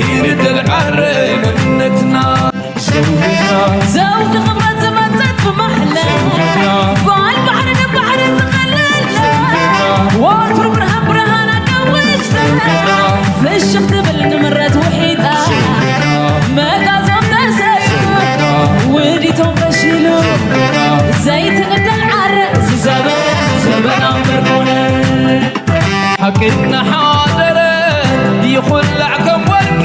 ይርደል ዓረ መንነትና ዘውድና ዘውድ ክብረት ዝመጸት ብማሕላ ጓል ባሕሪ ንባሕሪ ዝኸለላ ወትሩ ብርሃን ብርሃን ኣጋዊሽታ ፍሽኽ ትብል ንምረት ውሒጣ መጋዞም ተሰዩ ውዲቶም ፈሺሉ ዘይትንደል ዓረ ዝዘበ ዘበና ምርኮነ ሓቂ እናሓደረ ይኹላዕ ከም ወርቂ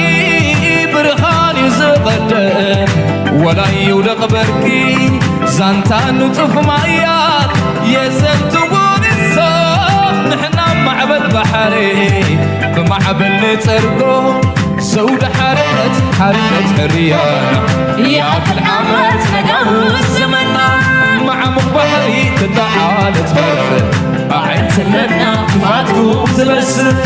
ብርሃን እዩ ዝቐድእ ወላ ይውደቕ በርቂ ዛንታ ንጡፍ ማያት የዘንትዎ ንሶም ንሕና ማዕበል ባሕሪ ብማዕበል ንጸርጎ ዘውዲ ሓርነት ሓርነት ሕርያና ይኣክል ዓመት ነጋውስ ዘመና መዓሙቕ ባሕሪ ትለዓለት መርፍእ ኣዒንትነትና ክፋትኩም ዝበስል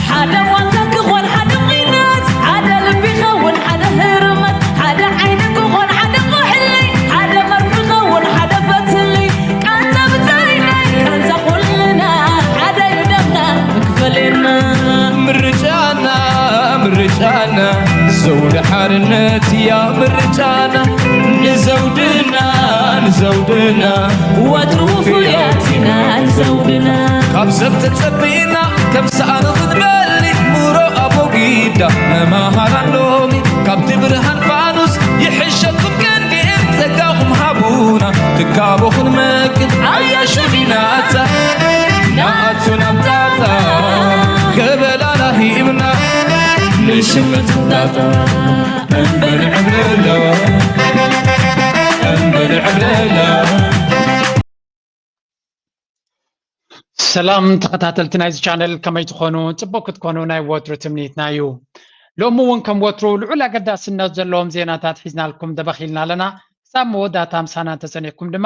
ሓደ ዋልታ ክኾን ሓደ ቑናት ሓደ ልቢ ኸውን ሓደ ህርመት ሓደ ዓይኒ ክኾን ሓደ ኩሕሊ ሓደ መርፊ ኸውን ሓደ ፈትሊ ቃንዛ ብጻይና ቃንዛ ኩልና ሓደ እዩ ደምና ክፈልየና ምርጫና ምርጫና ዘውዲ ሓርነት እያ ምርጫና ንዘውድና ንዘውድና ወትሩ ፍያት ኢና ንዘውድና ካብ ሰብ ተጸቢና ከም ሰኣን ክትበሊ ሙሮ ኣቦጊዳ መማሃራን ሎሚ ካብቲ ብርሃን ፋኑስ ይሕሸኩም ቀንዲኤን ጸጋኹም ሃቡና ትካቦ ክንመግብ ኣያሹ ዲናታ ንኣቱ ናብ ጣጣ ገበላና ሂብና ንሽመት ጣጣ እምበል ዕብለላ እምበል ዕብለላ ሰላም ተኸታተልቲ ናይዚ ቻነል ከመይ ትኾኑ? ጽቡቕ ክትኮኑ ናይ ወትሩ ትምኒትና እዩ። ሎሚ እውን ከም ወትሩ ልዑል ኣገዳስነት ዘለዎም ዜናታት ሒዝናልኩም ደበኺልና ኣለና። ክሳብ መወዳእታ ምሳና እንተጸኒሕኩም ድማ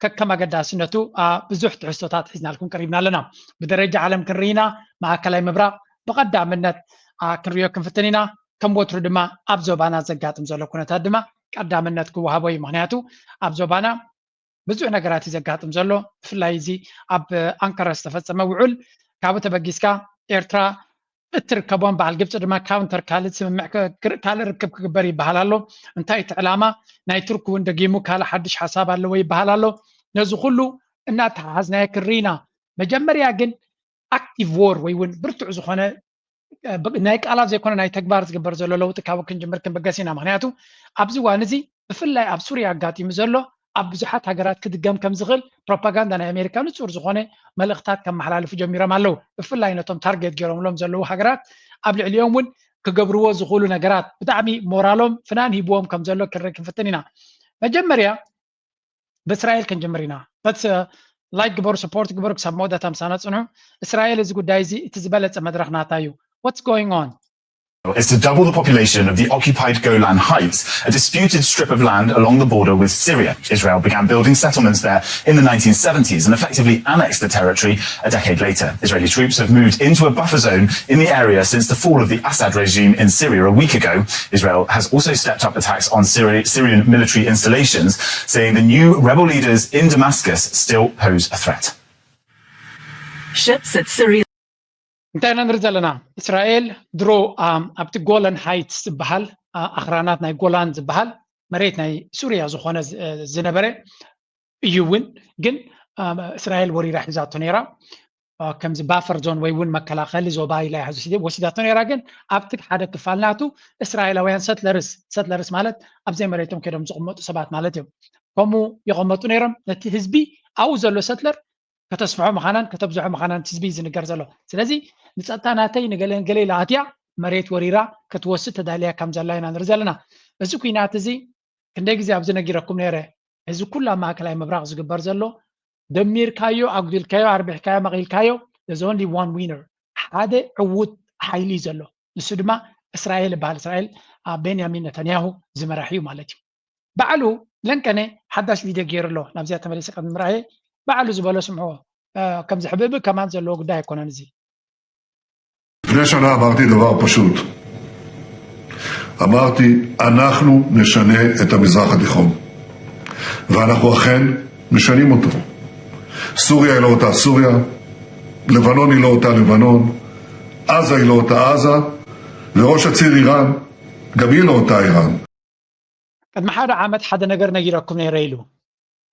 ከከም ኣገዳስነቱ ኣ፣ ብዙሕ ትሕዝቶታት ሒዝናልኩም ቀሪብና ኣለና። ብደረጃ ዓለም ክንርኢና ማእከላይ ምብራቕ ብቐዳምነት ኣ፣ ክንሪኦ ክንፍትን ኢና። ከም ወትሩ ድማ ኣብ ዞባና ዘጋጥም ዘሎ ኩነታት ድማ ቀዳምነት ክወሃቦ እዩ። ምክንያቱ ኣብ ዞባና ብዙሕ ነገራት እዩ ዘጋጥም ዘሎ። ብፍላይ እዚ ኣብ ኣንካራ ዝተፈጸመ ውዑል ካብኡ ተበጊስካ ኤርትራ እትርከቦም በዓል ግብፂ ድማ ካውንተር ካልእ ስምምዕ ክ- ክር- ካልእ ርክብ ክግበር ይበሃል ኣሎ። እንታይ እቲ ዕላማ? ናይ ቱርክ እውን ደጊሙ ካልእ ሓድሽ ሓሳብ ኣለዎ ይበሃል ኣሎ። ነዚ ኩሉ እናተሓሓዝናዮ ክንርኢ ኢና። መጀመርያ ግን ኣክቲቭ ዎር ወይ እውን ብርቱዕ ዝኾነ ብ- ናይ ቃላት ዘይኮነ ናይ ተግባር ዝግበር ዘሎ ለውጢ ካብ ክንጅምር ክንብገስ ኢና። ምክንያቱ ኣብዚ እዋን እዚ ብፍላይ ኣብ ሱርያ ኣጋጢሙ ዘሎ ኣብ ብዙሓት ሃገራት ክድገም ከም ዝኽእል ፕሮፓጋንዳ ናይ ኣሜሪካ ንጹር ዝኾነ መልእኽታት ከመሓላልፉ ጀሚሮም ኣለዉ። ብፍላይ ነቶም ታርጌት ገይሮምሎም ዘለዉ ሃገራት ኣብ ልዕሊኦም እውን ክገብርዎ ዝኽእሉ ነገራት ብጣዕሚ ሞራሎም ፍናን ሂብዎም ከም ዘሎ ክንርኢ ክንፍትን ኢና። መጀመርያ ብእስራኤል ክንጅምር ኢና። በት ላይክ ግበሩ፣ ሰፖርት ግበሩ፣ ክሳብ መወዳእታ ምሳና ጽንሑ። እስራኤል እዚ ጉዳይ እዚ እቲ ዝበለጸ መድረኽ ናታ እዩ። What's going on? Is to double the population of the occupied Golan Heights, a disputed strip of land along the border with Syria. Israel began building settlements there in the nineteen seventies and effectively annexed the territory a decade later. Israeli troops have moved into a buffer zone in the area since the fall of the Assad regime in Syria a week ago. Israel has also stepped up attacks on Syri- Syrian military installations, saying the new rebel leaders in Damascus still pose a threat. Ships at Syria. እንታይ ኢና ንርኢ ዘለና? እስራኤል ድሮ ኣብቲ ጎለን ሃይትስ ዝበሃል ኣኽራናት ናይ ጎላን ዝበሃል መሬት ናይ ሱርያ ዝኾነ ዝነበረ እዩ እውን፣ ግን እስራኤል ወሪራ ሒዛቶ ነይራ። ከምዚ ባፈር ዞን ወይ እውን መከላኸሊ ዞባ ኢላ ወሲዳቶ ነይራ። ግን ኣብቲ ሓደ ክፋል ናቱ እስራኤላውያን ሰትለርስ፣ ሰትለርስ ማለት ኣብዘይ መሬቶም ከይዶም ዝቕመጡ ሰባት ማለት እዮም። ከምኡ ይቐመጡ ነይሮም። ነቲ ህዝቢ ኣብኡ ዘሎ ሰትለር ከተስፍሖ ምዃናን ከተብዝሖ ምዃናን ህዝቢ እዩ ዝንገር ዘሎ። ስለዚ ንፀጥታ ናተይ ንገለ ገለ ኢላ ኣትያ መሬት ወሪራ ክትወስድ ተዳልያ ከም ዘላ ኢና ንርኢ ዘለና። እዚ ኩናት እዚ ክንደይ ግዜ ኣብዚ ነጊረኩም ነይረ። እዚ ኩሉ ኣብ ማእከላይ ምብራቕ ዝግበር ዘሎ ደሚርካዮ፣ ኣጉዲልካዮ፣ ኣርቢሕካዮ፣ መቒልካዮ there's only one winner፣ ሓደ ዕዉት ሓይሊ እዩ ዘሎ። ንሱ ድማ እስራኤል ይበሃል። እስራኤል ኣብ ቤንያሚን ነተንያሁ ዝመራሕ እዩ ማለት እዩ። ባዕሉ ለንቀነ ሓዳሽ ቪድዮ ገይሩ ኣሎ። ናብዚኣ ተመሊሰ ቅድሚ ምርኣየ ባዕሉ ዝበሎ ስምዕዎ። ከምዚ ሕብእብእ ከማን ዘለዎ ጉዳይ ኣይኮነን እዚ። לפני שנה אמרתי דבר פשוט. אמרתי, אנחנו נשנה את המזרח התיכון. ואנחנו אכן משנים אותו. סוריה היא לא אותה סוריה, לבנון היא לא אותה לבנון, עזה היא לא אותה עזה, וראש הציר איראן גם היא לא אותה איראן. ቅድሚ ሓደ ዓመት ሓደ ነገር ነጊረኩም ነይረ ኢሉ።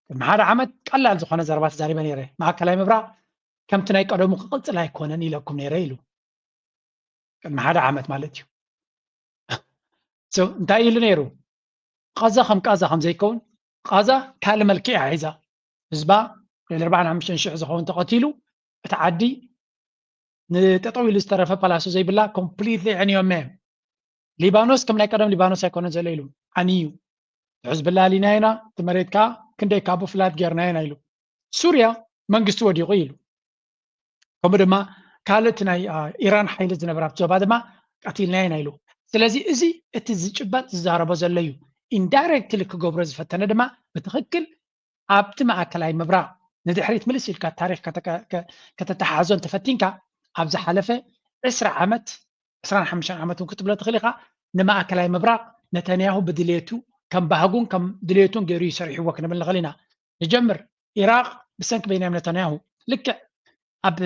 ቅድሚ ሓደ ዓመት ቀላል ዝኾነ ዘረባ ተዛሪበ ነይረ። ማእከላይ ምብራቕ ከምቲ ናይ ቀደሙ ክቕጽል ኣይኮነን ኢለኩም ነይረ ኢሉ። ቅድሚ ሓደ ዓመት ማለት እዩ። So እንታይ ኢሉ ነይሩ? ቃዛ ከም ቃዛ ከም ዘይከውን፣ ቃዛ ካልእ መልክዕ እያ ሒዛ። ህዝባ ልዕሊ ኣርባዓን ሓሙሽተን ሽሕ ዝኸውን ተቐቲሉ፣ እቲ ዓዲ ንጠጠው ኢሉ ዝተረፈ ፓላሶ ዘይብላ ኮምፕሊትሊ ዕንዮም እዮም። ሊባኖስ ከም ናይ ቀደም ሊባኖስ ኣይኮነን ዘሎ ኢሉ፣ ዓንዩ። ሕዝብላ ኣሊና ኢና፣ እቲ መሬት ከዓ ክንደይ ካቡ ፍላት ጌርና ኢና ኢሉ። ሱርያ መንግስቲ ወዲቑ ኢሉ። ከምኡ ድማ ካልእ እቲ ናይ ኢራን ሓይሊ ዝነበረ ኣብቲ ዞባ ድማ ቀቲልና ኢና ኢሉ። ስለዚ እዚ እቲ ዝጭበጥ ዝዛረቦ ዘሎ እዩ። ኢንዳይሬክትሊ ክገብሮ ዝፈተነ ድማ ብትኽክል ኣብቲ ማእከላይ ምብራቕ ንድሕሪት ምልስ ኢልካ ታሪኽ ከተተሓሕዞ እንተፈቲንካ ኣብ ዝሓለፈ ዕስራ ዓመት ዕስራን ሓሙሽተን ዓመት እውን ክትብሎ ትኽእል ኢኻ። ንማእከላይ ምብራቕ ነተንያሁ ብድሌቱ ከም ባህጉን ከም ድሌቱን ገይሩ ይሰርሕዎ ክንብል ንኽእል ኢና። ንጀምር። ኢራቕ ብሰንኪ ቤንያም ነተንያሁ ልክዕ ኣብ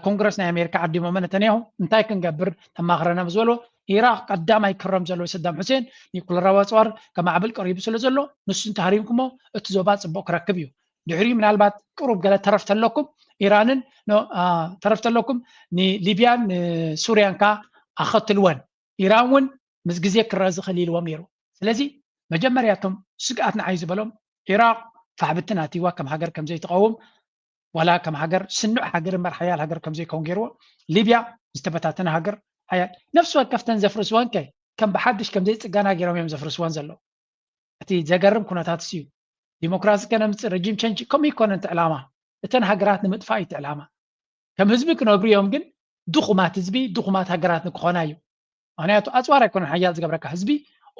ኮንግረስ ናይ ኣሜሪካ ዓዲሞመ ነተንያሁ እንታይ ክንገብር ተማኽረና ምስ በልዎ ኢራቕ ቀዳማይ ክረም ዘለዎ ሰዳም ሑሴን ኒኩለራዊ ኣፅዋር ከማዕብል ቀሪቡ ስለ ዘሎ ንሱ እንተሃሪምኩሞ እቲ ዞባ ፅቡቕ ክረክብ እዩ። ድሕሪኡ ምናልባት ቅሩብ ገለ ተረፍ ተለኩም ኢራንን ተረፍ ተለኩም ንሊብያን ንሱርያን ከዓ ኣኸትልወን። ኢራን እውን ምስ ግዜ ክረአ ዝኽእል ኢልዎም ነይሩ። ስለዚ መጀመርያ እቶም ስግኣት ንዓይ ዝበሎም ኢራቕ ፋሕብትን ኣትይዋ ከም ሃገር ከምዘይትቐውም ዋላ ከም ሃገር ስኑዕ ሃገር እምበር ሓያል ሃገር ከምዘይከውን ገይርዎ። ሊብያ ዝተበታተነ ሃገር ሓያል ነፍሲ ወከፍተን ዘፍርስወን ከ ከም ብሓድሽ ከምዘይፅገና ገይሮም እዮም ዘፍርስወን ዘለዉ። እቲ ዘገርም ኩነታት እዩ። ዲሞክራሲ ከነምፅእ ረጂም ቸንጅ ከምኡ ይኮነ እቲ ዕላማ። እተን ሃገራት ንምጥፋእ እዩ እቲ ዕላማ። ከም ህዝቢ ክነብሩ እዮም ግን ድኹማት ህዝቢ ድኹማት ሃገራት ንክኾና እዩ። ምክንያቱ ኣፅዋር ኣይኮነን ሓያል ዝገብረካ ህዝቢ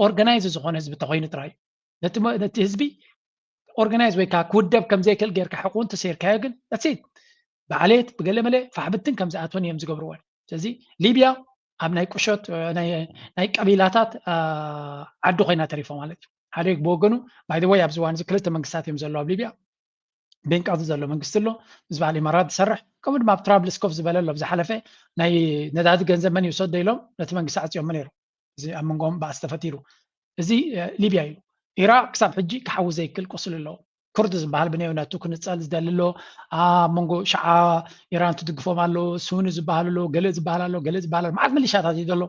ኦርጋናይዝ ዝኾነ ህዝቢ ተኮይኑ ጥራይ ነቲ ህዝቢ ኦርጋናይዝ ወይ ከዓ ክውደብ ከምዘይክእል ጌርካ ሕቁን ተሰይርካዮ ግን ት ብዓሌት ብገለመለ ፋሕብትን ከምዝኣትወን እዮም ዝገብርወን። ስለዚ ሊብያ ኣብ ናይ ቁሸት ናይ ቀቢላታት ዓዲ ኮይና ተሪፎ ማለት እዩ። ሓደ ብወገኑ ባይ ወይ ኣብዚ ዋን ክልተ መንግስታት እዮም ዘለዉ ኣብ ሊብያ። ቤንቃዚ ዘሎ መንግስቲ ኣሎ፣ ምስ በዓል ኢማራት ዝሰርሕ ከምኡ ድማ ኣብ ትራብልስ ኮፍ ዝበለ ኣሎ። ብዝሓለፈ ናይ ነዳዲ ገንዘብ መን ይውሰዶ ኢሎም ነቲ መንግስቲ ዓፅዮሞ ነይሩ። እዚ ኣብ መንጎም ባእሲ ተፈጢሩ። እዚ ሊብያ እዩ። ኢራቅ ክሳብ ሕጂ ክሓዊ ዘይክል ቁስሊ ኣለዎ። ኩርድ ዝበሃል ብነዮነቱ ክንፀል ዝደሊ ኣሎ። ኣብ መንጎ ሸዓ ኢራን ትድግፎም ኣሎ፣ ሱኒ ዝበሃል ኣሎ፣ ገለ ዝበሃል ኣሎ፣ ገለ ዝበሃል ኣሎ። መዓት ሚሊሻታት እዩ ዘሎ።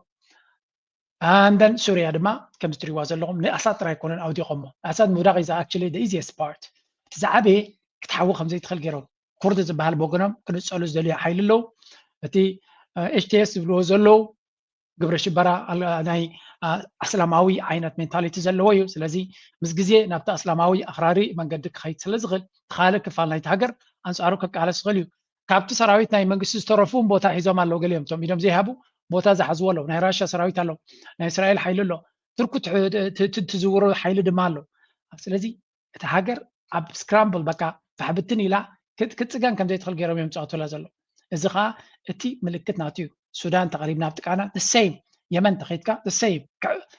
ኣንደን ሱርያ ድማ ከምዚ ትሪዋ ዘለኹም ንኣሳድ ጥራይ ኣይኮነን ኣውዲቖሞ። ኣሳድ ምውዳቕ is actually the easiest part። እቲ ዝዓበየ ክትሓዊ ከምዘይትኽእል ገይሮም። ኩርድ ዝበሃል ብወገኖም ክንፀሉ ዝደልዩ ሓይሊ ኣለዉ። እቲ ኤች ቲ ኤስ ዝብልዎ ዘለዉ ግብረ ሽበራ ናይ ኣስላማዊ ዓይነት ሜንታሊቲ ዘለዎ እዩ። ስለዚ ምስ ግዜ ናብቲ ኣስላማዊ ኣኽራሪ መንገዲ ክኸይድ ስለ ዝኽእል እቲ ካልእ ክፋል ናይቲ ሃገር ኣንፃሩ ክቃለስ ይኽእል እዩ። ካብቲ ሰራዊት ናይ መንግስቲ ዝተረፉ እውን ቦታ ሒዞም ኣለዉ። ገሊኦም እቶም ኢዶም ዘይሃቡ ቦታ ዝሓዝዎ ኣለዉ። ናይ ራሽያ ሰራዊት ኣለዉ፣ ናይ እስራኤል ሓይሊ ኣሎ፣ ትርኩ ትዝውሮ ሓይሊ ድማ ኣሎ። ስለዚ እቲ ሃገር ኣብ ስክራምብል በቃ ፋሕብትን ኢላ ክትፅገን ከምዘይትኽእል ገይሮም እዮም ዝፃወቱላ ዘለዉ። እዚ ከዓ እቲ ምልክት ናቱ እዩ። ሱዳን ተቐሪብና ኣብ ጥቃና the same፣ የመን ተኸይድካ the same።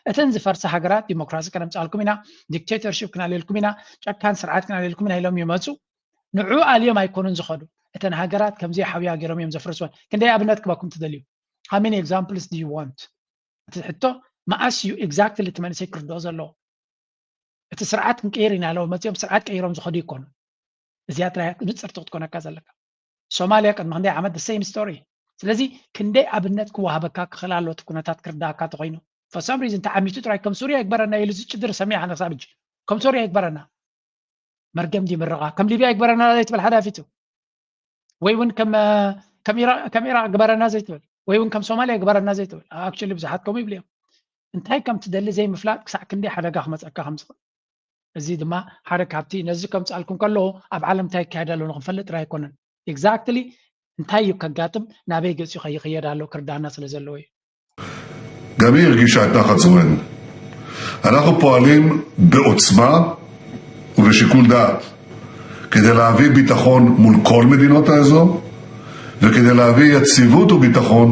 እተን ዝፈርሳ ሃገራት ዲሞክራሲ ከነምፃልኩም ኢና፣ ዲክቴተርሽፕ ክናልየልኩም ኢና፣ ጨካን ስርዓት ክናልየልኩም ኢና ኢሎም ይመፁ። ንዑ ኣልዮም ኣይኮኑን ዝኸዱ። እተን ሃገራት ከምዘይ ሓውያ ገይሮም እዮም ዘፍርስወን። ክንደይ ኣብነት ክበኩም ትደልዩ? How many examples do you want? እቲ ሕቶ መኣስ እዩ exactly እቲ መንእሰይ ክርድኦ ዘለዎ? እቲ ስርዓት ክንቀይር ኢና ኣለዉ መፅኦም ስርዓት ቀይሮም ዝኸዱ ይኮኑ። እዚኣ ጥራይ ንፅርቲ ክትኮነካ ዘለካ። ሶማልያ ቅድሚ ክንደይ ዓመት the same story። ስለዚ ክንደይ ኣብነት ክወሃበካ ክኽእል ኣሎ እቲ ኩነታት ክርዳእካ ተኮይኑ። For some reason ተዓሚቱ ጥራይ ከም ሱርያ ይግበረና ኢሉ ዝጭድር ሰሚዕ ኣነ ክሳብ ሕጂ። ከም ሱርያ ይግበረና መርገም ድዩ ምርቓ? ከም ሊብያ ይግበረና ዘይትብል ሓደ ኣፊቱ ወይ እውን ከም ኢራቅ ግበረና ዘይትብል ወይ እውን ከም ሶማልያ ግበረና ዘይትብል። Actually ብዙሓት ከምኡ ይብሉ እዮም። እንታይ ከም ትደሊ ዘይምፍላጥ ክሳዕ ክንደይ ሓደጋ ክመፀካ ከም ዝኽእል። እዚ ድማ ሓደ ካብቲ ነዚ ከምፃልኩም ከለዎ ኣብ ዓለም እንታይ ይካየድ ኣሎ ንክንፈልጥ ጥራይ ኣይኮነን። Exactly እንታይ እዩ ከጋጥም፣ ናበይ ገፂ ከይኸየድ ኣሎ ክርዳእና ስለ ዘለዎ እዩ። גם היא הרגישה את נחת זרוענו. אנחנו פועלים בעוצמה ובשיקול דעת כדי להביא ביטחון מול כל מדינות האזור וכדי להביא יציבות וביטחון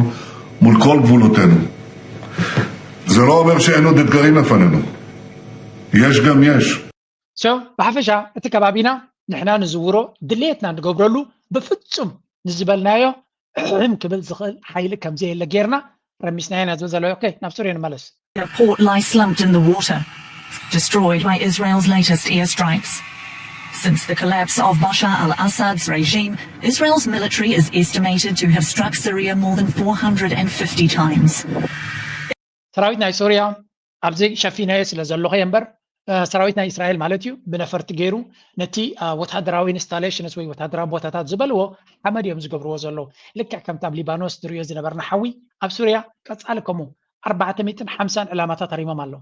מול כל גבולותינו. זה לא אומר שאין עוד אתגרים לפנינו. יש גם יש. So ብሓፈሻ እቲ ከባቢና ንሕና ንዝውሮ ድሌትና ንገብረሉ ብፍፁም ንዝበልናዮ ሕም ክብል ዝኽእል ሓይሊ ከምዘየለ ጌርና ረሚስና ኢና ዝብል ዘሎ። ኦኬ፣ ናብ ሱርያ ንመለስ። A port lies slumped in the water, destroyed by Israel's latest airstrikes. Since the collapse of Bashar al Assad's regime, Israel's military is estimated to have struck Syria more than four hundred and fifty times. ሰራዊት ናይ ሱርያ ኣብዚ ሸፊነዮ ስለ ዘለኹ እየ እምበር፣ እ፣ ሰራዊት ናይ እስራኤል ማለት እዩ፣ ብነፈርቲ ገይሩ ነቲ፣ እ፣ ወታደራዊ ኢንስታሌሽንስ ወይ ወታደራዊ ቦታታት ዝበልዎ ሓመድ እዮም ዝገብርዎ ዘለዉ። ልክዕ ከምቲ ኣብ ሊባኖስ ንሪኦ ዝነበርና ሓዊ ኣብ ሱርያ ቀጻሊ ከምኡ ኣርባዕተ ሚእትን ሓምሳን ዕላማታት ሃሪሞም ኣለዉ።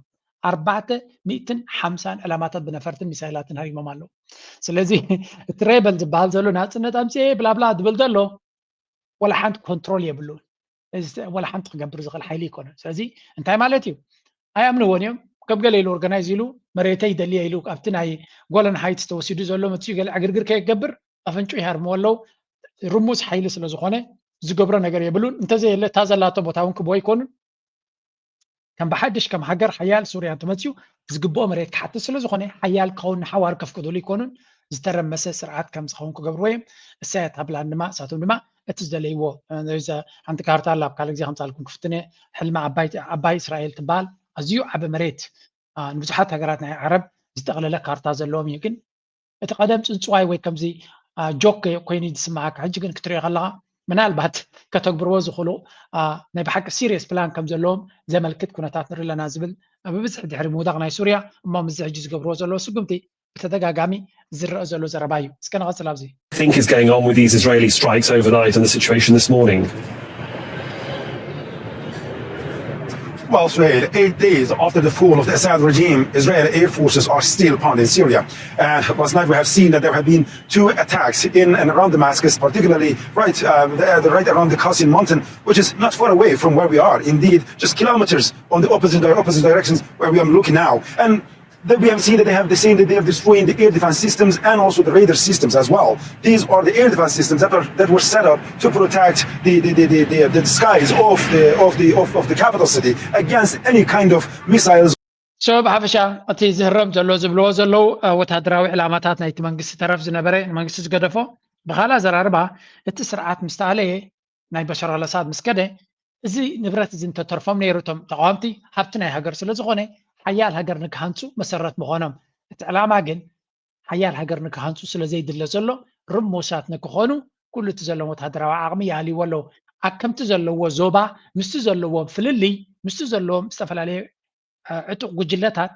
ኣርባዕተ ሚእትን ሓምሳን ዕላማታት ብነፈርትን ሚሳይላትን ሃሪሞም ኣለዉ። ስለዚ እቲ ሬበል ዝበሃል ዘሎ ናጽነት ኣምፅኤ ብላብላ ዝብል ዘሎ ወላ ሓንቲ ኮንትሮል የብሉን። እዚ ወላ ሓንቲ ክገብር ዝኽእል ሓይሊ ኣይኮነን። ስለዚ እንታይ ማለት እዩ? ኣይኣምንዎን እዮም። ከም ገለ ኢሉ ኦርጋናይዝ ኢሉ መሬተይ ይደልየ ኢሉ ኣብቲ ናይ ጎለን ሃይትስ ተወሲዱ ዘሎ መፅኡ ገለ ዕግርግር ከይገብር ኣፍንጩ ይሃርምዎ ኣለዉ። ርሙስ ሓይሊ ስለ ዝኾነ ዝገብሮ ነገር የብሉን። እንተዘየለ እታ ዘላቶ ቦታ እውን ክቦ ኣይኮኑን። ከም ብሓድሽ ከም ሃገር ሓያል ሱርያ እንተመፅኡ ዝግብኦ መሬት ክሓትት ስለ ዝኾነ ሓያል ክኸውን ንሓዋሩ ከፍቅዱሉ ኣይኮኑን። ዝተረመሰ ስርዓት ከም ዝኸውን ክገብርዎ እዮም። እሳያት ሃብላን ድማ እሳቶም ድማ እቲ ዝደለይዎ፣ እ፣ ዘ-፣ ሓንቲ ካርታ ኣላ ኣብ ካልእ ግዜ ከምፃልኩም ክፍትነ፣ ሕልሚ ዓባይ፣ ዓባይ እስራኤል ትበሃል ኣዝዩ ዓቢ መሬት፣ አ፣ ንብዙሓት ሃገራት ናይ ዓረብ ዝጠቕለለ ካርታ ዘለዎም እዩ። ግን እቲ ቀደም ጽንጽዋይ ወይ ከምዚ፣ አ፣ ጆክ ኮይኑ ዝስምዓካ፣ ሕጂ ግን ክትሪኦ ከለኻ ምናልባት ከተግብርዎ ዝኽእሉ፣ አ፣ ናይ ብሓቂ ሲሪየስ ፕላን ከም ዘለዎም ዘመልክት ኩነታት ንርኢ ኣለና ዝብል ብብዝሒ ድሕሪ ምውዳቕ ናይ ሱርያ እሞ ምስዚ ሕጂ ዝገብርዎ ዘለዉ ስጉምቲ ብተደጋጋሚ ዝረአ ዘሎ ዘረባ እዩ። እስከ ንቐጽል ኣብዚ። Think is going on with these Israeli strikes overnight and the situation this morning? Well, Suhail, eight days after the fall of the Assad regime, Israeli air forces are still pounding Syria. And last night we have seen that there have been two attacks in and around Damascus, particularly right, uh, the, the right around the Qasim Mountain, which is not far away from where we are. Indeed, just kilometers on the opposite, di- opposite directions where we are looking now. And that we have seen that they have the same, that they have destroyed the air defense systems and also the radar systems as well. These are the air defense systems that are that were set up to protect the the, the, the, the, the skies of the of the of, of the capital city against any kind of missiles. So ብሓፈሻ እቲ ዝህረም ዘሎ ዝብልዎ ዘለዉ፣ እ፣ ወታደራዊ ዕላማታት ናይቲ መንግስቲ ተረፍ ዝነበረ ንመንግስቲ ዝገደፎ ብኻልእ ኣዘራርባ እቲ ስርዓት ምስ ተኣለየ ናይ በሻር ኣልኣሳድ ምስ ከደ እዚ ንብረት እዚ እንተተርፎም ነይሩ እቶም ተቃወምቲ ሃብቲ ናይ ሃገር ስለ ዝኾነ ሓያል ሃገር ንክሃንፁ መሰረት ምኾኖም። እቲ ዕላማ ግን ሓያል ሃገር ንክሃንፁ ስለ ዘይድለ ዘሎ ርሙሳት ንክኾኑ ኩሉ እቲ ዘለዎም ወታደራዊ ዓቕሚ ይሃልይዎ ኣለዉ። ኣብ ከምቲ ዘለዎ ዞባ ምስቲ ዘለዎም ፍልልይ ምስቲ ዘለዎም ዝተፈላለየ እ፣ ዕጡቕ ጉጅለታት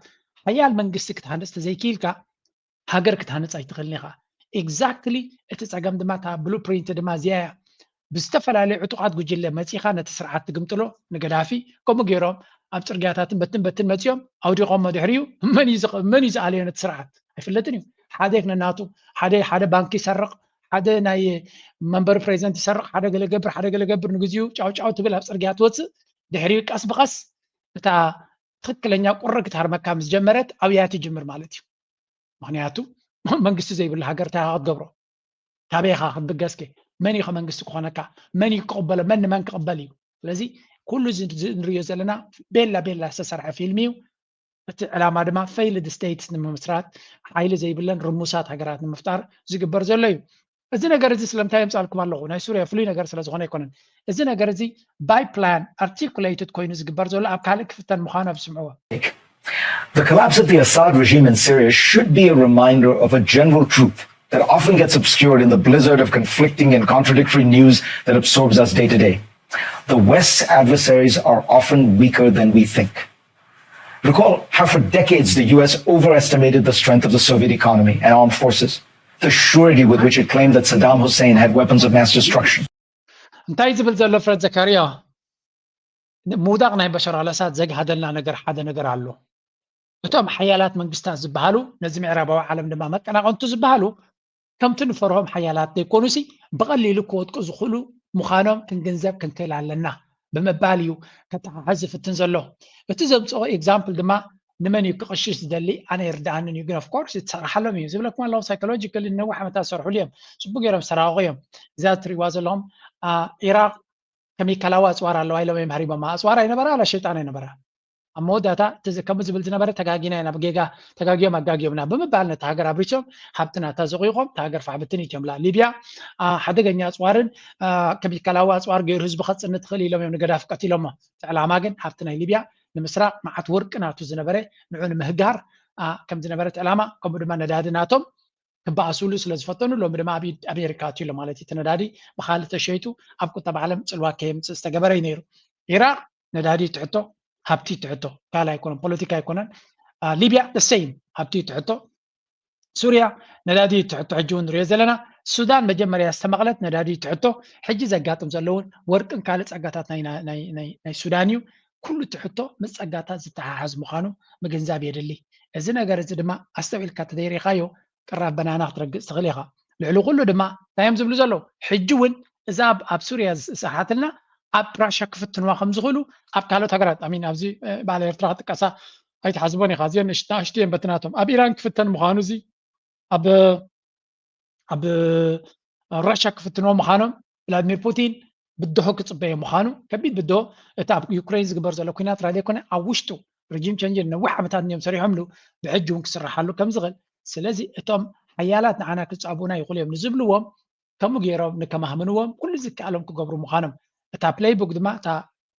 ሓያል መንግስቲ ክትሃንፅ ተዘይክኢልካ ሃገር ክትሃንፅ ኣይትኽእልን ኢኻ። ኤግዛክትሊ እቲ ፀገም ድማ እታ ብሉ ፕሪንት ድማ እዚኣ እያ። ብዝተፈላለዩ ዕጡቓት ጉጅለ መፂኻ ነቲ ስርዓት ትግምጥሎ ንገዳፊ ከምኡ ገይሮም ኣብ ፅርግያታትን በትን በትን መፂኦም ኣውዲቖሞ ድሕሪኡ መን እዩ ዝቕ- መን እዩ ዝኣለዮ ነቲ ስርዓት ኣይፍለጥን እዩ። ሓደ ነናቱ ሓደ ሓደ ባንክ ይሰርቕ ሓደ ናይ መንበሪ ፕሬዚደንት ይሰርቕ ሓደ ገለ ገብር ሓደ ገለ ገብር ንግዚኡ ጫው ጫው ትብል ኣብ ፅርግያ ትወፅእ ድሕሪኡ ቀስ ብቐስ እታ ትኽክለኛ ቁሪ ክትሃርመካ ምስ ጀመረት ኣብያ ትጅምር ማለት እዩ። ምክንያቱ መንግስቲ ዘይብሉ ሃገር እንታይ ክትገብሮ ካበይ ኢኻ ክትብገስከ መን ኢኸ መንግስቲ ክኾነካ መን እዩ ክቕበሎ መን ንመን ክቕበል እዩ። ስለዚ ኩሉ እዚ ንሪኦ ዘለና ቤላ ቤላ ዝተሰርሐ ፊልም እዩ። እቲ ዕላማ ድማ ፌይልድ ስቴትስ ንምምስራት ሓይሊ ዘይብለን ርሙሳት ሃገራት ንምፍጣር ዝግበር ዘሎ እዩ። እዚ ነገር እዚ ስለምንታይ የምፃልኩም ኣለኹ ናይ ሱርያ ፍሉይ ነገር ስለ ዝኾነ ኣይኮነን። እዚ ነገር እዚ ባይ ፕላን ኣርቲኩሌትድ ኮይኑ ዝግበር ዘሎ ኣብ ካልእ ክፍተን ምዃኑ ኣብ ስምዕዎ። The collapse of the Assad regime in Syria should be a reminder of a general truth that often gets obscured in the blizzard of conflicting and contradictory news that absorbs us day to day. The West's adversaries are often weaker than we think. Recall how, for decades, the U S overestimated the strength of the Soviet economy and armed forces, the surety with which it claimed that Saddam Hussein had weapons of mass destruction. እንታይ ዝብል ዘሎ ፍረድ ዘካርያ ምውዳቕ ናይ በሻር ኣልኣሳድ ዘግሃደልና ነገር ሓደ ነገር ኣሎ። እቶም ሓያላት መንግስታት ዝበሃሉ ነዚ ምዕራባዊ ዓለም ድማ መቀናቐንቱ ዝበሃሉ ከምቲ ንፈርሆም ሓያላት ዘይኮኑሲ ብቐሊሉ ክወድቁ ዝኽእሉ ምዃኖም ክንግንዘብ ክንክእል ኣለና ብምባል እዩ ከተሓሕዝ ዝፍትን ዘሎ። እቲ ዘምፅኦ ኤግዛምፕል ድማ ንመን እዩ ክቕሽሽ ዝደሊ ኣነ ይርድኣንን እዩ ግን ኦፍኮርስ ይትሰራሓሎም እዩ ዝብለኩም ኣለኹ ሳይኮሎጂካሊ ንነዊሕ ዓመታት ዝሰርሕሉ እዮም። ፅቡቅ ገይሮም ዝተራቀቁ እዮም። እዛ እትሪእዋ ዘለኹም ኢራቅ ከሚካላዊ ኣፅዋር ኣለዋ ኢሎም እዮም ሃሪቦማ ኣፅዋር ኣይነበራ ኣላ ሸይጣን ኣይነበራ ኣብ መወዳእታ ከምኡ ዝብል ዝነበረ ተጋጊና ኢና ብጌጋ ተጋጊዮም ኣጋጊዮምና ብምባል ነቲ ሃገር ኣብሪሶም ሃብትና ተዘቂቆም እታ ሃገር ፋሕብትን ኢትዮምላ። ሊብያ ሓደገኛ ኣፅዋርን ከሚካላዊ ኣፅዋር ገይሩ ህዝቢ ከፅንት ትኽእል ኢሎም እዮም ንገዳፊ ቀቲሎሞ። እቲ ዕላማ ግን ሃብቲ ናይ ሊብያ ንምስራቅ መዓት ወርቂ ናቱ ዝነበረ ንዑ ንምህጋር ከም ዝነበረ እቲ ዕላማ ከምኡ ድማ ነዳዲ ናቶም ክበኣስሉ ስለ ዝፈተኑ ሎሚ ድማ ኣብ ኢድ ኣሜሪካ ኣትዩ ኣሎ ማለት እዩ። እቲ ነዳዲ ብካልእ ተሸይጡ ኣብ ቁጠባ ዓለም ፅልዋ ከየምፅእ ዝተገበረ እዩ ነይሩ። ኢራቅ ነዳዲ ትሕቶ፣ ሃብቲ ትሕቶ፣ ካልእ ኣይኮነን፣ ፖለቲካ ኣይኮነን። ሊብያ the same ሃብቲ ትሕቶ፣ ሱርያ ነዳዲ ትሕቶ። ሕጂ እውን ንሪኦ ዘለና ሱዳን መጀመርያ ዝተመቕለት ነዳዲ ትሕቶ። ሕጂ ዘጋጥም ዘሎ እውን ወርቅን ካልእ ፀጋታት ናይ ሱዳን እዩ። ኩሉ ትሕቶ ምስ ፀጋታት ዝተሓሓዝ ምዃኑ ምግንዛብ የድሊ። እዚ ነገር እዚ ድማ ኣስተውዒልካ ተደይሪኻዮ ቅራብ በናና ክትረግፅ ትኽእል ኢኻ። ልዕሊ ኩሉ ድማ እንታይ እዮም ዝብሉ ዘለዉ? ሕጂ እውን እዛ ኣብ ሱርያ ዝሰሓትልና ኣብ ራሻ ክፍትንዋ ከም ዝኽእሉ ኣብ ካልኦት ሃገራት ኣሚን ኣብዚ በዓል ኤርትራ ክጥቀሳ ኣይትሓስቦን ኢኻ። እዚአን ንእሽተን በትናቶም ኣብ ኢራን ክፍተን ምዃኑ እዚ ኣብ ኣብ ራሻ ክፍትንዎ ምዃኖም ቭላድሚር ፑቲን ብድሆ ክፅበዮ ምዃኑ ከቢድ ብድሆ እቲ ኣብ ዩክሬን ዝግበር ዘሎ ኩናት ጥራይ ዘይኮነ ኣብ ውሽጡ ረጂም ቸንጅ ነዊሕ ዓመታት እዮም ሰሪሖምሉ ብሕጂ እውን ክስራሓሉ ከም ዝኽእል። ስለዚ እቶም ሓያላት ንዓና ክፃቡና ይኽእሉ እዮም ንዝብልዎም ከምኡ ገይሮም ንከማህምንዎም ኩሉ ዝከኣሎም ክገብሩ ምዃኖም እታ ፕለይቡክ ድማ እታ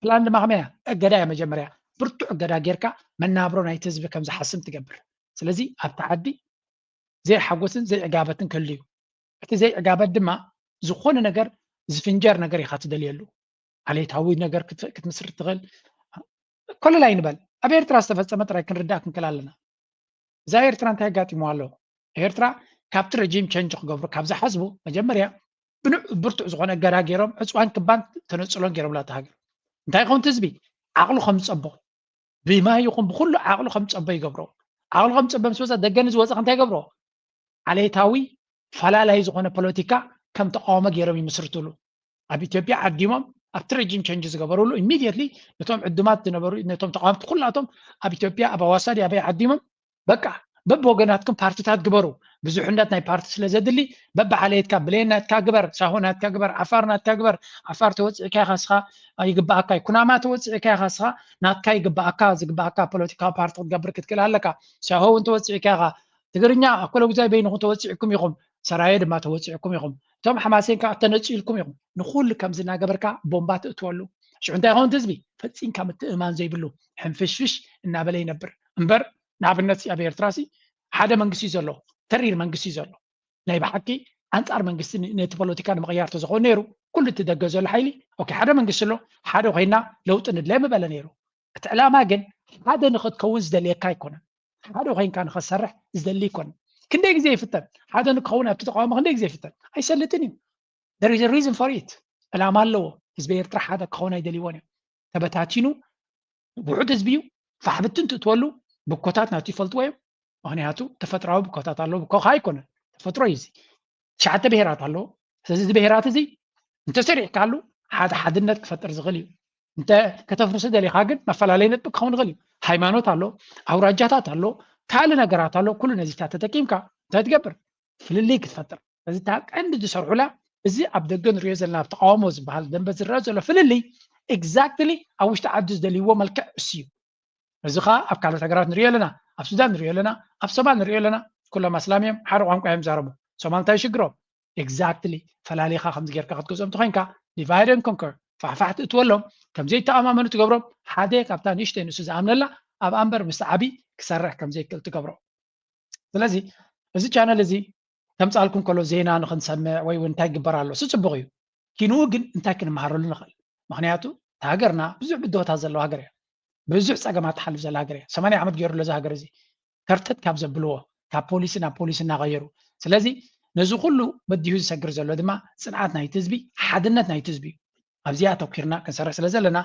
ፕላን ድማ ከመያ እገዳ እያ መጀመርያ ብርቱዕ እገዳ ጌርካ መናብሮ ናይቲ ህዝቢ ከም ዝሓስም ትገብር። ስለዚ ኣብቲ ዓዲ ዘይሓጎስን ዘይዕጋበትን ክህሉ እዩ። እቲ ዘይዕጋበት ድማ ዝኾነ ነገር ዝፍንጀር ነገር ኢኻ ትደልየሉ። ዓሌታዊ ነገር ክትምስርት ትኽእል። ኮለል ኣይንበል። ኣብ ኤርትራ ዝተፈጸመ ጥራይ ክንርዳእ ክንክእል ኣለና። እዛ ኤርትራ እንታይ ኣጋጢምዋ ኣሎ? ኤርትራ ካብቲ ረጂም ቸንጅ ክገብሩ ካብ ዝሓስቡ መጀመርያ ብርቱዕ ዝኾነ እገዳ ገይሮም ዕፅዋን ክባን ተነፅሎን ገይሮምላ እታ ሃገር። እንታይ ይኸውን ህዝቢ ዓቕሉ ከም ዝፀቦ ብማይ ይኹን ብኩሉ ዓቕሉ ከም ዝፀቦ ይገብሮ። ዓቕሉ ከም ዝፀበ ምስ ወፀ ደገ ንዝወፀ እንታይ ይገብሮ? ዓሌታዊ ፈላላይ ዝኾነ ፖለቲካ ከም ተቃውሞ ገይሮም ይምስርትሉ። ኣብ ኢትዮጵያ ዓዲሞም ኣብቲ ረጂም ቸንጅ ዝገበሩሉ ኢሚድየትሊ ነቶም ዕዱማት ዝነበሩ ነቶም ተቃወምቲ ኩላቶም ኣብ ኢትዮጵያ ኣብ ኣዋሳ ድዩ ኣበይ ዓዲሞም በቃ በብወገናትኩም ፓርትታት ግበሩ። ብዙሕነት ናይ ፓርቲ ስለ ዘድሊ በብዓሌትካ ብሌን ናትካ ግበር፣ ሳሆ ናትካ ግበር፣ ዓፋር ናትካ ግበር። ዓፋር ተወፂዕካ ኢኻ እስኻ ይግባኣካ እዩ። ኩናማ ተወፂዕካ ኢኻ እስኻ ናትካ ይግባኣካ ዝግባኣካ ፖለቲካዊ ፓርቲ ክትገብር ክትክእል ኣለካ። ሳሆ እውን ተወፂዕካ ኢኻ። ትግርኛ ኣኮለጉዛይ በይንኹም ተወፂዕኩም ኢኹም። ሰራየ ድማ ተወፂዕኩም ኢኹም። እቶም ሓማሴን ከዓ ተነፂልኩም ኢኹም። ንኹሉ ከምዚ እናገበርካ ቦምባ ትእትወሉ። ሽዑ እንታይ ይኸውን ህዝቢ ፈፂምካ ምትእምማን ዘይብሉ ሕንፍሽፍሽ እናበለ ይነብር እምበር ንኣብነት ኣብ ኤርትራ ሲ ሓደ መንግስቲ እዩ ዘሎ ተሪር መንግስቲ እዩ ዘሎ ናይ ብሓቂ ኣንፃር መንግስቲ ነቲ ፖለቲካ ንምቕያር ተዝኸውን ነይሩ ኩሉ እቲ ደገ ዘሎ ሓይሊ ኦኬ ሓደ መንግስቲ ኣሎ ሓደ ኮይና ለውጢ ንድለ ምበለ ነይሩ እቲ ዕላማ ግን ሓደ ንኽትከውን ዝደልየካ ኣይኮነን ሓደ ኮይንካ ንኸሰርሕ ዝደሊ ኣይኮነን ክንደይ ግዜ ይፍተን ሓደ ንክኸውን ኣብቲ ተቃውሞ ክንደይ ግዜ ይፍተን ኣይሰልጥን እዩ there is a reason for it ዕላማ ኣለዎ ህዝቢ ኤርትራ ሓደ ክኸውን ኣይደልይዎን እዮም ተበታቲኑ ውሑድ ህዝቢ እዩ ፋሕብትን ትእትወሉ ብኮታት ናቱ ይፈልጥዎ እዮም ምክንያቱ ተፈጥራዊ ብኮታት ኣለዎ ብኮኻ ኣይኮነን ተፈጥሮ እዩ እዚ ትሽዓተ ብሄራት ኣለዎ ስለዚ እዚ ብሄራት እዚ እንተሰሪዕካሉ ሓደ ሓድነት ክፈጥር ዝኽእል እዩ እንተ ከተፍርሱ ደሊኻ ግን መፈላለይ ነጥቢ ክኸውን ይኽእል እዩ ሃይማኖት ኣሎ ኣውራጃታት ኣሎ ካልእ ነገራት ኣሎ ኩሉ ነዚታት ተጠቂምካ እንታይ ትገብር ፍልልይ ክትፈጥር እዚ እታ ቀንዲ ዝሰርሑላ እዚ ኣብ ደገ ንሪኦ ዘለና ኣብ ተቃውሞ ዝበሃል ደንበ ዝረአ ዘሎ ፍልልይ exactly ኣብ ውሽጢ ዓዲ ዝደልይዎ መልክዕ እሱ እዩ እዚ ከዓ ኣብ ካልኦት ሃገራት ንሪኦ ኣለና ኣብ ሱዳን ንሪኦ ኣለና ኣብ ሶማል ንሪኦ ኣለና ኩሎም ኣስላም እዮም ሓደ ቋንቋ እዮም ዛረቡ ሶማል እንታይ ሽግሮም exactly ፈላሊኻ ከምዚ ጌርካ ክትገዝኦም ተኮይንካ divide and conquer ፋሕፋሕ ትእትወሎም ከምዘይተኣማመኑ ትገብሮም ሓደ ካብታ ንእሽተይ ንሱ ዝኣምነላ ኣብ ኣንበር ምስ ዓቢ ክሰርሕ ከምዘይክእል ትገብሮ ስለዚ እዚ ቻነል እዚ ከምፃልኩም ከሎ ዜና ንክንሰምዕ ወይ እውን እንታይ ግበር ኣሎ ስፅቡቅ እዩ ኪንኡ ግን እንታይ ክንመሃረሉ ንኽእል ምክንያቱ ሃገርና ብዙሕ ብድሆታት ዘለዋ ሃገር እያ ብዙሕ ፀገማት ትሓልፍ ዘላ ሃገር እያ ሰማንያ ዓመት ገይሩ ለዚ ሃገር እዚ ከርተት ካብ ዘብልዎ ካብ ፖሊሲ ናብ ፖሊሲ እናቀየሩ ስለዚ ነዚ ኩሉ በዲሁ ዝሰግር ዘሎ ድማ ፅንዓት ናይቲ ህዝቢ ሓድነት ናይቲ ህዝቢ እዩ ኣብዚኣ ኣተኪርና ክንሰርሕ ስለ ዘለና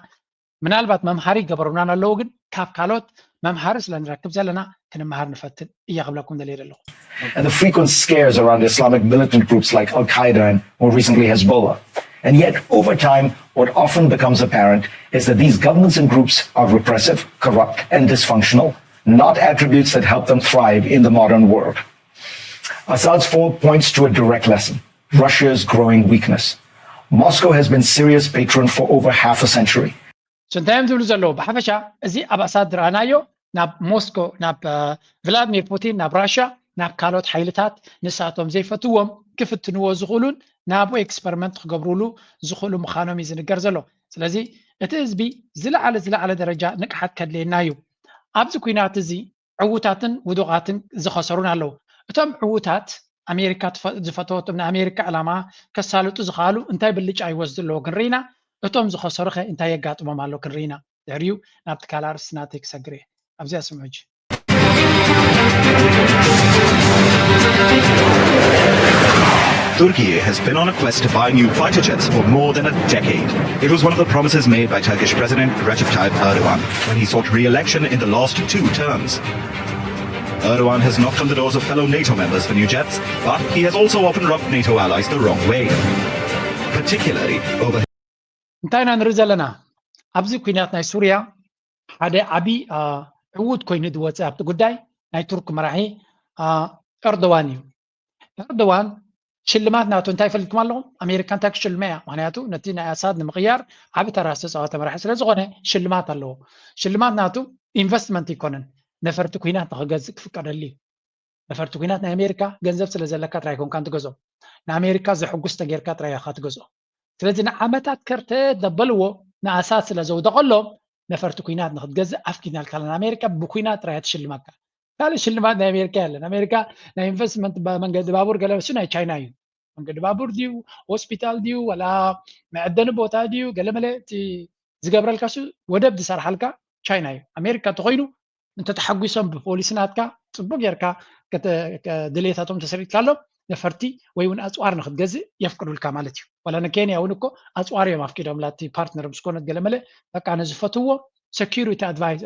ምናልባት መምሃሪ ይገበሩናን ኣለዉ ግን ካብ ካልኦት መምሃሪ ስለ ንረክብ ዘለና ክንመሃር ንፈትን እየ ክብለኩም ደልየ ዘለኹ And the frequent scares around Islamic militant groups like Al Qaeda and more recently Hezbollah. And yet, over time, what often becomes apparent is that these governments and groups are repressive, corrupt, and dysfunctional, not attributes that help them thrive in the modern world. Assad's fall points to a direct lesson Russia's growing weakness. Moscow has been Syria's patron for over half a century. እንታይ እዮም ዝብሉ ዘለዉ? ብሓፈሻ እዚ ኣብ ኣሳድ ዝረኣናዮ ናብ ሞስኮ፣ ናብ ቭላድሚር ፑቲን፣ ናብ ራሽያ፣ ናብ ካልኦት ሓይልታት ንሳቶም ዘይፈትዎም ክፍትንዎ ዝኽእሉን ናብኡ ኤክስፐሪመንት ክገብሩሉ ዝኽእሉ ምዃኖም እዩ ዝንገር ዘሎ። ስለዚ እቲ ህዝቢ ዝለዓለ ዝለዓለ ደረጃ ንቕሓት ከድልየና እዩ። ኣብዚ ኩናት እዚ ዕዉታትን ውዱቓትን ዝኸሰሩን ኣለዉ። እቶም ዕዉታት ኣሜሪካ ዝፈተወቶም ንኣሜሪካ ዕላማ ከሳልጡ ዝኽኣሉ እንታይ ብልጫ ይወስዱ ኣለዎ ክንርኢና፣ እቶም ዝኸሰሩ ኸ እንታይ የጋጥሞም ኣሎ ክንርኢና። ድሕሪኡ ናብቲ ካልእ ኣርእስቲ ናተይ ክሰግር እየ። ኣብዚኣ ስምዑ ሕጂ። Turkey has been on a quest to buy new fighter jets for more than a decade. It was one of the promises made by Turkish President Recep Tayyip Erdogan when he sought re-election in the last two terms. Erdogan has knocked on the doors of fellow NATO members for new jets, but he has also often rubbed NATO allies the wrong way, particularly over እንታይ ኢና ንርኢ ዘለና? ኣብዚ ኩናት ናይ ሱርያ ሓደ ዓቢ ዕዉት ኮይኑ ዝወፀ ኣብቲ ጉዳይ ናይ ቱርክ መራሒ ኤርዶዋን እዩ። ኤርዶዋን ሽልማት ናቱ እንታይ ፈሊጥኩም ኣለኹም? ኣሜሪካ እንታይ ክሽልመ እያ? ምክንያቱ ነቲ ናይ ኣሳድ ንምቕያር ዓቢ ተራ ዝተፃወተ መራሒ ስለ ዝኾነ ሽልማት ኣለዎ። ሽልማት ናቱ ኢንቨስትመንት ኣይኮነን፣ ነፈርቲ ኩናት ንክገዝእ ክፍቀደሉ እዩ። ነፈርቲ ኩናት ናይ ኣሜሪካ ገንዘብ ስለ ዘለካ ጥራይ ኮንካ ትገዝኦ። ንኣሜሪካ ዘሕጉስ ተጌርካ ጥራይ ኢኻ ትገዝኦ። ስለዚ ንዓመታት ከርተ ዘበልዎ ንኣሳድ ስለ ዘውደቐሎም ነፈርቲ ኩናት ንክትገዝእ ኣፍቂድናልካ ኣለና። ኣሜሪካ ብኩናት ጥራይ ትሽልመካ። ካልእ ሽልማት ናይ ኣሜሪካ የለን። ኣሜሪካ ናይ ኢንቨስትመንት መንገዲ ባቡር ገለ እሱ ናይ ቻይና እዩ። መንገዲ ባቡር ድዩ፣ ሆስፒታል ድዩ፣ ወላ መዐደኒ ቦታ ድዩ፣ ገለመለ እቲ ዝገብረልካ እሱ ወደብ ዝሰርሓልካ ቻይና እዩ። ኣሜሪካ እንተኮይኑ እንተተሓጒሶም ብፖሊሲ ናትካ ፅቡቅ ጌርካ ድሌታቶም ተሰሪትካሎም ነፈርቲ ወይ እውን ኣፅዋር ንክትገዝእ የፍቅዱልካ ማለት እዩ። ዋላ ንኬንያ እውን እኮ ኣፅዋር እዮም ኣፍቂዶም ላቲ ፓርትነር ምስኮነት ገለመለ በቃ ነዝፈትዎ ሰኪሪቲ ኣድቫይስ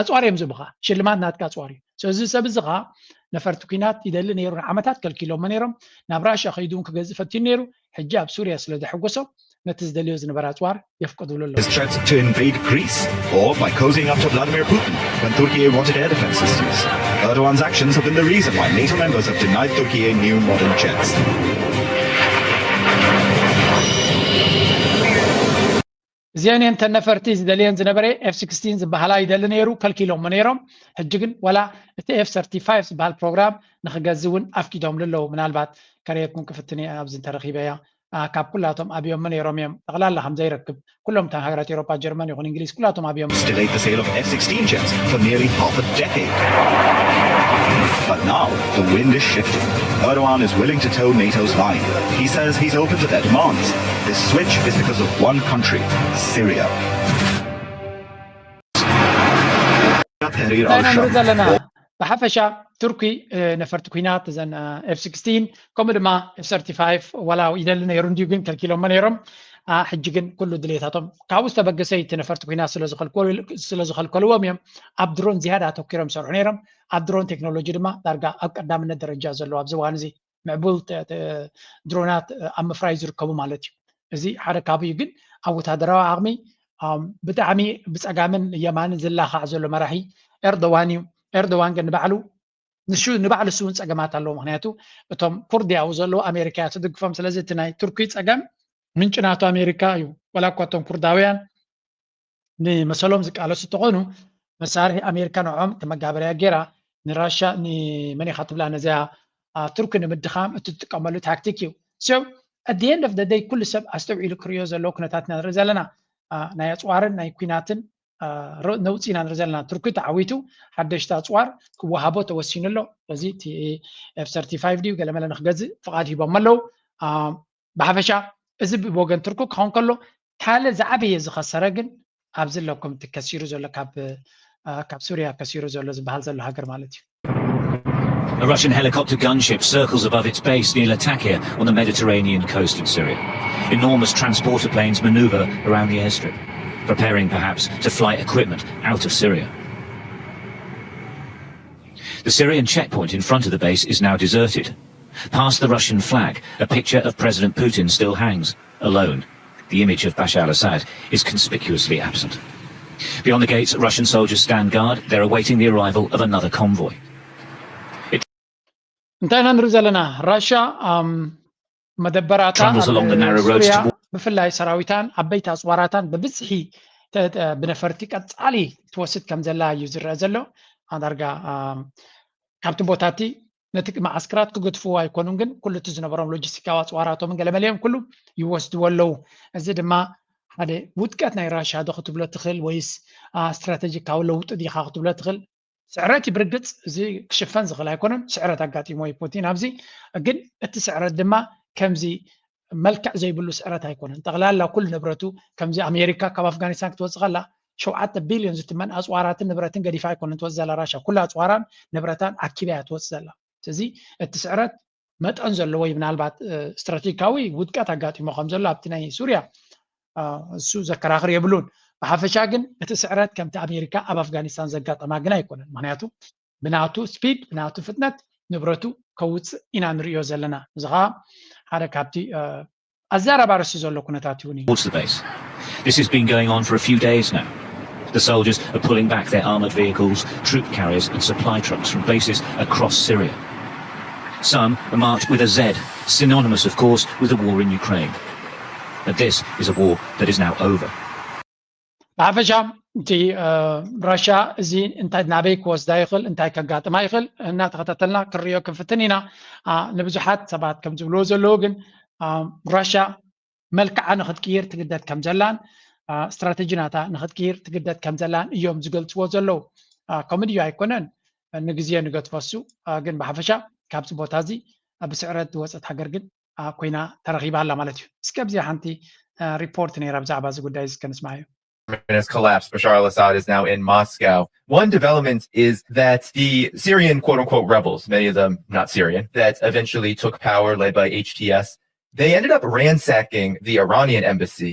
ኣፅዋር እዮም ዝብኻ ሽልማት ናትካ ኣፅዋር እዩ። ስለዚ ሰብ እዚ ከዓ ነፈርቲ ኩናት ይደሊ ነይሩ ንዓመታት ከልኪሎሞ ነይሮም። ናብ ራሽያ ከይዱ እውን ክገዝእ ፈትዩ ነይሩ። ሕጂ ኣብ ሱርያ ስለ ዘሐጎሶም ነቲ ዝደልዮ ዝነበረ ኣፅዋር የፍቅዱሉ ኣለዉ። His threat to invade Greece or by cozying up to Vladimir Putin when Turkey wanted air defense systems. Erdogan's actions have been the reason why NATO members have denied Turkey new modern jets. እዚአን እየን ተን ነፈርቲ ዝደልየን ዝነበረ ኤፍ ሲክስቲን ዝበሃላ ይደሊ ነይሩ ከልኪሎሞ ነይሮም። ሕጂ ግን ወላ እቲ ኤፍ ሰርቲፋይቭ ዝበሃል ፕሮግራም ንክገዝ እውን ኣፍቂዶምሉ ኣለዉ። ምናልባት ከርእየኩም ክፍትን እየ ኣብዚ እንተረኺበ እያ። ካብ ኩላቶም ኣብዮሞ ነይሮም እዮም ጠቕላላ ከም ዘይረክብ ኩሎም እታ ሃገራት ኤሮፓ ጀርመን ይኹን እንግሊዝ ኩላቶም ኣብዮም Delayed the sale of F sixteen jets for nearly half a decade. But now, the wind is shifting. Erdogan is willing to toe NATO's line. He says he's open to their demands. This switch is because of one country, Syria. እንታይ ኢና ንርኢ ዘለና? ብሓፈሻ ቱርኪ ነፈርቲ ኩናት እዘን ኤፍ ሲክስቲን ከምኡ ድማ ኤፍ ሰርቲፋይቭ ዋላ ይደሊ ነይሩ እንድዩ ግን ከልኪሎሞ ነይሮም። ሕጂ ግን ኩሉ ድሌታቶም ካብኡ ዝተበገሰ እቲ ነፈርቲ ኩናት ስለ ዝኸልከልዎም እዮም ኣብ ድሮን ዝያዳ ኣተኪሮም ይሰርሑ ነይሮም። ኣብ ድሮን ቴክኖሎጂ ድማ ዳርጋ ኣብ ቀዳምነት ደረጃ ዘለዉ ኣብዚ እዋን እዚ ምዕቡል ድሮናት ኣብ ምፍራይ ዝርከቡ ማለት እዩ። እዚ ሓደ ካብኡ እዩ። ግን ኣብ ወታደራዊ ዓቕሚ ብጣዕሚ ብፀጋምን የማንን ዝላኻዕ ዘሎ መራሒ ኤርዶዋን እዩ። ኤርዶዋን ግን ንባዕሉ ንሱ ንባዕሉ እሱ እውን ፀገማት ኣለዎ። ምክንያቱ እቶም ኩርድ ያው ዘለዉ ኣሜሪካ እያ ትድግፎም። ስለዚ እቲ ናይ ቱርኪ ፀገም ምንጭ ናቱ ኣሜሪካ እዩ። ወላ እኳ እቶም ኩርዳውያን ንመሰሎም ዝቃለሱ እንተኾኑ መሳርሒ ኣሜሪካ ንዕኦም ከም መጋበርያ ገይራ ንራሻ ንመን ኢኻ ትብላ ነዚያ ቱርኪ ንምድኻም እትጥቀመሉ ታክቲክ እዩ። So at the end of the day ኩሉ ሰብ ኣስተውዒሉ ክርእዮ ዘለዎ ኩነታት ኢና ንርኢ ዘለና። ናይ ኣፅዋርን ናይ ኩናትን ነውፂ ኢና ንርኢ ዘለና። ቱርኪ ተዓዊቱ ሓደሽቲ ኣፅዋር ክወሃቦ ተወሲኑ ኣሎ። ስለዚ እቲ ኤፍ ሰርቲፋይቭ ድዩ ገለመለ ንክገዝእ ፍቓድ ሂቦም ኣለዉ። ብሓፈሻ እዚ ብወገን ቱርኪ ክኸውን ከሎ ካልእ ዝዓበየ ዝኸሰረ ግን ኣብዚ ኣለኩም እቲ ከሲሩ ዘሎ ካብ ካብ ሱርያ ከሲሩ ዘሎ ዝበሃል ዘሎ ሃገር ማለት እዩ። A Russian helicopter gunship circles above its base near Latakia on the Mediterranean coast of Syria. Enormous transporter planes maneuver around the airstrip, preparing perhaps to fly equipment out of Syria. The Syrian checkpoint in front of the base is now deserted. Past the Russian flag, a picture of President Putin still hangs, alone. The image of Bashar al-Assad is conspicuously absent. Beyond the gates, Russian soldiers stand guard. They're awaiting the arrival of another convoy. እንታይ ኢና ንርኢ ዘለና? ራሽያ መደበራታ Travels along the narrow roads towards ብፍላይ ሰራዊታን ዓበይቲ ኣፅዋራታን ብብዝሒ ብነፈርቲ ቀፃሊ ትወስድ ከም ዘላ እዩ ዝረአ ዘሎ። ዳርጋ ካብቲ ቦታቲ ነቲ መዓስከራት ክገድፍዎ ኣይኮኑን፣ ግን ኩሉ እቲ ዝነበሮም ሎጂስቲካዊ ኣፅዋራቶምን ገለመሊኦም ኩሉ ይወስድዎ ኣለዉ። እዚ ድማ ሓደ ውድቀት ናይ ራሽያ ዶ ክትብሎ ትኽእል ወይስ ስትራተጂካዊ ለውጢ ዲኻ ክትብሎ ትኽእል? ስዕረት እዩ ብርግፅ፣ እዚ ክሽፈን ዝኽእል ኣይኮነን። ስዕረት ኣጋጢሞ እዩ ፑቲን ኣብዚ። ግን እቲ ስዕረት ድማ ከምዚ መልክዕ ዘይብሉ ስዕረት ኣይኮነን። ጠቕላላ ኩሉ ንብረቱ ከምዚ ኣሜሪካ ካብ ኣፍጋኒስታን ክትወፅእ ከላ ሸውዓተ ቢልዮን ዝትመን ኣፅዋራትን ንብረትን ገዲፋ ኣይኮነን ትወፅእ ዘላ ራሻ። ኩሉ ኣፅዋራን ንብረታን ኣኪባ እያ ትወፅእ ዘላ። ስለዚ እቲ ስዕረት መጠን ዘለዎ እዩ። ምናልባት ስትራቴጂካዊ ውድቀት ኣጋጢሞ ከም ዘሎ ኣብቲ ናይ ሱርያ እሱ ዘከራኽር የብሉን። ብሓፈሻ ግን እቲ ስዕረት ከምቲ ኣሜሪካ ኣብ ኣፍጋኒስታን ዘጋጠማ ግን ኣይኮነን። ምክንያቱ ብናቱ ስፒድ ብናቱ ፍጥነት ንብረቱ ከውፅእ ኢና ንሪኦ ዘለና። እዚ ከዓ ሓደ ካብቲ ኣዘራራቢ ኣርእስቲ ዘሎ ኩነታት እውን እዩ። Towards the base. This has been going on for a few days now. The soldiers are pulling back their armoured vehicles, troop carriers and supply trucks from bases across Syria. Some are marked with a Z, synonymous of course with the war in Ukraine. But this is a war that is now over. ብሓፈሻ እቲ ራሽያ እዚ እንታይ ናበይ ክወስዳ ይኽእል እንታይ ከጋጥማ ይኽእል እናተኸታተልና ክንሪኦ ክንፍትን ኢና። ንብዙሓት ሰባት ከም ዝብልዎ ዘለዉ ግን ራሽያ መልክዓ ንክትቅይር ትግደድ ከም ዘላን ስትራተጂ ናታ ንክትቅይር ትግደድ ከም ዘላን እዮም ዝገልፅዎ ዘለዉ። ከምኡ ድዩ ኣይኮነን? ንግዜ ንገድፎ እሱ። ግን ብሓፈሻ ካብዚ ቦታ እዚ ብስዕረት ዝወፀት ሃገር ግን ኮይና ተረኺባ ኣላ ማለት እዩ። እስከ ኣብዚኣ ሓንቲ ሪፖርት ነይራ ብዛዕባ እዚ ጉዳይ እዚ ከንስማዕ እዩ። Has collapsed. Bashar al-Assad is now in Moscow. One development is that the Syrian quote unquote rebels, many of them not Syrian, that eventually took power led by H T S, they ended up ransacking the Iranian embassy.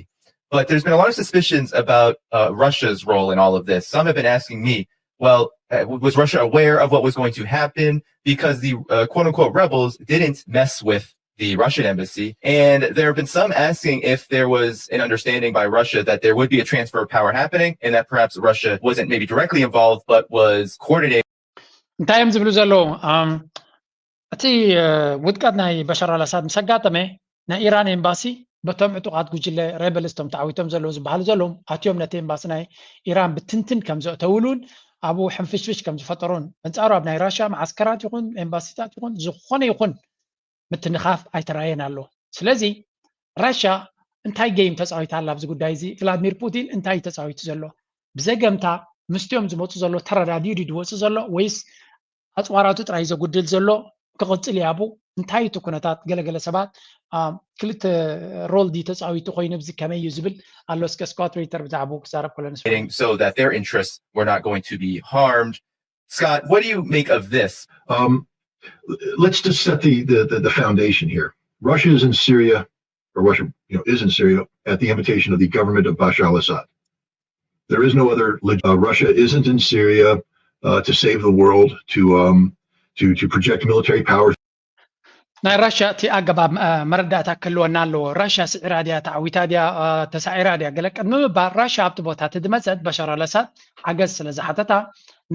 But there's been a lot of suspicions about uh, Russia's role in all of this. Some have been asking me, well, uh, was Russia aware of what was going to happen? Because the uh, quote unquote rebels didn't mess with the Russian embassy. And there have been some asking if there was an understanding by Russia that there would be a transfer of power happening and that perhaps Russia wasn't maybe directly involved but was coordinating. እንታይ እዮም ዝብሉ ዘለዉ? እቲ ውድቀት ናይ በሻር ኣልኣሳድ ምስ ኣጋጠመ ናይ ኢራን ኤምባሲ በቶም ዕጡቓት ጉጅለ ሬበልስ ቶም ተዓዊቶም ዘለዉ ዝበሃሉ ዘለዉ ኣትዮም ነቲ ኤምባሲ ናይ ኢራን ብትንትን ከም ዘእተውሉን ኣብኡ ሕንፍሽፍሽ ከም ዝፈጠሩን ኣንፃሩ ኣብ ናይ ራሽያ መዓስከራት ይኹን ኤምባሲታት ይኹን ዝኾነ ይኹን ምትንኻፍ ኣይተራየን ኣሎ። ስለዚ ራሽያ እንታይ ገይም ተፃዊታ ኣላ ኣብዚ ጉዳይ እዚ? ቭላድሚር ፑቲን እንታይ እዩ ተፃዊቱ ዘሎ? ብዘገምታ ምስቲኦም ዝመፁ ዘሎ ተረዳዲኡ ድዩ ዝወፅእ ዘሎ ወይስ ኣፅዋራቱ ጥራይ ዘጉድል ዘሎ ክቕፅል ያቡ እንታይ እቲ ኩነታት? ገለገለ ሰባት ክልተ ሮል ድዩ ተፃዊቱ ኮይኑ ብዚ ከመይ እዩ ዝብል ኣሎ። እስከ ስኮት ሪተር ብዛዕባኡ ክዛረብ ከሎ ንስማዕ። So that their interests were not going to be harmed. Scott, what do you make of this? Um, let's just set the, the, the, the foundation here. Russia is in Syria, or Russia you know, is in Syria at the invitation of the government of Bashar al-Assad. There is no other. Uh, Russia isn't in Syria uh, to save the world, to um, to to project military power. ናይ ራሽያ እቲ ኣገባብ መረዳእታ ክህልወና ኣለዎ። ራሽያ ስዒራ ድያ ተዓዊታ ድያ ተሳዒራ ድያ ገለ ቅድሚ ምባል ራሽያ ኣብቲ ቦታ እቲ ዝመፀት በሻር ኣልኣሳድ ሓገዝ ስለ ዝሓተታ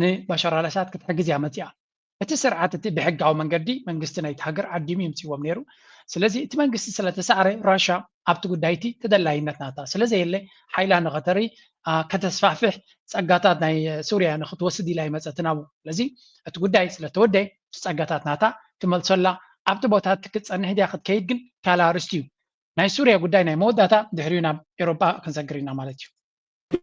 ንበሻር ኣልኣሳድ ክትሕግዝ እያ መፂኣ። እቲ ስርዓት እቲ ብሕጋዊ መንገዲ መንግስቲ ናይቲ ሃገር ዓዲሙ ይምፅዎም ነይሩ። ስለዚ እቲ መንግስቲ ስለተሳዕረ ራሻ ኣብቲ ጉዳይ እቲ ተደላይነት ናታ ስለዘየለ ሓይላ ንኸተሪ ከተስፋሕፍሕ ፀጋታት ናይ ሱርያ ንክትወስድ ኢላ ይመፀት ናብኡ። ስለዚ እቲ ጉዳይ ስለተወደ እቲ ፀጋታት ናታ ትመልሶላ ኣብቲ ቦታ እቲ ክትፀንሕ ድያ ክትከይድ ግን ካልእ ኣርእስቲ እዩ። ናይ ሱርያ ጉዳይ ናይ መወዳእታ ድሕሪኡ ናብ ኤሮጳ ክንሰግር ኢና ማለት እዩ።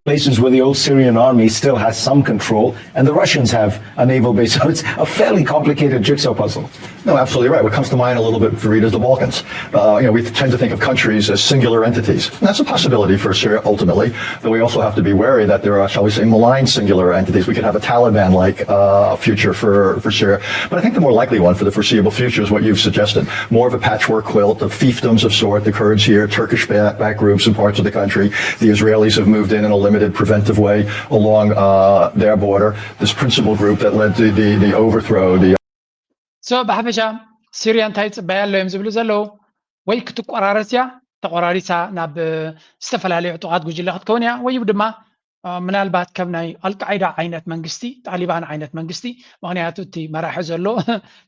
Places where the old Syrian army still has some control, and the Russians have a naval base. So it's a fairly complicated jigsaw puzzle. No, absolutely right. What comes to mind a little bit, Fareed, is the Balkans. Uh, you know, we tend to think of countries as singular entities. And that's a possibility for Syria ultimately, though we also have to be wary that there are, shall we say, malign singular entities. We could have a Taliban-like uh, future for, for Syria. But I think the more likely one for the foreseeable future is what you've suggested. More of a patchwork quilt of fiefdoms of sort, the Kurds here, Turkish backed groups in parts of the country. The Israelis have moved in in a limited preventive way along uh, their border. This principal group that led to the, the overthrow, the So ብሓፈሻ ሲርያ እንታይ ይፅበያ ኣሎ እዮም ዝብሉ ዘለዉ? ወይ ክትቆራረስ እያ፣ ተቆራሪሳ ናብ ዝተፈላለዩ ዕጡቓት ጉጅለ ክትከውን እያ፣ ወይ ድማ ምናልባት ከም ናይ ኣልቃይዳ ዓይነት መንግስቲ፣ ጣሊባን ዓይነት መንግስቲ፣ ምክንያቱ እቲ መራሒ ዘሎ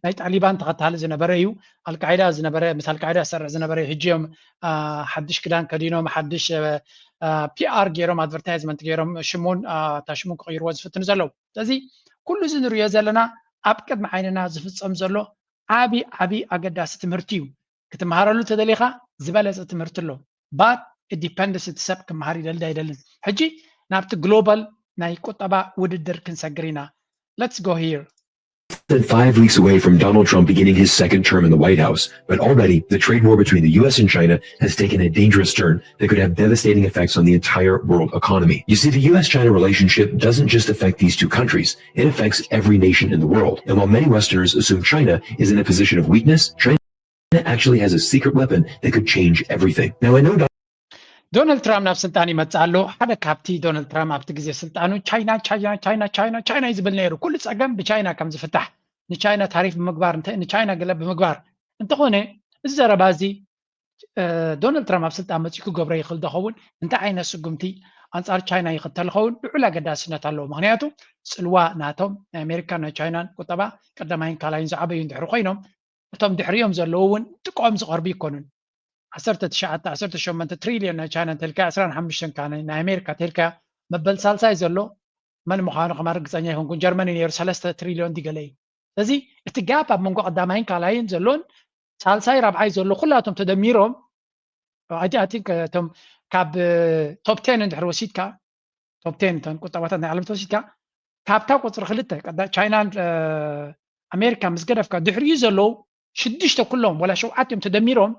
ናይ ጣሊባን ተኸታሊ ዝነበረ እዩ። ኣልቃይዳ ዝነበረ፣ ምስ ኣልቃይዳ ዝሰርሕ ዝነበረ እዩ። ሕጂ እዮም ሓድሽ ክዳን ከዲኖም፣ ሓድሽ ፒኣር ገይሮም፣ ኣድቨርታይዝመንት ገይሮም፣ ሽሙን እታ ሽሙን ክቕይርዎ ዝፍትኑ ዘለዉ። ስለዚ ኩሉ እዚ ንሪኦ ዘለና ኣብ ቅድሚ ዓይንና ዝፍፀም ዘሎ ዓቢ ዓቢ ኣገዳሲ ትምህርቲ እዩ። ክትመሃረሉ ተደሊኻ ዝበለፀ ትምህርቲ ኣሎ። ባት ዲፐንድስ እቲ ሰብ ክመሃር ይደሊ ኣይደልን። ሕጂ ናብቲ ግሎባል ናይ ቁጠባ ውድድር ክንሰግር ኢና። Let's go here. Less than five weeks away from Donald Trump beginning his second term in the White House, but already the trade war between the U S and China has taken a dangerous turn that could have devastating effects on the entire world economy. You see, the U S China relationship doesn't just affect these two countries, it affects every nation in the world. And while many Westerners assume China is in a position of weakness, China actually has a secret weapon that could change everything. Now, I know ዶናልድ ትራምፕ ናብ ስልጣን ይመጽእ ኣሎ። ሓደ ካብቲ ዶናልድ ትራምፕ ኣብቲ ግዜ ስልጣኑ ቻይና ቻይና ቻይና ቻይና ቻይና እዩ ዝብል ነይሩ። ኩሉ ጸገም ብቻይና ከም ዝፍታሕ፣ ንቻይና ታሪፍ ብምግባር፣ ንቻይና ገለ ብምግባር። እንተኾነ እዚ ዘረባ እዚ ዶናልድ ትራምፕ ኣብ ስልጣን መጺኡ ክገብሮ ይኽእል ዶ ኸውን? እንታይ ዓይነት ስጉምቲ ኣንጻር ቻይና ይኽተል ኸውን? ልዑል ኣገዳስነት ኣለዎ። ምክንያቱ ጽልዋ ናቶም ናይ ኣሜሪካን ናይ ቻይናን ቁጠባ ቀዳማይን ካልኣይን ዝዓበዩ እንድሕሪ ኮይኖም፣ እቶም ድሕሪኦም ዘለዉ እውን ጥቅኦም ዝቐርቡ ይኮኑን። ዓሰርተ ትሽዓተ ዓሰርተ ሸሞንተ ትሪልዮን ናይ ቻይና እንተልካ፣ ዕስራን ሓሙሽተን ናይ ኣሜሪካ እንተልካ፣ መበል ሳልሳይ ዘሎ መን ምዃኑ ከማን ርግፀኛ ይኮንኩን። ጀርመኒ ነይሩ ሰለስተ ትሪልዮን ድገለ እዩ። ስለዚ እቲ ጋፕ ኣብ መንጎ ቀዳማይን ካልኣይን ዘሎን ሳልሳይ ራብዓይ ዘሎ ኩላቶም ተደሚሮም፣ I think እቶም ካብ ቶፕ ቴን እንድሕር ወሲድካ፣ ቶፕ ቴን እተን ቁጠባታት ናይ ዓለም ተወሲድካ፣ ካብታ ቁፅሪ ክልተ ቻይናን ኣሜሪካ ምስ ገደፍካ፣ ድሕሪኡ ዘለዉ ሽዱሽተ ኩሎም ወላ ሸውዓቲኦም ተደሚሮም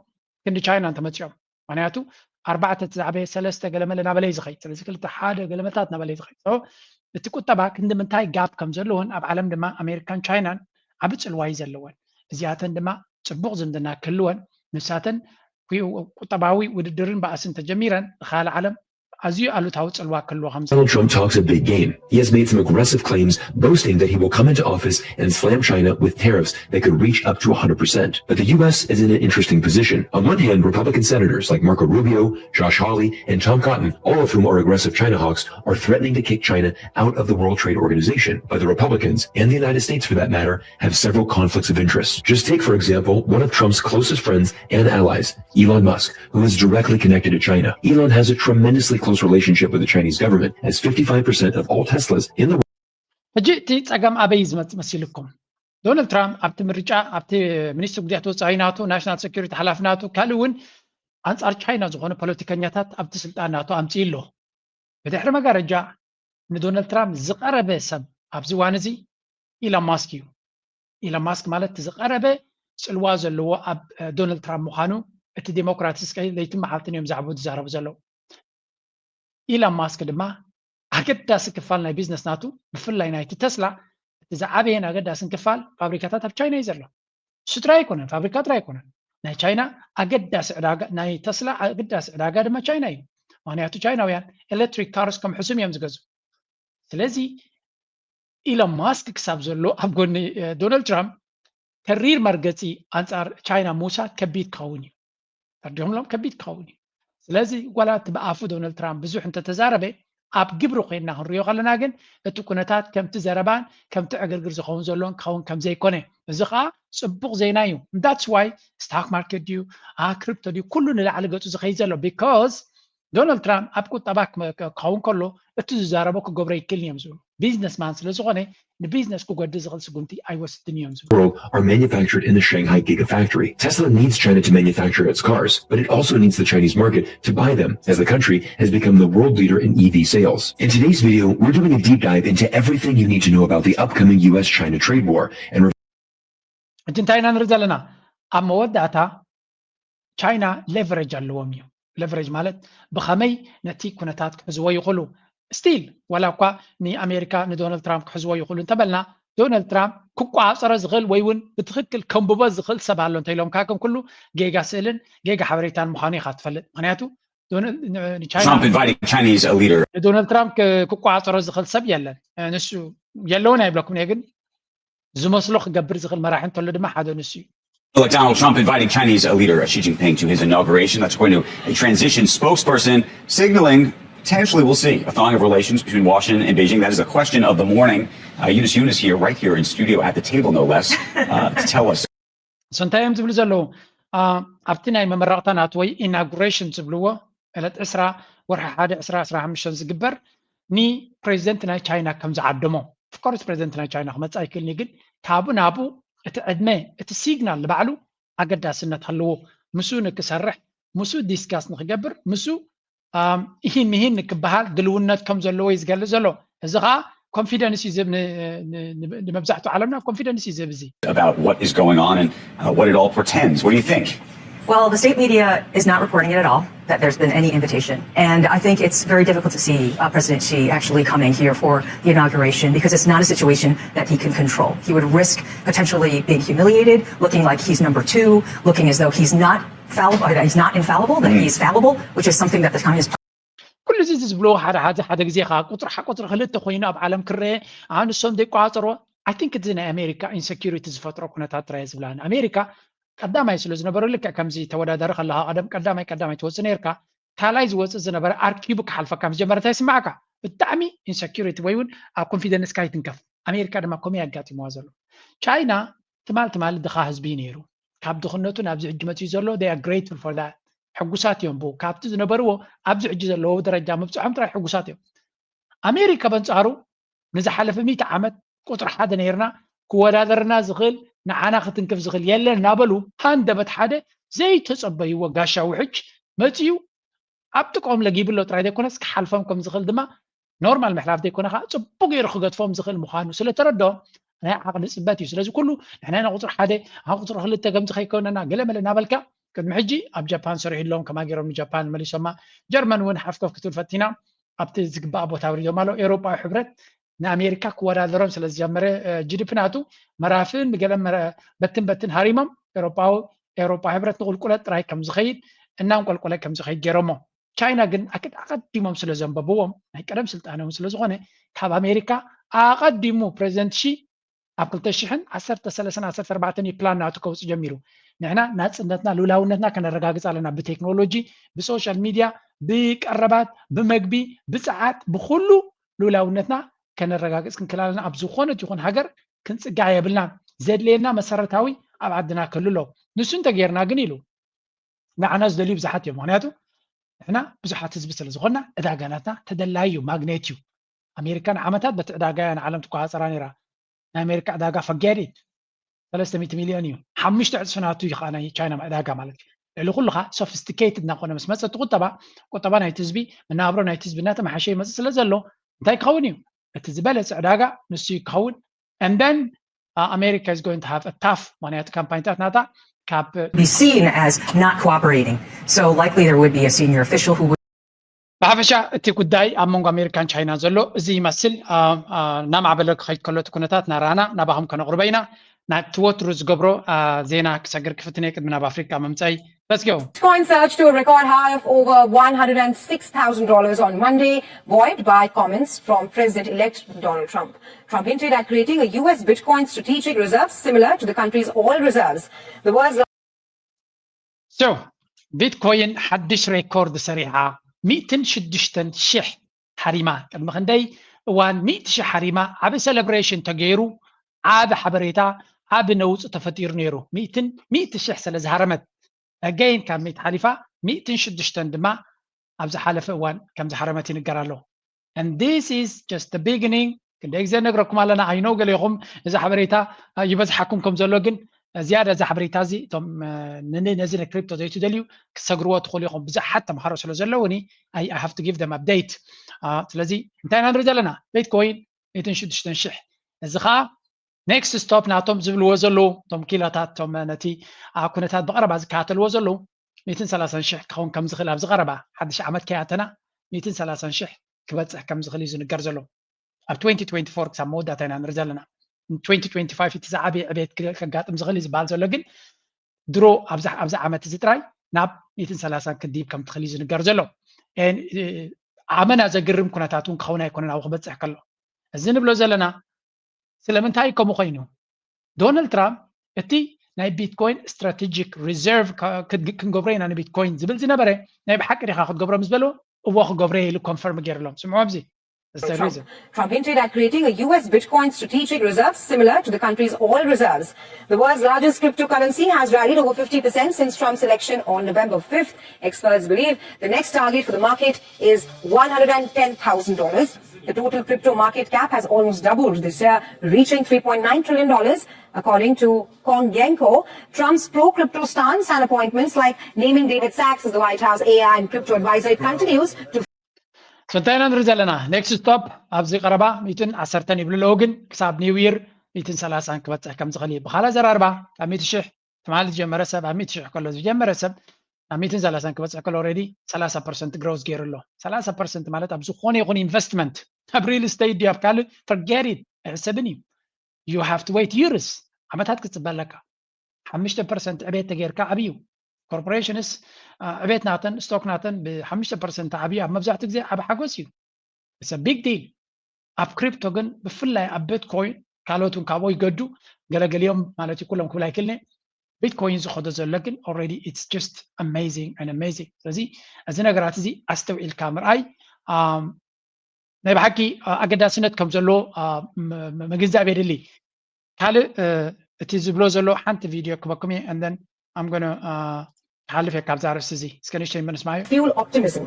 ክንዲ ቻይና እንተመፂኦም። ምክንያቱ ኣርባዕተ እቲ ዝዓበየ ሰለስተ ገለመለ ናበለይ ዝኸይድ፣ ስለዚ ክልተ ሓደ ገለመታት ናበለይ ዝኸይድ። እቲ ቁጠባ ክንዲ ምንታይ ጋፕ ከም ዘለዎን ኣብ ዓለም ድማ ኣሜሪካን ቻይናን ዓቢ ፅልዋ እዩ ዘለወን። እዚኣተን ድማ ፅቡቕ ዝምድና ክህልወን፣ ንሳተን ቁጠባዊ ውድድርን ባእስን ተጀሚረን ንኻልእ ዓለም ኣዝዩ ኣሉታዊ ጽልዋ ክህልዎ ከም Donald Trump talks a big game. He has made some aggressive claims, boasting that he will come into office and slam China with tariffs that could reach up to one hundred percent. But the U S is in an interesting position. On one hand, Republican senators like Marco Rubio, Josh Hawley, and Tom Cotton, all of whom are aggressive China hawks, are threatening to kick China out of the World Trade Organization. But the Republicans, and the United States for that matter, have several conflicts of interest. Just take, for example, one of Trump's closest friends and allies, Elon Musk, who is directly connected to China. Elon has a tremendously close relationship with the Chinese government, as fifty-five percent of all Teslas in the ሕጂ እቲ ጸገም ኣበይ ዝመጽእ መሲልኩም? ዶናልድ ትራምፕ ኣብቲ ምርጫ፣ ኣብቲ ሚኒስትር ጉዳያት ወጻኢ ናቱ፣ ናሽናል ሴኩሪቲ ሓላፊ ናቱ፣ ካልእ እውን ኣንጻር ቻይና ዝኾኑ ፖለቲከኛታት ኣብቲ ስልጣን ናቱ ኣምጽኡ ኣሎ። ብድሕሪ መጋረጃ ንዶናልድ ትራምፕ ዝቐረበ ሰብ ኣብዚ እዋን እዚ ኢሎን ማስክ እዩ። ኢሎን ማስክ ማለት እቲ ዝቐረበ ጽልዋ ዘለዎ ኣብ ዶናልድ ትራምፕ ምዃኑ እቲ ዴሞክራትስ ለይትን መዓልትን እዮም ዛዕባኡ ዝዛረቡ ዘለዉ። ኢሎን ማስክ ድማ ኣገዳሲ ክፋል ናይ ቢዝነስ ናቱ፣ ብፍላይ ናይቲ ተስላ፣ እቲ ዝዓበየን ኣገዳስን ክፋል ፋብሪካታት ኣብ ቻይና እዩ ዘሎ። እሱ ጥራይ ኣይኮነን፣ ፋብሪካ ጥራይ ኣይኮነን። ናይ ቻይና ኣገዳሲ ዕዳጋ፣ ናይ ተስላ ኣገዳሲ ዕዳጋ ድማ ቻይና እዩ። ምክንያቱ ቻይናውያን ኤሌክትሪክ ካርስ ከም ሕሱም እዮም ዝገዝኡ። ስለዚ ኢሎን ማስክ ክሳብ ዘሎ ኣብ ጎኒ ዶናልድ ትራምፕ ተሪር መርገፂ ኣንፃር ቻይና ምውሳድ ከቢድ ክኸውን እዩ። ተርዲኦምሎም ከቢድ ክኸውን እዩ። ስለዚ ዋላ እቲ ብኣፉ ዶናልድ ትራምፕ ብዙሕ እንተተዛረበ፣ ኣብ ግብሪ ኮይንና ክንሪኦ ከለና ግን እቲ ኩነታት ከምቲ ዘረባን ከምቲ ዕግርግር ዝኸውን ዘሎን ክኸውን ከም ዘይኮነ፣ እዚ ከዓ ፅቡቅ ዜና እዩ። That's why ስታክ ማርኬት ድዩ ክሪፕቶ ድዩ ኩሉ ንላዕሊ ገፁ ዝኸይድ ዘሎ፣ because ዶናልድ ትራምፕ ኣብ ቁጠባ ክኸውን ከሎ እቲ ዝዛረቦ ክገብሮ ይክእል እዮም ዝብሉ። ቢዝነስማን ስለ ዝኾነ ንቢዝነስ ክጎድእ ዝኽእል ስጉምቲ ኣይወስድን እዮም ዝብሉ። World are manufactured in the Shanghai Gigafactory. Tesla needs China to manufacture its cars, but it also needs the Chinese market to buy them, as the country has become the world leader in E V sales. In today's video, we're doing a deep dive into everything you need to know about the upcoming U S China trade war and ሕጂ እንታይ ኢና ንርኢ ዘለና? ኣብ መወዳእታ ቻይና ሌቨሬጅ ኣለዎም እዩ። ሌቨሬጅ ማለት ብኸመይ ነቲ ኩነታት ክሕዝዎ ይኽእሉ። ስቲል ዋላ እኳ ንኣሜሪካ ንዶናልድ ትራምፕ ክሕዝዎ ይኽእሉ እንተበልና፣ ዶናልድ ትራምፕ ክቆፃፀሮ ዝኽእል ወይ እውን ብትኽክል ከንብቦ ዝኽእል ሰብ ኣሎ እንተኢሎም፣ ካክም ኩሉ ጌጋ ስእልን ጌጋ ሓበሬታን ምዃኑ ኢኻ ትፈልጥ። ምክንያቱ ንዶናልድ ትራምፕ ክቆፃፀሮ ዝኽእል ሰብ የለን። ንሱ የለውን ኣይብለኩም እየ፣ ግን ዝመስሎ ክገብር ዝኽእል መራሒ እንተሎ ድማ ሓደ ንሱ እዩ። Like Donald Trump inviting Chinese leader Xi Jinping to his inauguration. That's according to a transition spokesperson signaling Potentially, we'll see a thawing of relations between Washington and Beijing. That is the question of the morning. Uh, Eunice Eunice here, right here in studio at the table, no less, uh, to tell us. So እንታይ እዮም ዝብሉ ዘለዉ? ኣብቲ ናይ መመረቕታ ናቱ ወይ ኢናጉሬሽን ዝብልዎ ዕለት ዕስራ ወርሒ ሓደ ዕስራ ዕስራ ሓሙሽተ ዝግበር ንፕሬዚደንት ናይ ቻይና ከም ዝዓደሞ። ኦፍኮርስ ፕሬዚደንት ናይ ቻይና ክመፅእ ኣይክእልን እዩ፣ ግን ካብኡ ናብኡ እቲ ዕድመ፣ እቲ ሲግናል ንባዕሉ ኣገዳስነት ኣለዎ። ምስኡ ንክሰርሕ፣ ምስኡ ዲስካስ ንክገብር፣ ምስኡ ኢሂን ምሂን ንክበሃል ድልውነት ከም ዘለዎ እዩ ዝገልፅ ዘሎ። እዚ ከዓ ኮንፊደንስ እዩ ዝህብ፣ ንመብዛሕትኡ ዓለምና ኮንፊደንስ እዩ ዝህብ። እዚ about what is going on and uh, what it all portends. What do you think? Well, the state media is not reporting it at all, that there's been any invitation. And I think it's very difficult to see uh, President Xi actually coming here for the inauguration because it's not a situation that he can control. He would risk potentially being humiliated, looking like he's number two, looking as though he's not fallible, that he's not infallible, that he's fallible, which is something that the Communist Party ኩሉ እዚ ዝብሎ ሓደ ሓደ ሓደ ግዜ ከዓ ቁፅሪ ሓደ ቁፅሪ ክልተ ኮይኑ ኣብ ዓለም ክረአ ኣንሶም ዘይቋፀሮ። I think እዚ ናይ ኣሜሪካ ኢንሰኪሪቲ ዝፈጥሮ ኩነታት ጥራይ ዝብላ ኣሜሪካ ቀዳማይ ስለ ዝነበረ ልክዕ ከምዚ ተወዳዳሪ ከለካ ቀደም ቀዳማይ ቀዳማይ ትወፅእ ነርካ። ካልኣይ ዝወፅእ ዝነበረ ኣርኪቡ ክሓልፈካ ምስ ጀመረ እንታይ ይስማዓካ? ብጣዕሚ ኢንሰኪሪቲ ወይ እውን ኣብ ኮንፊደንስካ ይትንከፍ። ኣሜሪካ ድማ ከምኡ ኣጋጢምዋ ዘሎ። ቻይና ትማል ትማል ድኻ ህዝቢ እዩ ነይሩ። ካብ ድኽነቱ ናብዚ ሕጂ መፅኡ ዘሎ they are grateful for that። ሕጉሳት እዮም ብኡ ካብቲ ዝነበርዎ ኣብዚ ሕጂ ዘለዎ ደረጃ ምብፅሖም ጥራይ ሕጉሳት እዮም። ኣሜሪካ በንፃሩ ንዝሓለፈ ሚእቲ ዓመት ቁፅሪ ሓደ ነይርና፣ ክወዳደርና ዝኽእል ንዓና ክትንክፍ ዝኽእል የለን እናበሉ ሃንደበት ሓደ ዘይተፀበይዎ ጋሻ ውሕጅ መፂኡ ኣብ ጥቅኦም ለጊቡ ኣሎ ጥራይ ዘይኮነስ ክሓልፎም ከም ዝኽእል ድማ ኖርማል ምሕላፍ ዘይኮነ ከዓ ፅቡቅ ገይሩ ክገድፎም ዝኽእል ምዃኑ ስለ ተረድኦም ናይ ዓቕሊ ፅበት እዩ። ስለዚ ኩሉ ንሕና ኢና ቁፅሪ ሓደ፣ ኣብ ቁፅሪ ክልተ ከምዚ ከይኮነና ገለመለ እናበልካ ቅድሚ ሕጂ ኣብ ጃፓን ሰሪሑ ኣሎም ከማ ገይሮም ንጃፓን መሊሶማ። ጀርመን እውን ሓፍከፍ ክትብል ፈቲና ኣብቲ ዝግባእ ቦታ ኣውሪዶም ኣሎ። ኤውሮጳዊ ሕብረት ንኣሜሪካ ክወዳደሮም ስለ ዝጀመረ ጂዲፒ ናቱ መራፍን ብገለ በትን በትን ሃሪሞም ኤውሮጳዊ ኤውሮጳ ሕብረት ንቁልቁለት ጥራይ ከም ዝኸይድ እናንቆልቆለ ከም ዝኸይድ ገይሮሞ። ቻይና ግን ኣቀዲሞም ስለ ዘንበብዎም ናይ ቀደም ስልጣነ እውን ስለ ዝኾነ ካብ ኣሜሪካ ኣቐዲሙ ፕሬዚደንት ሺ ኣብ ክልተ ሽሕን ዓሰርተ ሰለስተን ዓሰርተ ኣርባዕተን እዩ ፕላን ናቱ ከውፅእ ጀሚሩ። ንሕና ናፅነትና ልኡላውነትና ከነረጋግፅ ኣለና ብቴክኖሎጂ ብሶሻል ሚድያ ብቀረባት ብመግቢ ብፀዓት ብኩሉ ልኡላውነትና ከነረጋግፅ ክንክእል ኣለና። ኣብ ዝኾነት ይኹን ሃገር ክንፅጋዕ የብልናን። ዘድልየና መሰረታዊ ኣብ ዓድና ክህሉ ኣለዎ። ንሱ እንተገይርና ግን ኢሉ ንዓና ዝደልዩ ብዙሓት እዮም። ምክንያቱ ንሕና ብዙሓት ህዝቢ ስለ ዝኾንና ዕዳጋ ናትና ተደላዪ እዩ፣ ማግኔት እዩ። ኣሜሪካ ንዓመታት በቲ ዕዳጋ እያ ንዓለም ትቆፃፀራ ነይራ። ናይ ኣሜሪካ ዕዳጋ ፈገሪት ሰለስተ ሚእቲ ሚልዮን እዩ። ሓሙሽተ ዕፅፊ ናቱ እዩ ከዓ ናይ ቻይና ዕዳጋ ማለት እዩ። ልዕሊ ኩሉ ከዓ ሶፊስቲኬትድ እናኾነ ምስ መፀ እቲ ቁጠባ ቁጠባ ናይቲ ህዝቢ መናብሮ ናይቲ ህዝቢ እናተመሓሸ ይመፅእ ስለ ዘሎ እንታይ ክኸውን እዩ? እቲ ዝበለፀ ዕዳጋ ንሱ እዩ ክኸውን። And then uh, America is going to have a tough ምክንያቱ ካምፓኒታት ናታ ካብ be seen as not cooperating. So likely there would be a senior official who would ብሓፈሻ እቲ ጉዳይ ኣብ መንጎ ኣሜሪካን ቻይና ዘሎ እዚ ይመስል። እናማዕበለ ክኸይድ ከሎ እቲ ኩነታት ናራና ናባኹም ከነቕርቦ ኢና። ናብቲ ወትሩ ዝገብሮ ዜና ክሰግር ክፍትነ ቅድሚ ናብ ኣፍሪቃ ምምፀይ። Let's go. Bitcoin surged to a record high of over one hundred and six thousand dollars on Monday, buoyed by comments from President-elect Donald Trump. Trump hinted at creating a U S Bitcoin strategic reserve similar to the country's oil reserves. The world's So ቢትኮይን ሓድሽ ሬኮርድ ሰሪሓ ሚእትን ሽዱሽተን ሽሕ ሓሪማ። ቅድሚ ክንደይ እዋን ሚእቲ ሽሕ ሓሪማ ዓቢ ሴሌብሬሽን ተገይሩ ዓቢ ሓበሬታ ዓቢ ነውፂ ተፈጢሩ ነይሩ። ሚእትን ሚእቲ ሽሕ ስለ ዝሃረመት ኣገይን ካብ ሚእቲ ሓሊፋ ሚእትን ሽዱሽተን ድማ ኣብ ዝሓለፈ እዋን ከም ዝሓረመት ይንገር ኣሎ። And this is just the beginning. ክንደይ ግዜ ነግረኩም ኣለና ኣይኖ ገሌኹም እዚ ሓበሬታ ይበዝሓኩም ከም ዘሎ ግን ዝያዳ እዚ ሓበሬታ እዚ እቶም ነዚ ናይ ክሪፕቶ ዘይትደልዩ ክሰግርዎ ትኽእሉ ኢኹም። ብዙሓት ተምሃሮ ስለ ዘለውኒ I have to give them update። ስለዚ እንታይ ኢና ንርኢ ዘለና? ቢትኮይን ሚእትን ሽዱሽተን ሽሕ እዚ ከዓ ኔክስት ስቶፕ ናቶም ዝብልዎ ዘለዉ እቶም ኪላታት እቶም ነቲ ኩነታት ብቐረባ ዝከታተልዎ ዘለዉ ሚእትን ሰላሳን ሽሕ ክኸውን ከም ዝኽእል ኣብዚ ቀረባ ሓድሽ ዓመት ከይኣተና ሚእትን ሰላሳን ሽሕ ክበፅሕ ከም ዝኽእል እዩ ዝንገር ዘሎ። ኣብ twenty twenty-four ክሳብ መወዳእታ ኢና ንርኢ ዘለና። Twenty twenty-five እቲ ዝዓበየ ዕቤት ከጋጥም ዝኽእል እዩ ዝበሃል ዘሎ ግን ድሮ ኣብዚ ኣብዚ ዓመት እዚ ጥራይ ናብ ሚእትን ሰላሳን ክድይብ ከም ትኽእል እዩ ዝንገር ዘሎ። ኣመና ዘግርም ኩነታት እውን ክኸውን ኣይኮነን ኣብኡ ክበፅሕ ከሎ። እዚ ንብሎ ዘለና ስለምንታይ ከምኡ ኮይኑ? ዶናልድ ትራምፕ እቲ ናይ ቢትኮይን ስትራቴጂክ ሪዘርቭ ክንገብሮ ኢና ንቢትኮይን ዝብል ዝነበረ ናይ ብሓቂ ዲኻ ክትገብሮ ምስ በልዎ እዎ ክገብሮ ኢሉ ኮንፈርም ገይርሎም። ስምዑ ኣብዚ። That's the Trump. Reason. Trump hinted at creating a U S Bitcoin strategic reserve similar to the country's oil reserves. The world's largest cryptocurrency has rallied over fifty percent since Trump's election on November fifth. Experts believe the next target for the market is one hundred and ten thousand dollars. The total crypto market cap has almost doubled this year, reaching three point nine trillion dollars. According to Kong Genko, Trump's pro crypto stance and appointments like naming David Sacks as the White House A I and crypto advisor, it continues to So እንታይ ኢና ንርኢ ዘለና? Next stop ኣብዚ ቀረባ ሚእትን ዓሰርተን ይብሉ ኣለዉ፣ ግን ክሳብ ኒው ይር ሚእትን ሰላሳን ክበፅሕ ከም ዝኽእል እዩ። ብኻልእ ኣዘራርባ ካብ ሚእቲ ሽሕ ትማሊ ዝጀመረ ሰብ፣ ኣብ ሚእቲ ሽሕ ከሎ ዝጀመረ ሰብ ናብ ሚእትን ሰላሳን ክበፅሕ ከሎ already ሰላሳ ፐርሰንት ግሮዝ ገይሩ ኣሎ። ሰላሳ ፐርሰንት ማለት ኣብ ዝኾነ ይኹን ኢንቨስትመንት፣ ኣብ ሪል ስቴት ድዩ ኣብ ካልእ፣ ፈርጌት ኢት፣ ኣይሕሰብን እዩ። You have to wait years፣ ዓመታት ክትፅበ ኣለካ። ሓሙሽተ ፐርሰንት ዕቤት ተገይርካ ዓብዩ። ኮርፖሬሽንስ ዕቤት ናተን፣ ስቶክ ናተን ብሓሙሽተ ፐርሰንት ዓብዩ ኣብ መብዛሕትኡ ግዜ ዓቢ ሓጎስ እዩ። It's a big deal። ኣብ ክሪፕቶ ግን ብፍላይ ኣብ ቢትኮይን፣ ካልኦት እውን ካብኡ ይገዱ፣ ገለገሊኦም ማለት እዩ፣ ኩሎም ክብል ኣይክእልን እየ። ቢትኮይን ዝኸዶ ዘሎ ግን already it's just amazing and amazing። ስለዚ እዚ ነገራት እዚ ኣስተውዒልካ ምርኣይ፣ ኣም፣ ናይ ብሓቂ፣ አ፣ ኣገዳስነት ከም ዘለዎ፣ አ፣ ም-፣ ም-፣ ምግንዛብ የድሊ። ካልእ፣ እ፣ እቲ ዝብሎ ዘሎ ሓንቲ ቪድዮ ክበኩም እየ፣ and then I'm gonna፣ አ፣ ክሓልፍ እየ ካብዛ ኣርእስቲ እዚ። እስከ ንእሽተይ ንስማዮ። fuel optimism.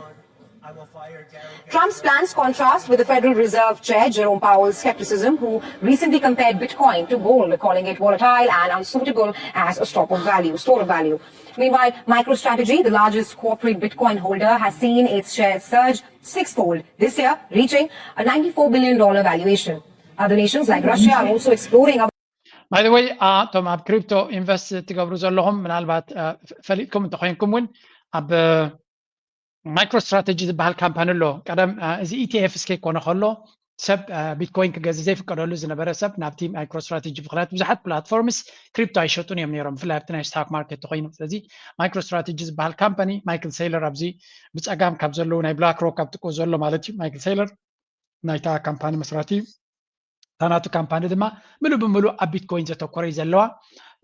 Trump's plans contrast with the Federal Reserve Chair Jerome Powell's skepticism, who recently compared Bitcoin to gold, calling it volatile and unsuitable as a stock of value, store of value. Meanwhile, MicroStrategy, the largest corporate Bitcoin holder, has seen its share surge sixfold this year, reaching a ninety-four billion dollar valuation. Other nations like Russia are also exploring By the way፣ አ፣ እቶም ኣብ ክሪፕቶ ኢንቨስት ትገብሩ ዘለኹም፣ ምናልባት፣ አ፣ ፈ-፣ ፈሊጥኩም እንተኾይንኩም እውን፣ ኣብ፣ አ፣ ማይክሮ ስትራቴጂ ዝበሃል ካምፓኒ ኣሎ። ቀደም፣ አ፣ እዚ ኢ ቲ ኤፍ እስከይኮነ ከሎ፣ ሰብ፣ አ፣ ቢትኮይን ክገዝእ ዘይፍቀደሉ ዝነበረ ሰብ ናብቲ ማይክሮ ስትራቴጂ፣ ምኽንያቱ ብዙሓት ፕላትፎርምስ ክሪፕቶ ኣይሸጡን እዮም ነይሮም፣ ብፍላይ ኣብቲ ናይ ስታክ ማርኬት ተኾይኑ። ስለዚ ማይክሮ ስትራቴጂ ዝበሃል ካምፓኒ፣ ማይክል ሴይለር ኣብዚ ብጸጋም ካብ ዘለዉ ናይ ብላክ ሮክ ኣብ ጥቅኡ ዘሎ ማለት እዩ፣ ማይክል ሴይለር ናይታ ካምፓኒ መስራቲ እዩ። እታ ናቱ ካምፓኒ ድማ ምሉእ ብምሉእ ኣብ ቢትኮይን ዘተኮረ እዩ ዘለዋ።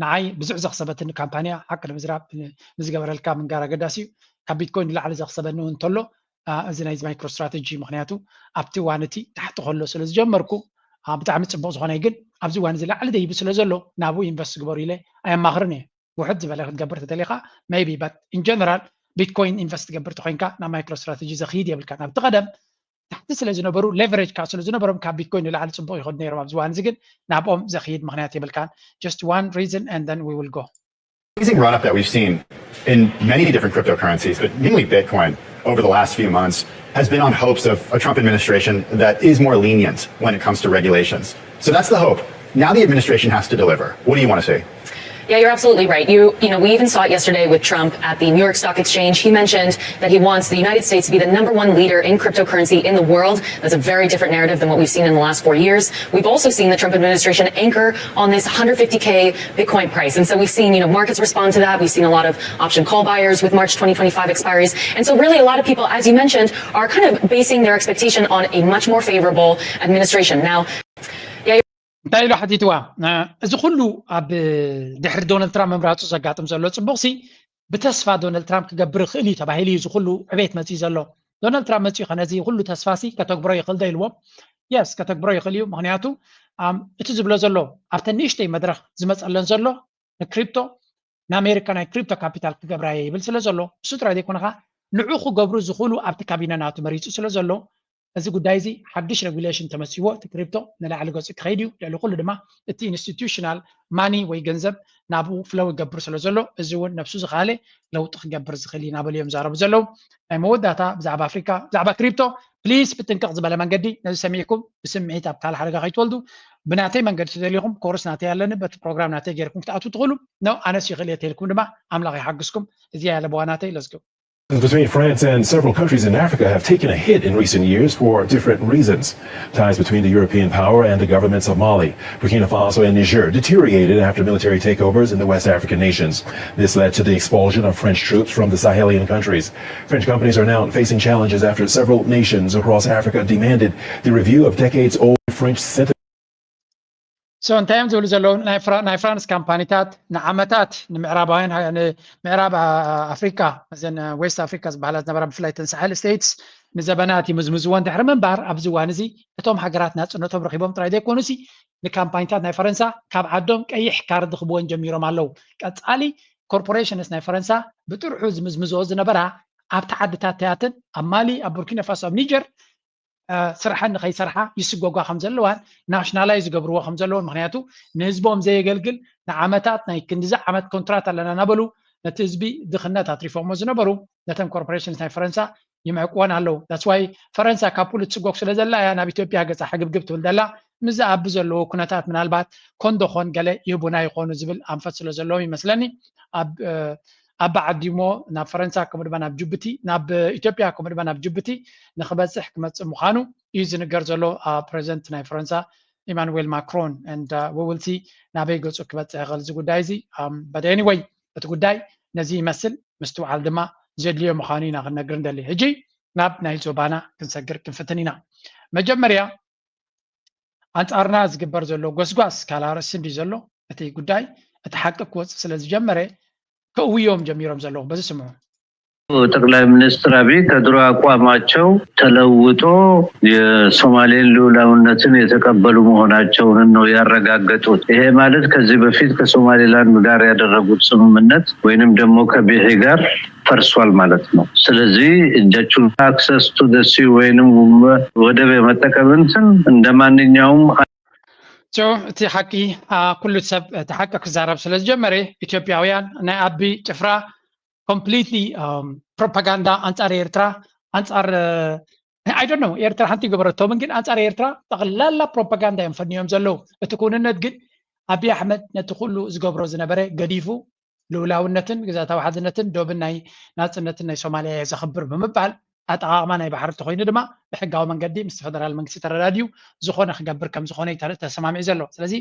ንዓይ ብዙሕ ዘኽሰበትኒ ካምፓኒ እያ። ሓቂ ንምዝራብ፣ ንዝገበረልካ ምንጋር ኣገዳሲ እዩ። ካብ ቢትኮይን ንላዕሊ ዘኽሰበኒ እውን እንተሎ፣ አ፣ እዚ ናይዚ ማይክሮ ስትራቴጂ፣ ምኽንያቱ ኣብቲ እዋን እቲ ታሕቲ ከሎ ስለ ዝጀመርኩ፣ አ፣ ብጣዕሚ ጽቡቕ ዝኾነ እዩ። ግን ኣብዚ እዋን እዚ ላዕሊ ደይቡ ስለ ዘሎ ናብኡ ኢንቨስት ግበሩ ኢለ ኣየማኽርን እየ። ውሕድ ዝበለ ክትገብር ተደሊኻ፣ maybe፣ but in general ቢትኮይን ኢንቨስት ትገብር ተኾይንካ ናብ ማይክሮ ስትራቴጂ ዘኽይድ የብልካን። ኣብቲ ቀደም ታሕቲ ስለ ዝነበሩ፣ ሌቨሬጅ ከዓ ስለ ዝነበሮም፣ ካብ ቢትኮይን ንላዕሊ ጽቡቕ ይኸዱ ነይሮም። ኣብዚ እዋን እዚ ግን ናብኦም ዘኽይድ ምኽንያት የብልካን። Just one reason and then we will go. Amazing run up that we've seen in many different cryptocurrencies, but mainly Bitcoin over the last few months has been on hopes of a Trump administration that is more lenient when it comes to regulations. So that's the hope. Now the administration has to deliver. What do you want to say? Yeah, you're absolutely right. You, you know, we even saw it yesterday with Trump at the New York Stock Exchange. He mentioned that he wants the United States to be the number one leader in cryptocurrency in the world. That's a very different narrative than what we've seen in the last four years. We've also seen the Trump administration anchor on this one hundred fifty K Bitcoin price. And so we've seen, you know, markets respond to that. We've seen a lot of option call buyers with March twenty twenty-five expiries. And so really a lot of people, as you mentioned, are kind of basing their expectation on a much more favorable administration. Now, እንታይ ኢሉ ሓቲትዋ? እ፣ እዚ ኩሉ ኣብ ድሕሪ ዶናልድ ትራምፕ ምምራፁ ዘጋጥም ዘሎ ፅቡቕሲ ብተስፋ ዶናልድ ትራምፕ ክገብር ይኽእል እዩ ተባሂሉ እዩ እዚ ኩሉ ዕቤት መፂኡ ዘሎ። ዶናልድ ትራምፕ መፂኡ ከ ነዚ ኩሉ ተስፋሲ ከተግብሮ ይኽእል ዶ ኢልዎም? የስ፣ ከተግብሮ ይኽእል እዩ። ምኽንያቱ፣ ኣም፣ እቲ ዝብሎ ዘሎ ኣብተን ንእሽተይ መድረኽ ዝመፀለን ዘሎ ንክሪፕቶ፣ ንኣሜሪካ ናይ ክሪፕቶ ካፒታል ክገብራ እየ ይብል ስለ ዘሎ፣ እሱ ጥራይ ዘይኮነ ኸዓ ንዑ ክገብሩ ዝኽእሉ ኣብቲ ካቢነ ናቱ መሪፁ ስለ ዘሎ፣ እዚ ጉዳይ እዚ ሓድሽ ሬጉሌሽን ተመሲዎ እቲ ክሪፕቶ ንላዕሊ ገፁ ክኸይድ እዩ። ልዕሊ ኩሉ ድማ እቲ ኢንስቲቱሽናል ማኒ ወይ ገንዘብ ናብኡ ፍለው ይገብር ስለ ዘሎ፣ እዚ እውን ነብሱ ዝኸኣለ ለውጢ ክገብር ዝኽእል እዩ እናበሉ እዮም ዝዛረቡ ዘለዉ። ናይ መወዳእታ ብዛዕባ ኣፍሪካ፣ ብዛዕባ ክሪፕቶ ፕሊስ ብጥንቅቕ ዝበለ መንገዲ ነዚ ሰሚዕኩም ብስምዒት ኣብ ካልእ ሓደጋ ከይትወልዱ። ብናተይ መንገዲ ተደሊኹም ኮርስ ናተይ ኣለኒ፣ በቲ ፕሮግራም ናተይ ገይርኩም ክትኣትዉ ትኽእሉ። ኖ፣ ኣነስ ይኽእል እየ ተልኩም ድማ ኣምላኽ ይሓግዝኩም። እዚ እያ ለበዋ ናተይ። ለዝገቡ Between France and several countries in Africa have taken a hit in recent years for different reasons. Ties between the European power and the governments of Mali, Burkina Faso, and Niger deteriorated after military takeovers in the West African nations. This led to the expulsion of French troops from the Sahelian countries. French companies are now facing challenges after several nations across Africa demanded the review of decades-old French sentiment. So እንታይ እዮም ዝብሉ ዘለዉ? ናይ ፍራ-፣ ናይ ፍራንስ ካምፓኒታት ንዓመታት ንምዕራባውያን ሃ-፣ ንምዕራብ ኣ-፣ ኣፍሪካ፣ እዘን ዌስት ኣፍሪካ ዝበሃላ ዝነበራ፣ ብፍላይ እተን ሳሕል ስቴትስ፣ ንዘበናት ይምዝምዝዎ እንድሕሪ ምንባር፣ ኣብዚ እዋን እዚ እቶም ሃገራት ናጽነቶም ረኺቦም ጥራይ ዘይኮኑሲ፣ ንካምፓኒታት ናይ ፈረንሳ ካብ ዓዶም ቀይሕ ካርድ ክህብወን ጀሚሮም ኣለዉ። ቀጻሊ ኮርፖሬሽንስ ናይ ፈረንሳ ብጥርሑ ዝምዝምዝኦ ዝነበራ ኣብቲ ዓድታት ተያትን ኣብ ማሊ፣ ኣብ ቡርኪና ፋሶ፣ ኣብ ኒጀር ስርሐን ንኸይሰርሓ ይስጎጓ ከም ዘለዋን ናሽናላይዝ ዝገብርዎ ከም ዘለውን፣ ምክንያቱ ንህዝቦም ዘየገልግል ንዓመታት ናይ ክንድዚ ዓመት ኮንትራት ኣለና እናበሉ ነቲ ህዝቢ ድኽነት ኣትሪፎሞ ዝነበሩ ነተን ኮርፖሬሽንስ ናይ ፈረንሳ ይምዕቅወን ኣለዉ። ዳትስ ዋይ ፈረንሳ ካብ ኩሉ ትስጎግ ስለ ዘላ እያ ናብ ኢትዮጵያ ገጻ ሕግብግብ ትብል ዘላ። ምስዚ ኣብ ዘለዎ ኩነታት ምናልባት ኮንዶ ኾን ገለ ይህቡና ይኾኑ ዝብል ኣንፈት ስለ ዘለዎም ይመስለኒ። ኣብ ኣባ ዓዲሞ ናብ ፈረንሳ ከምኡ ድማ ናብ ጅቡቲ፣ ናብ ኢትዮጵያ ከምኡ ድማ ናብ ጅቡቲ ንክበፅሕ ክመፅእ ምዃኑ እዩ ዝንገር ዘሎ። ፕረዚደንት ናይ ፈረንሳ ኢማኑዌል ማክሮን and we will see ናበይ ገፁ ክበፅሕ ይኽእል እዚ ጉዳይ እዚ። But anyway እቲ ጉዳይ ነዚ ይመስል። ምስትውዓል ድማ ዘድልዮ ምዃኑ ኢና ክንነግር እንደሊ። ሕጂ ናብ ናይ ዞባና ክንሰግር ክንፍትን ኢና። መጀመርያ ኣንጻርና ዝግበር ዘሎ ጎስጓስ ካልእ ኣርእስቲ እንድዩ ዘሎ። እቲ ጉዳይ እቲ ሓቂ ክወጽእ ስለ ዝጀመረ ከእውዮም ጀሚሮም ዘለዉ። በዚ ስምዑ። ጠቅላይ ሚኒስትር አብይ ከድሮ አቋማቸው ተለውጦ የሶማሌን ልዑላውነትን የተቀበሉ መሆናቸውን ነው ያረጋገጡት። ይሄ ማለት ከዚህ በፊት ከሶማሌላንድ ጋር ያደረጉት ስምምነት ወይንም ደግሞ ከቢሄ ጋር ፈርሷል ማለት ነው። ስለዚህ እጃችሁን access to the sea ወይንም ወደብ የመጠቀም እንትን እንደ ማንኛውም እቲ ሓቂ ኩሉ ሰብ እቲ ሓቂ ክዛረብ ስለ ዝጀመረ ኢትዮጵያውያን ናይ ኣቢ ጭፍራ completely ፕሮፓጋንዳ ኣንፃር ኤርትራ ኣንፃር I don't know ኤርትራ ሓንቲ ገበረቶምን ግን ኣንፃር ኤርትራ ጠቕላላ ፕሮፓጋንዳ እዮም ፈንዮም ዘለዉ። እቲ ክውንነት ግን ኣቢ ኣሕመድ ነቲ ኩሉ ዝገብሮ ዝነበረ ገዲፉ ልኡላውነትን ግዛታዊ ሓድነትን ዶብን ናይ ናፅነትን ናይ ሶማልያ እየ ዘኽብር ብምባል ኣጠቓቕማ ናይ ባሕሪ እንተኮይኑ ድማ ብሕጋዊ መንገዲ ምስ ፈደራል መንግስቲ ተረዳድዩ ዝኾነ ክገብር ከም ዝኾነ እዩ ተሰማሚዑ ዘሎ። ስለዚ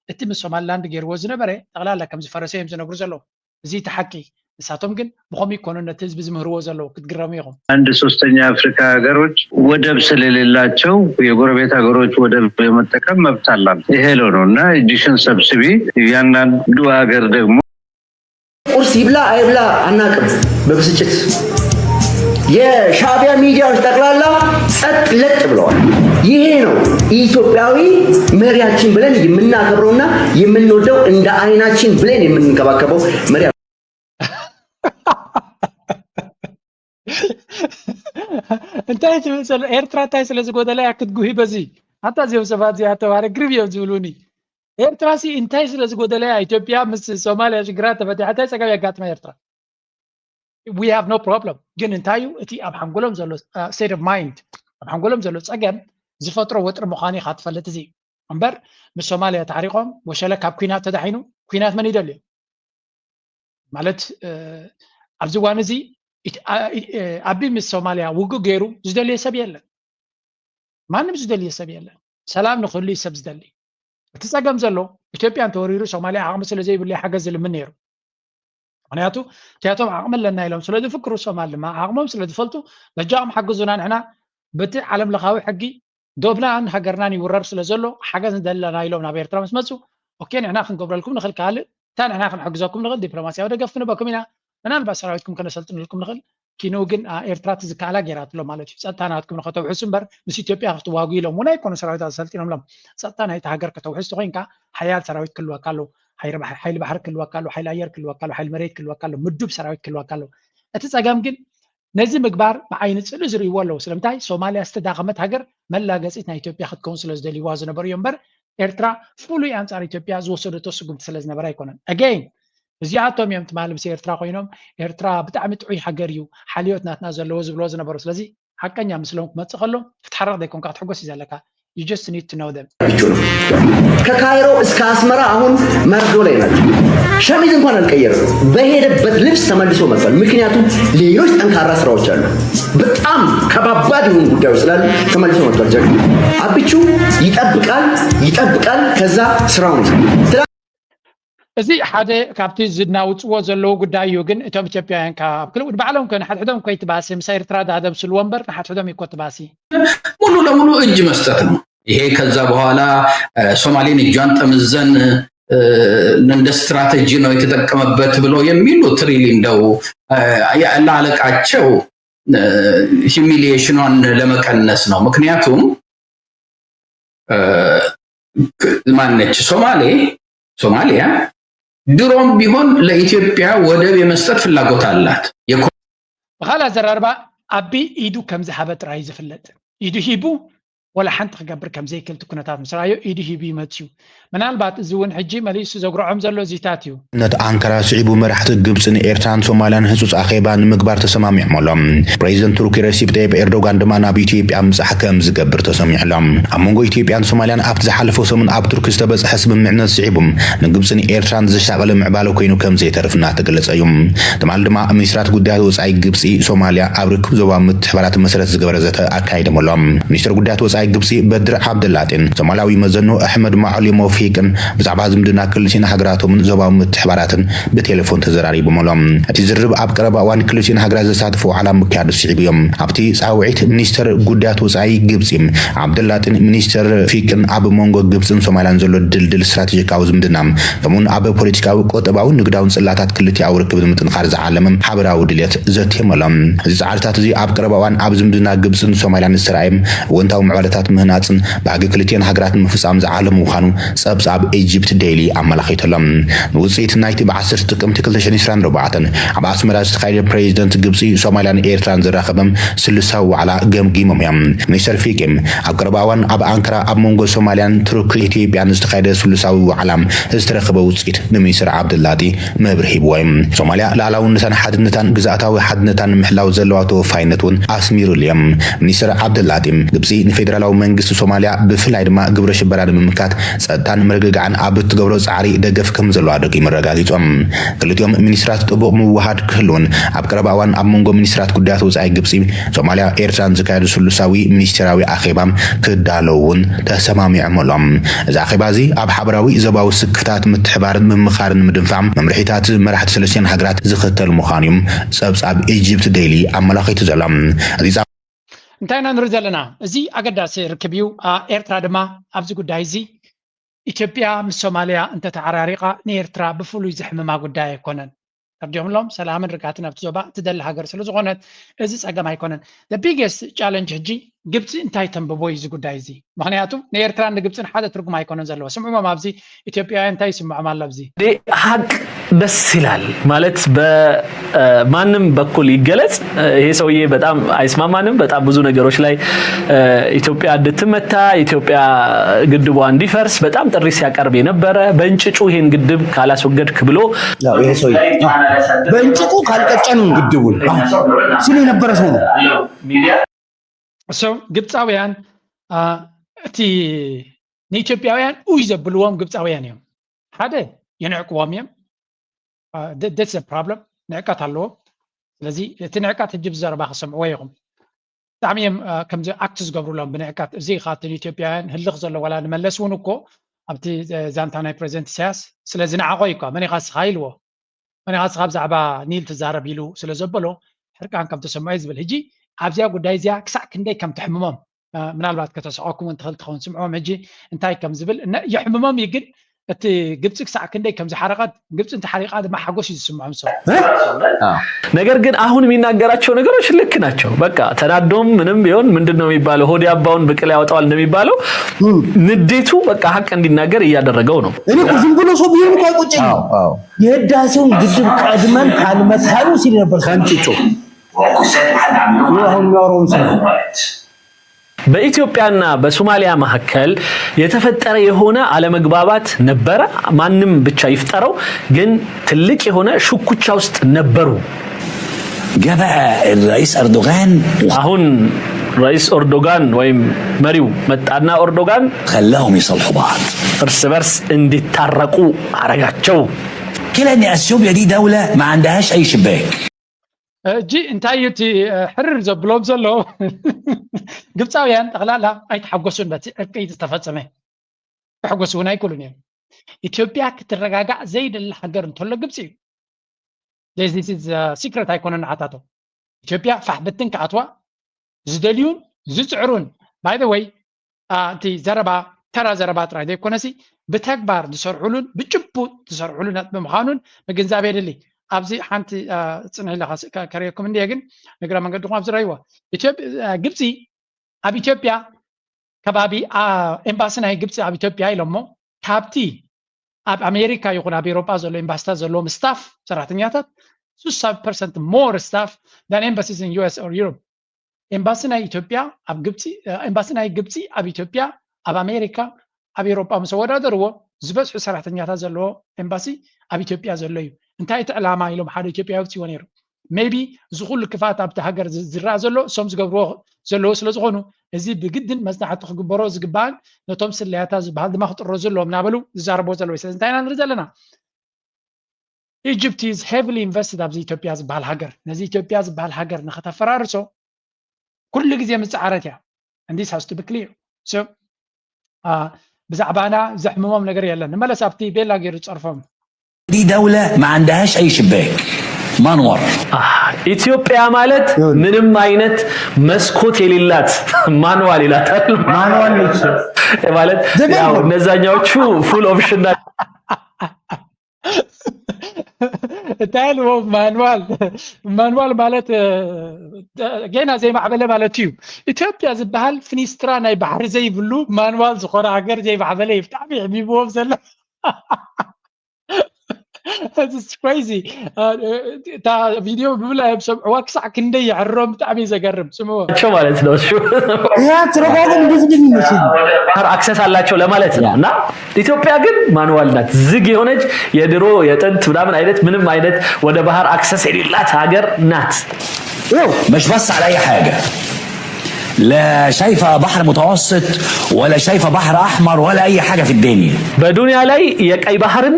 እቲ ምስ ሶማሊላንድ ገይርዎ ዝነበረ ጠቕላላ ከም ዝፈረሰ እዮም ዝነግሩ ዘለዉ። እዚ እቲ ሓቂ። ንሳቶም ግን ብኸምኡ ይኮኑ ነቲ ህዝቢ ዝምህርዎ ዘለዉ። ክትግረሙ ኢኹም። አንድ ሶስተኛ የአፍሪካ ሀገሮች ወደብ ስለሌላቸው የጎረቤት ሀገሮች ወደብ የመጠቀም መብት አላት። ይሄ ነው ነው እና እጅሽን ሰብስቢ። እያንዳንዱ ሀገር ደግሞ ቁርስ ይብላ አይብላ አናቅም። በብስጭት የሻዕቢያ ሚዲያዎች ጠቅላላ ጸጥ ለጥ ብለዋል። ይሄ ነው ኢትዮጵያዊ መሪያችን ብለን የምናከብረውና የምንወደው እንደ አይናችን ብለን የምንንከባከበው መሪ። እንታይ ትብል ዘሎ ኤርትራ እንታይ ስለ ዝጎደላ እያ ክትጉሂ በዚ ኣታ እዚኦም ሰባት እዚኣ ተባረ ግርብ እዮም ዝብሉኒ። ኤርትራ ሲ እንታይ ስለ ዝጎደላ እያ ኢትዮጵያ ምስ ሶማልያ ሽግራ ተፈቲሓ እንታይ ጸገም የጋጥማ ኤርትራ? We have no problem። ግን እንታይ እዩ እቲ ኣብ ሓንጎሎም ዘሎ state of mind ኣብ ሓንጎሎም ዘሎ ጸገም ዝፈጥሮ ወጥሪ ምዃኑ ኢኻ ትፈልጥ። እዚ እምበር ምስ ሶማልያ ተዓሪቖም ወሸለ ካብ ኩናት ተዳሒኑ ኩናት መን ይደልዩ? ማለት ኣብዚ እዋን እዚ ኣቢ ምስ ሶማልያ ውግእ ገይሩ ዝደልዮ ሰብ የለን። ማንም ዝደልዮ ሰብ የለን። ሰላም ንክህሉ እዩ ሰብ ዝደሊ። እቲ ጸገም ዘሎ ኢትዮጵያ እንተወሪሩ ሶማልያ ዓቕሚ ስለ ዘይብሉ ሓገዝ ዝልምን ነይሩ። ምክንያቱ እቲያቶም ዓቕሚ ኣለና ኢሎም ስለ ዝፍክሩ ሶማል ድማ ዓቕሞም ስለ ዝፈልጡ በጃኹም ሓግዙና ንሕና በቲ ዓለም ለኻዊ ሕጊ ዶብናን ሃገርናን ይውረር ስለ ዘሎ ሓገዝ ንደሊ ኣለና ኢሎም ናብ ኤርትራ ምስ መፁ ኦኬ ንሕና ክንገብረልኩም ንኽእል ካልእ እታ ንሕና ክንሕግዘኩም ንኽእል ዲፕሎማስያዊ ደገፍ ክንበኩም ኢና ምናልባት ሰራዊትኩም ከነሰልጥነልኩም ንኽእል ኪንኡ ግን ኤርትራ እቲ ዝከኣላ ገይራትሎም ማለት እዩ ጸጥታ ናትኩም ንኸተውሕሱ እምበር ምስ ኢትዮጵያ ክትዋጉ ኢሎም እውን ኣይኮኑ ሰራዊት ኣሰልጢኖምሎም ጸጥታ ናይቲ ሃገር ከተውሕስ ተኮይንካ ሓያል ሰራዊት ክህልወካ ኣለዎ ሓይሊ ባሕሪ ክህልወካ ኣለዎ ሓይሊ ኣየር ክህልወካ ኣለዎ ሓይሊ መሬት ክህልወካ ኣለዎ ምዱብ ሰራዊት ክህልወካ ኣለዎ እቲ ጸገም ግን ነዚ ምግባር ብዓይኒ ጽልኢ ዝርእይዎ ኣለዉ። ስለምንታይ ሶማልያ ዝተዳኸመት ሃገር መላገጺት ናይ ኢትዮጵያ ክትከውን ስለ ዝደልይዋ ዝነበሩ እዮም እምበር ኤርትራ ፍሉይ ኣንጻር ኢትዮጵያ ዝወሰደቶ ስጉምቲ ስለ ዝነበረ ኣይኮነን። Again እዚኣቶም እዮም ትማሊ ምስ ኤርትራ ኮይኖም ኤርትራ ብጣዕሚ ጥዑይ ሃገር እዩ ሓልዮት ናትና ዘለዎ ዝብልዎ ዝነበሩ። ስለዚ ሓቀኛ ምስሎም ክመጽእ ከሎ ክትሓርቕ ዘይኮንካ ክትሕጎስ እዩ ዘለካ። You just need to know them። ከካይሮ እስከ አስመራ አሁን መርዶ ላይ ናቸው። ሸሚዝ እንኳን አልቀየርም። በሄደበት ልብስ ተመልሶ መጥቷል። ምክንያቱም ሌሎች ጠንካራ ስራዎች አሉ። በጣም ከባባድ የሆኑ ጉዳዮች ስላሉ ተመልሶ መጥቷል። ጀግና አብቹ ይጠብቃል ይጠብቃል። ከዛ ስራውን ይሰራል። እዚ ሓደ ካብቲ ዝናውፅዎ ዘለዉ ጉዳይ እዩ። ግን እቶም ኢትዮጵያውያን ካብ ክልእ ባዕሎም ከ ንሓድሕዶም እኮ ይትባሲ ምስ ኤርትራ ዳደብስልዎ እምበር ንሓድሕዶም እኮ ትባሲ። ሙሉ ለሙሉ እጅ መስጠት ነው። ይሄ ከዛ በኋላ ሶማሌን እጇን ጠምዘን እንደ ስትራቴጂ ነው የተጠቀመበት ብለው የሚሉት ሪሊ እንደው ለአለቃቸው humiliation ን ለመቀነስ ነው። ምክንያቱም ማነች ሶማሌ ሶማሊያ ድሮም ቢሆን ለኢትዮጵያ ወደብ የመስጠት ፍላጎት አላት። ብኻልእ ኣዘራርባ ኣቢ ኢዱ ከም ዝሃበ ጥራይ ዝፍለጥ፣ ኢዱ ሂቡ ወላ ሓንቲ ክገብር ከም ዘይክእል እቲ ኩነታት ምስ ረኣዮ ኢዱ ሂቡ ይመጽ እዩ። ምናልባት እዚ እውን ሕጂ መሊሱ ዘጉርዖም ዘሎ እዚታት እዩ። ነቲ ኣንካራ ስዒቡ መራሕቲ ግብፅን ኤርትራን ሶማልያን ህፁፅ ኣኼባ ንምግባር ተሰማሚዖም ኣሎም። ፕሬዚደንት ቱርኪ ረሲፕ ጠይብ ኤርዶጋን ድማ ናብ ኢትዮጵያ ምብፃሕ ከም ዝገብር ተሰሚዑ ኣሎ። ኣብ መንጎ ኢትዮጵያን ሶማልያን ኣብቲ ዝሓለፈ ሰሙን ኣብ ቱርኪ ዝተበፅሐ ስምምዕነት ስዒቡ ንግብፅን ኤርትራን ዘሻቐለ ምዕባለ ኮይኑ ከም ዘይተርፍ እናተገለፀ እዩ። ትማሊ ድማ ሚኒስትራት ጉዳያት ወፃኢ ግብፂ ሶማልያ ኣብ ርክብ ዞባዊ ምትሕባራት መሰረት ዝገበረ ዘተ ኣካይዶም ኣሎ። ሚኒስትር ጉዳያት ወፃኢ ግብፂ በድር ዓብደላጤን ሶማላዊ መዘኖ ኣሕመድ ማዕሊሞ ፊቅን ብዛዕባ ዝምድና ክልቲን ሃገራቶምን ዞባዊ ምትሕባራትን ብቴሌፎን ተዘራሪቦም ኣሎ። እቲ ዝርርብ ኣብ ቀረባ እዋን ክልቲን ሃገራት ዘሳትፎ ዋዕላ ምክያዱ ስዒቡ እዮም። ኣብቲ ፃውዒት ሚኒስትር ጉዳያት ወፃኢ ግብፂ ዓብደላጢን ሚኒስትር ፊቅን ኣብ መንጎ ግብፅን ሶማልያን ዘሎ ድልድል ስትራቴጂካዊ ዝምድና ከምኡውን ኣብ ፖለቲካዊ፣ ቁጠባውን ንግዳውን ፅላታት ክልቲኣዊ ርክብ ንምጥንኻር ዝዓለመ ሓበራዊ ድልየት ዘትዮም ኣሎ። እዚ ፃዕርታት እዚ ኣብ ቀረባ እዋን ኣብ ዝምድና ግብፅን ሶማልያን ዝተረኣየ እወንታዊ ምዕባለታት ምህናፅን ባህጊ ክልቲኤን ሃገራት ንምፍፃም ዝዓለመ ምዃኑ ፀብፃብ ኢጅፕት ዴይሊ ኣመላኺቱ ኣሎ። ንውፅኢት ናይቲ ብ ዓሰርተ ጥቅምቲ ክልተ ሽሕን ዕስራን ኣርባዕተን ኣብ ኣስመራ ዝተኻየደ ፕሬዚደንት ግብፂ ሶማልያን ኤርትራን ዘራኸበም ስሉሳዊ ዋዕላ ገምጊሞም እዮም። ሚኒስተር ፊቂም ኣብ ቀረባ እዋን ኣብ ኣንካራ ኣብ መንጎ ሶማልያን ቱርክ ኢትዮጵያን ዝተኻየደ ስሉሳዊ ዋዕላ ዝተረኸበ ውፅኢት ንሚኒስተር ዓብደላጢ መብርሂ ሂብዎ እዩ። ሶማልያ ልኣላውነታን ሓድነታን ግዝኣታዊ ሓድነታን ንምሕላው ዘለዋ ተወፋይነት እውን ኣስሚሩሉ እዮም። ሚኒስተር ዓብደላጢ ግብፂ ንፌደራላዊ መንግስቲ ሶማልያ ብፍላይ ድማ ግብረ ሽበራ ንምምካት ጸጥታን ምርግጋዕን ኣብ እትገብሮ ጻዕሪ ደገፍ ከም ዘለዋ ደጊሙ ኣረጋጊጾም። ክልቲኦም ሚኒስትራት ጥቡቕ ምውሃድ ክህልውን ኣብ ቀረባ እዋን ኣብ መንጎ ሚኒስትራት ጉዳያት ወጻኢ ግብጺ፣ ሶማልያ፣ ኤርትራን ዝካየዱ ስሉሳዊ ሚኒስቴራዊ ኣኼባ ክዳለውን ተሰማሚዖም ኣሎም። እዚ ኣኼባ እዚ ኣብ ሓበራዊ ዞባዊ ስክፍታት ምትሕባርን ምምኻርን ምድንፋዕ መምርሒታት መራሕቲ ሰለስቲኣን ሃገራት ዝኽተል ምዃኑ እዩ ጸብጻብ ኢጅፕት ዴይሊ ኣመላኺቱ ዘሎ። እዚ ጻ- እንታይ ኢና ንርኢ ዘለና? እዚ ኣገዳሲ ርክብ እዩ። ኤርትራ ድማ ኣብዚ ጉዳይ እዚ ኢትዮጵያ ምስ ሶማልያ እንተተዓራሪቓ ንኤርትራ ብፍሉይ ዘሕምማ ጉዳይ ኣይኮነን። ተርዲኦም ኣሎም። ሰላምን ርግኣትን ኣብቲ ዞባ እትደሊ ሃገር ስለ ዝኾነት እዚ ጸገም ኣይኮነን። The biggest challenge ሕጂ ግብፂ እንታይ ተንብቦ እዩ እዚ ጉዳይ እዚ? ምኽንያቱ ንኤርትራን ንግብፅን ሓደ ትርጉም ኣይኮነን ዘለዎ። ስምዕሞም ኣብዚ ኢትዮጵያውያን እንታይ ይስምዖም ኣሎ ኣብዚ? ሀቅ ደስ ይላል ማለት በማንም በኩል ይገለጽ ይሄ ሰውዬ በጣም አይስማማንም። በጣም ብዙ ነገሮች ላይ ኢትዮጵያ እንድትመታ ኢትዮጵያ ግድቧ እንዲፈርስ በጣም ጥሪ ሲያቀርብ የነበረ በእንጭጩ ይሄን ግድብ ካላስወገድክ ብሎ በእንጭጩ ካልቀጨን ግድቡን ሲል የነበረ ሰው ነው። ግብፃውያን እቲ ንኢትዮጵያውያን ኡይ ዘብልዎም ግብፃውያን እዮም። ሓደ ይንዕቅዎም እዮም። That's problem። ንዕቀት ኣለዎም። ስለዚ እቲ ንዕቀት ሕጂ ብዘረባ ክሰምዕዎ ኢኹም። ብጣዕሚ እዮም ከምዚ ኣክት ዝገብሩሎም ብንዕቀት። እዚ ኻትን ኢትዮጵያውያን ህልኽ ዘሎ ዋላ ንመለስ እውን እኮ ኣብቲ ዛንታ ናይ ፕሬዚደንት ኢሳያስ ስለ ዝነዓቆ እዩ እኳ መን ኢኻ ስኻ ኢልዎ። መን ኢኻ ስኻ ብዛዕባ ኒል ትዛረብ ኢሉ ስለ ዘበሎ ሕርቃን ከም ተሰምዖ እዩ ዝብል። ሕጂ ኣብዚኣ ጉዳይ እዚኣ ክሳዕ ክንደይ ከም ትሕምሞም ምናልባት ከተስዖኩም እንትኽእል ትኸውን ስምዕዎም ሕጂ እንታይ ከም ዝብል የሕምሞም እዩ። ግን እቲ ግብፂ ክሳዕ ክንደይ ከም ዝሓረቐት ግብፂ እንተሓሪቓ ድማ ሓጎስ እዩ ዝስምዖም ሰብ። ነገር ግን አሁን የሚናገራቸው ነገሮች ልክ ናቸው። በቃ ተናዶም ምንም ቢሆን ምንድን ነው የሚባለው ሆድ ያባውን ብቅል ያወጣዋል እንደሚባለው ንዴቱ በቃ ሀቅ እንዲናገር እያደረገው ነው። እኔ እኮ ዝም ብሎ ሰው ቢሆን እኮ አይቆጨኝም። የህዳሴውን ግድብ ቀድመን ካልመታነው ሲል ነበር። ከንጭጩ አሁን የሚያወራውን ሰው በኢትዮጵያና በሶማሊያ መካከል የተፈጠረ የሆነ አለመግባባት ነበረ። ማንም ብቻ ይፍጠረው ግን ትልቅ የሆነ ሽኩቻ ውስጥ ነበሩ። جاء بقى الرئيس أردوغان አሁን ራይስ ኦርዶጋን ወይም መሪው መጣና ኦርዶጋን خلاهم يصالحوا بعض. እርስ በርስ እንዲታረቁ አረጋቸው። كلا إن أثيوبيا دي دولة ما عندهاش أي شباك. እጂ እንታይ እዩ እቲ ሕርር ዘብሎም ዘሎ? ግብፃውያን ጠቕላላ ኣይተሓጎሱን በቲ ዕርቂ ዝተፈፀመ። ክሕጎሱ እውን ኣይክእሉን እዮም። ኢትዮጵያ ክትረጋጋእ ዘይደሊ ሃገር እንተሎ ግብፂ እዩ። ሲክረት ኣይኮነን ንዓታቶም። ኢትዮጵያ ፋሕ ብትን ክኣትዋ ዝደልዩን ዝፅዕሩን ባይ ወይ እቲ ዘረባ ተራ ዘረባ ጥራይ ዘይኮነሲ ብተግባር ዝሰርሑሉን ብጭቡጥ ዝሰርሑሉ ነጥቢ ምዃኑን ምግንዛብ የድሊ። ኣብዚ ሓንቲ ጽንሕ ኢለ ከርእየኩም እንዲየ፣ ግን ንግረ መንገድኩም ኣብዚ ረይዎ። ግብፂ ኣብ ኢትዮጵያ ከባቢ ኤምባሲ ናይ ግብፂ ኣብ ኢትዮጵያ ኢሎሞ፣ ካብቲ ኣብ ኣሜሪካ ይኹን ኣብ ኤሮጳ ዘሎ ኤምባሲታት ዘለዎም ስታፍ ሰራሕተኛታት ስሳ ፐርሰንት more staff than embassies in U S or Europe። ኤምባሲ ናይ ኢትዮጵያ ኣብ ግብፂ ኤምባሲ ናይ ግብፂ ኣብ ኢትዮጵያ፣ ኣብ ኣሜሪካ፣ ኣብ ኤሮጳ ምስ ኣወዳደርዎ ዝበዝሑ ሰራሕተኛታት ዘለዎ ኤምባሲ ኣብ ኢትዮጵያ ዘሎ እዩ። እንታይ እቲ ዕላማ ኢሎም ሓደ ኢትዮጵያዊ ኣውፅዎ ነይሩ። ሜቢ እዚ ኩሉ ክፋት ኣብቲ ሃገር ዝረኣ ዘሎ እሶም ዝገብርዎ ዘለዉ ስለ ዝኾኑ፣ እዚ ብግድን መፅናዕቲ ክግበሮ ዝግባእን ነቶም ስለያታት ዝበሃል ድማ ክጥረዙ ኣለዎም እናበሉ ዝዛረብዎ ዘለዉ። ስለዚ እንታይ ኢና ንርኢ ዘለና? Egypt is heavily invested ኣብዚ ኢትዮጵያ ዝበሃል ሃገር። ነዚ ኢትዮጵያ ዝበሃል ሃገር ንኸተፈራርሶ ኩሉ ግዜ ምፅዓረት እያ። And this has to be clear. So ብዛዕባና ዘሕምሞም ነገር የለን። ንመለስ ኣብቲ ቤላ ገይሩ ዝፀርፎም دي دولة ما عندهاش أي شباك. ማንዋል ኢትዮጵያ ማለት ምንም አይነት መስኮት የሌላት ማንዋል ይላታል። ማንዋል ነች። ማለት ያው እነዛኛዎቹ full option ናቸው። እንታይ ኢልዎም? ማንዋል ማንዋል ማለት ገና ዘይማዕበለ ማለት እዩ። ኢትዮጵያ ዝበሃል ፍኒስትራ ናይ ባሕሪ ዘይብሉ ማንዋል ዝኾነ ሃገር ዘይማዕበለ እዩ። ብጣዕሚ የሕሚምዎም ዘሎ። It's crazy። እታ ቪድዮ ብምልኣ እዮም ሰምዕዋ፣ ክሳዕ ክንደይ የዕርሮም፣ ብጣዕሚ እዩ ዘገርም። ስምዎ። ናቸው ማለት ነው። እሱ ያ ትርጓሜ እንደዚህ እንደሚመስል አክሰስ አላቸው ለማለት ነው። እና ኢትዮጵያ ግን ማንዋል ናት፣ ዝግ የሆነች የድሮ የጥንት ምናምን አይነት ምንም አይነት ወደ ባህር አክሰስ የሌላት ሀገር ናት። ይኸው مش بص على أي حاجة. لا شايفة بحر متوسط ولا شايفة بحر أحمر ولا أي حاجة في الدنيا. በዱንያ ላይ የቀይ ባህርን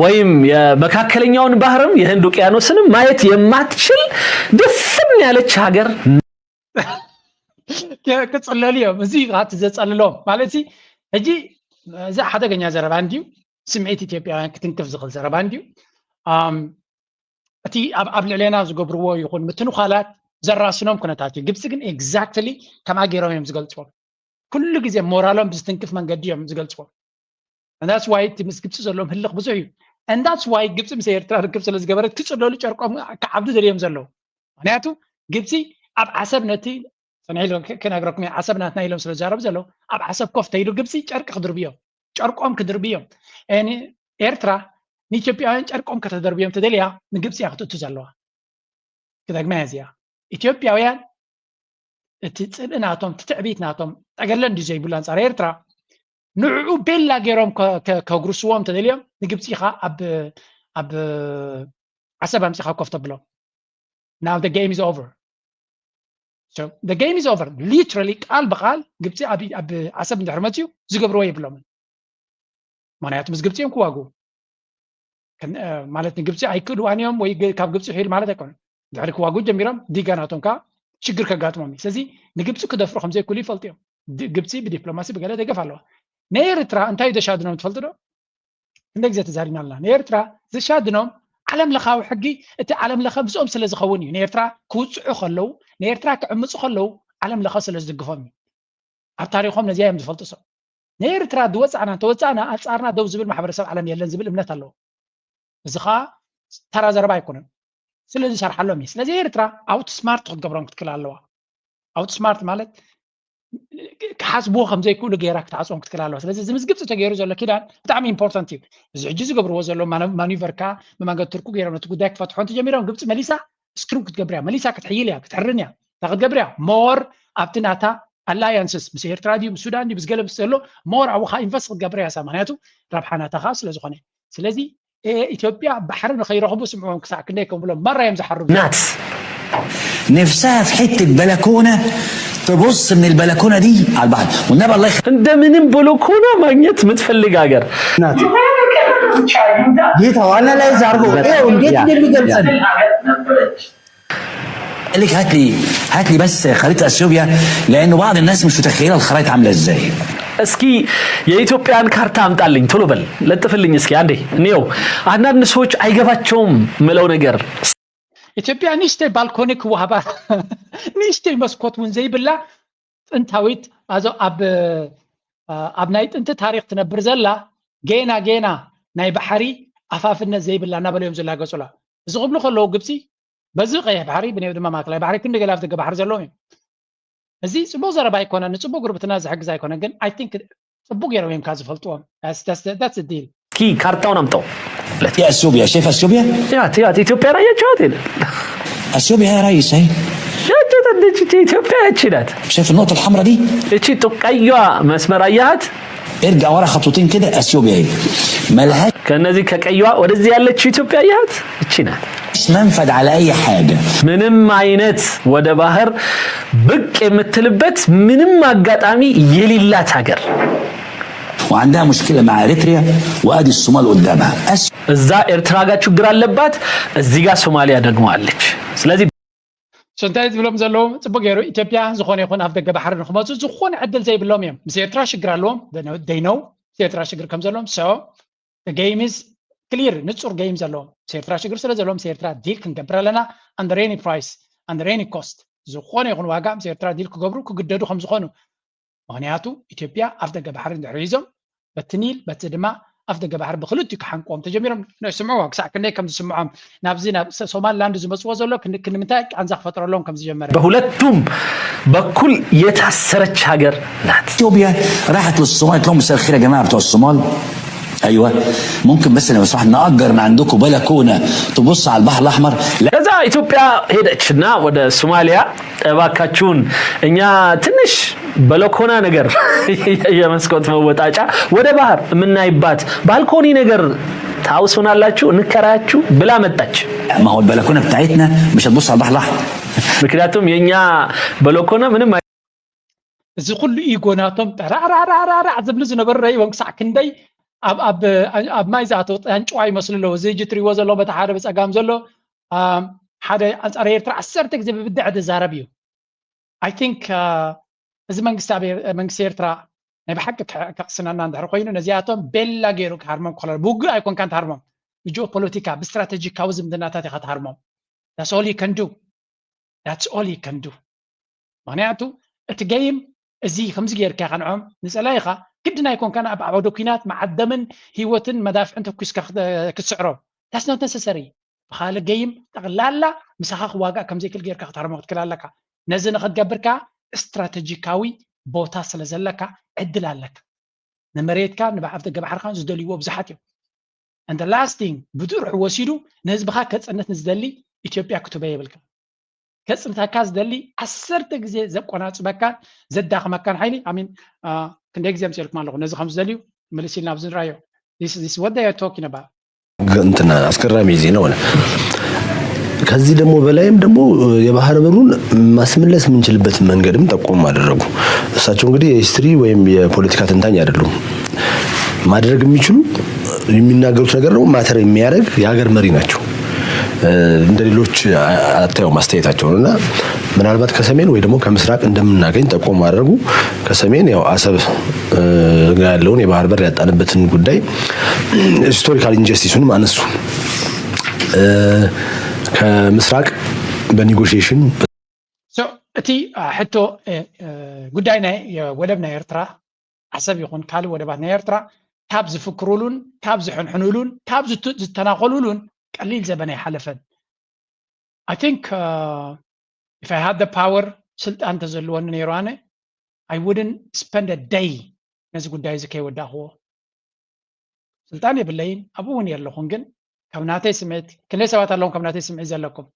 ወይም የመካከለኛውን ባህርም የህንድ ውቅያኖስንም ማየት የማትችል ድፍን ያለች ሀገር። ክፅለሉ እዮም። እዚ ኻት ዘፀልሎም ማለት ሕጂ እዚ ሓደገኛ ዘረባ እንድዩ። ስምዒት ኢትዮጵያውያን ክትንክፍ ዝኽእል ዘረባ እንድዩ። እቲ ኣብ ልዕሌና ዝገብርዎ ይኹን ምትንዃላት ዘራስኖም ኩነታት እዩ። ግብፂ ግን exactly ከምኣ ገይሮም እዮም ዝገልፅዎም። ኩሉ ግዜ ሞራሎም ብዝትንክፍ መንገዲ እዮም ዝገልፅዎም። That's why እቲ ምስ ግብፂ ዘለዎም ህልኽ ብዙሕ እዩ። That's why ግብፂ ምስ ኤርትራ ርክብ ስለ ዝገበረት ክፅለሉ ጨርቆም ክዓብዱ ደልዮም ዘለዉ። ምክንያቱ ግብፂ ኣብ ዓሰብ ነቲ ክነግረኩም ዓሰብ ናትና ኢሎም ስለ ዝዛረቡ ዘለዉ ኣብ ዓሰብ ኮፍ ተይሉ ግብፂ ጨርቂ ክድርብዮም ጨርቆም ክድርብዮም ኤርትራ ንኢትዮጵያውያን ጨርቆም ከተደርብዮም ተደልያ ንግብፂ እያ ክትእቱ ዘለዋ። ክደግማ እያ እዚኣ። ኢትዮጵያውያን እቲ ፅልኢ ናቶም እቲ ትዕቢት ናቶም ጠገለ እንዲ ዘይብሉ ኣንፃር ኤርትራ ንዕኡ ቤላ ገይሮም ከጉርስዎም ተደልዮም ንግብፂ ኢኻ ኣብ ዓሰብ ኣምፂኻ ኮፍ ተብሎም። Now the game is over. So the game is over. Literally ቃል ብቃል ግብፂ ኣብ ዓሰብ እንድሕር መፅዩ ዝገብርዎ የብሎምን። ምክንያቱ ምስ ግብፂ እዮም ክዋግኡ ማለት ንግብፂ ኣይክእልዋን እዮም ወይ ካብ ግብፂ ሒል ማለት ኣይኮነን። ድሕሪ ክዋግኡ ጀሚሮም ዲጋ ናቶም ከዓ ሽግር ከጋጥሞም እዩ። ስለዚ ንግብፂ ክደፍሩ ከምዘይክእሉ ይፈልጡ እዮም። ግብፂ ብዲፕሎማሲ ብገለ ደገፍ ኣለዋ። ንኤርትራ እንታይ እዩ ዘሻድኖም ትፈልጡ ዶ? እንደ ግዜ ተዛሪና ኣለና። ንኤርትራ ዘሻድኖም ዓለም ለኻዊ ሕጊ እቲ ዓለም ለኸ ምስኦም ስለ ዝኸውን እዩ። ንኤርትራ ክውፅዑ ከለዉ ንኤርትራ ክዕምፁ ከለዉ ዓለም ለኸ ስለ ዝድግፎም እዩ። ኣብ ታሪኾም ነዚኣ እዮም ዝፈልጡ ሰብ ንኤርትራ ዝወፃዕና እንተወፃእና ኣፃርና ደው ዝብል ማሕበረሰብ ዓለም የለን ዝብል እምነት ኣለዎ። እዚ ከዓ ተራ ዘረባ ኣይኮነን። ስለዚ ሰርሓሎም እዩ። ስለዚ ኤርትራ ኣውት ስማርት ክትገብሮም ክትክል ኣለዋ። ኣውት ስማርት ማለት ክሓስብዎ ከም ዘይክእሉ ገይራ ክትዓፅዎም ክትክል ኣለዋ። ስለዚ እዚ ምስ ግብፂ ተገይሩ ዘሎ ኪዳን ብጣዕሚ ኢምፖርታንት እዩ። እዚ ሕጂ ዝገብርዎ ዘሎ ማኒቨር ከዓ ብመንገዲ ቱርኩ ገይሮም ነቲ ጉዳይ ክፈትሖ እንተጀሚሮም ግብፂ መሊሳ ስክሪው ክትገብር እያ። መሊሳ ክትሕይል እያ፣ ክትሕርን እያ። እንታይ ክትገብር እያ? ሞር ኣብቲ ናታ ኣላያንስስ ምስ ኤርትራ ድዩ ምስ ሱዳን ድዩ ምስ ገለ ምስ ዘሎ ሞር ኣብኡ ከዓ ኢንቨስት ክትገብር እያ። ምክንያቱ ረብሓ ናታ ከዓ ስለዝኾነ ስለዚ ኢትዮጵያ ባሕሪ ንኸይረኽቡ ስምዕዎም ክሳዕ ክንደይ ከም ብሎም ማራ እዮም ዝሓርቡ። ናት نفسها في حتة بلكونة تبص من البلكونة دي على البحر والنبي الله يخليك እንደምንም በለኮና ማግኘት የምትፈልግ ሀገር ናት። ጌታ ዋና ላይ ዛርጎ ይኸው እንዴት እንደሚገልጸን قال لك هات لي هات لي بس خريطة اثيوبيا لانه بعض الناس مش متخيله الخرائط عامله ازاي እስኪ የኢትዮጵያን ካርታ አምጣልኝ፣ ቶሎ በል ለጥፍልኝ እስኪ አንዴ እንየው። አንዳንድ ሰዎች አይገባቸውም ምለው ነገር ኢትዮጵያ ንእሽተይ ባልኮኒ ክወሃባ ንእሽተይ መስኮት እውን ዘይብላ ጥንታዊት ኣዞ ኣብ ኣብ ናይ ጥንቲ ታሪክ ትነብር ዘላ ጌና ጌና ናይ ባሕሪ ኣፋፍነት ዘይብላ እናበለ እዮም ዝላገጹላ። እዚ ክብሉ ከለዉ ግብፂ በዚ ቀይሕ ባሕሪ ብንየው ድማ ማእከላይ ባሕሪ ክንዲ ገለ ኣፍ ደገ ባሕሪ ዘለዎም እዮም። እዚ ፅቡቅ ዘረባ ኣይኮነ፣ ንፅቡቅ ጉርብትና ዝሕግዝ ኣይኮነ፣ ግን I think ፅቡቅ ገይሮም እዮም ካብ ዝፈልጥዎም። That's- that's the- that's the deal። ኪ ካርታውን ኣምጠው። يا اثيوبيا، شايف اثيوبيا؟ ያት ያት ኢትዮጵያ ራያችኋት የለ اثيوبيا هي رئيس هي. ያችሁት እንዴት ኢትዮጵያ ያቺ ናት። شايف النقطة الحمراء دي؟ እቺ ጥቃያ መስመር አያሃት ارجع ورا خطوتين كده، اثيوبيا هي. ملهاش ከነዚህ ከቀይዋ ወደዚህ ያለችው ኢትዮጵያ ያት እቺ ናት። منفذ على اي حاجة. ምንም አይነት ወደ ባህር ብቅ የምትልበት ምንም አጋጣሚ የሌላት ሀገር። وعندها مشكلة مع اريتريا، وادي الصومال قدامها. أس- እዛ ኤርትራ ጋር ችግር አለባት፣ እዚህ ጋር ሶማሊያ ደግሞ አለች። ስለዚህ So እንታይ ዝብሎም ዘለዉ ጽቡቅ ገይሩ ኢትዮጵያ ዝኾነ ይኹን ኣፍ ደገ ባሕሪ ንክመፁ ዝኾነ ዕድል ዘይብሎም እዮም። ምስ ኤርትራ ሽግር ኣለዎም፣ they know ምስ ኤርትራ ሽግር ከም ዘለዎም። So game is clear፣ ንጹር game ዘለዎም። ምስ ኤርትራ ሽግር ስለ ዘለዎም ምስ ኤርትራ ዲል ክንገብር ኣለና፣ under any price, under any cost፣ ዝኾነ ይኹን ዋጋ ምስ ኤርትራ ዲል ክገብሩ ክግደዱ ከም ዝኾኑ። ምክንያቱ ኢትዮጵያ ኣፍ ደገ ባሕሪ እንድሕር ሒዞም በቲ ኒል በቲ ድማ ኣፍ ደገ ባሕሪ ብክልቲኡ ክሓንቆም ተጀሚሮም። ስምዕዋ ክሳዕ ክንደይ ከም ዝስምዖም ናብዚ ናብ ሶማሊላንድ ዝመፅዎ ዘሎ ክንምንታይ ቃንዛ ክፈጥረሎም ከም ዝጀመረ። በሁለቱም በኩል የታሰረች ሀገር ናት። اثيوبيا راحت للصومال، قالت لهم: مساء الخير يا جماعة بتوع الصومال. ايوه، ممكن بس لو سمحت نأجر من عندكم بلكونة تبص على البحر الأحمر؟ لا. ከዛ ኢትዮጵያ ሄደች እና ወደ ሶማሊያ እባካችሁን እኛ ትንሽ በለኮና ነገር የመስኮት መወጣጫ ወደ ባህር የምናይባት ባልኮኒ ነገር ታውሱናላችሁ፣ እንከራያችሁ ብላ መጣች። ما هو البلكونة بتاعتنا مش هتبص على البحر الأحمر. ምክንያቱም የኛ በለኮና ምንም እዚ ኩሉ ኢጎ ናቶም ጠራዕራዕራዕራዕ ዝብሉ ዝነበሩ ረኢቦም ክሳዕ ክንደይ ኣብ ኣብ ኣብ ማይ ዝኣተው ጠንጭዋ ይመስሉ ኣለዉ። እዚ ሕጂ ትሪእዎ ዘለኹም በቲ ሓደ ብፀጋም ዘሎ ሓደ ኣንፃር ኤርትራ ዓሰርተ ግዜ ብብድዐ ዝዛረብ እዩ። I think እዚ መንግስቲ ኣብ መንግስቲ ኤርትራ ናይ ብሓቂ ከቕስነና እንድሕር ኮይኑ ነዚኣቶም ቤላ ገይሩ ክሃርሞም ክኽእል ብውግእ ኣይኮንካን ትሃርሞም፣ ብጂኦ ፖለቲካ ብስትራተጂካዊ ዝምድናታት ኢኻ ትሃርሞም። That's all you can do. That's all you can do. ምክንያቱ እቲ ገይም እዚ ከምዚ ጌርካ ከንዖም ንፀላኢኻ ግድን ኣይኮንካን ኣብ ዓወደ ኲናት መዓደምን ህይወትን መዳፍዕን ተኩስካ ክትስዕሮም። That's not necessary። ብካልእ ገይም ጠቕላላ ምሳኻ ክዋጋእ ከምዘይክእል ጌርካ ክትሃርሞ ክትክእል ኣለካ። ነዚ ንክትገብር ከዓ ስትራተጂካዊ ቦታ ስለ ዘለካ ዕድል ኣለካ። ንመሬትካ ንብዓፍ ደገ ባሕርኻን ዝደልይዎ ብዙሓት እዮም። And the last thing ብድርሑ ወሲዱ ንህዝብኻ ከፅንት ንዝደሊ ኢትዮጵያ ክትበ የብልካ። ከፅንተካ ዝደሊ ዓሰርተ ግዜ ዘቆናፅበካን ዘዳኽመካን ሓይሊ ኣሚን ክንደይ ግዜ ምፅልኩም ኣለኹ ነዚ ከም ዝደልዩ ምልስ ኢልና ኣብዚ ንራዮ። This what they are talking about. እንትና አስገራሚ ዜና ሆነ። ከዚህ ደግሞ በላይም ደግሞ የባህር በሩን ማስመለስ የምንችልበት መንገድም ጠቆም አደረጉ። እሳቸው እንግዲህ የሂስትሪ ወይም የፖለቲካ ተንታኝ አይደሉም። ማድረግ የሚችሉ የሚናገሩት ነገር ደግሞ ማተር የሚያደርግ የሀገር መሪ ናቸው። እንደ ሌሎች አታየውም አስተያየታቸውን እና ምናልባት ከሰሜን ወይ ደግሞ ከምስራቅ እንደምናገኝ ጠቆም አደረጉ። ከሰሜን ያው አሰብ ጋር ያለውን የባህር በር ያጣንበትን ጉዳይ historical injustice ኡንም አነሱ። ከምስራቅ በ negotiation እቲ ሕቶ ጉዳይ ናይ ወደብ ናይ ኤርትራ ዓሰብ ይኹን ካልእ ወደባት ናይ ኤርትራ ካብ ዝፍክሩሉን ካብ ዝሕንሕኑሉን ካብ ዝተናኸሉሉን ቀሊል ዘበን ኣይሓለፈን። I think if I had the power ስልጣን ተዘልወኒ ነይሩ ኣነ I wouldn't spend a day ነዚ ጉዳይ እዚ ከይወዳእክዎ። ስልጣን የብለይን ኣብኡ እውን የለኹን፣ ግን ካብ ናተይ ስምዒት ክንደይ ሰባት ኣለኹም ካብ ናተይ ስምዒት ዘለኩም?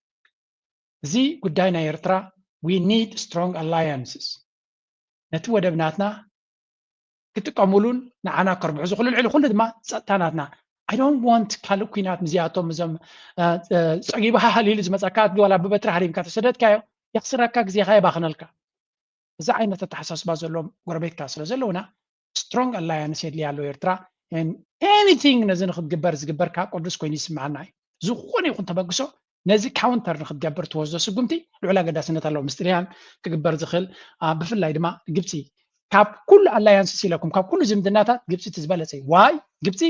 እዚ ጉዳይ ናይ ኤርትራ we need strong alliances። ነቲ ወደብ ናትና ክጥቀሙሉን ንዓና ከርብሑ ዝኽእሉ ልዕሊ ኩሉ ድማ ጸጥታ ናትና። I don't want ካልእ ኲናት ምስዚኣቶም እዞም ጸጊቡ ሃህል ኢሉ ዝመጸካ ኣድጊ ዋላ ብበትሪ ሃሪምካ ተሰደድካዮ የኽስረካ፣ ግዜኻ የባኽነልካ። እዚ ዓይነት ኣተሓሳስባ ዘለዎም ጎረቤትካ ስለ ዘለውና strong alliance የድልያ ኣሎ ኤርትራ። Anything ነዚ ንክትግበር ዝግበር ከዓ ቅዱስ ኮይኑ ይስምዓና እዩ። ዝኾነ ይኹን ተበግሶ ነዚ counter ንክትገብር ትወስዶ ስጉምቲ ልዑል ኣገዳስነት ኣለዎ። ምስ ጥልያን ክግበር ዝኽእል ብፍላይ ድማ ግብፂ ካብ ኩሉ alliances ኢለኩም ካብ ኩሉ ዝምድናታት ግብፂ እቲ ዝበለፀ እዩ። Why? ግብፂ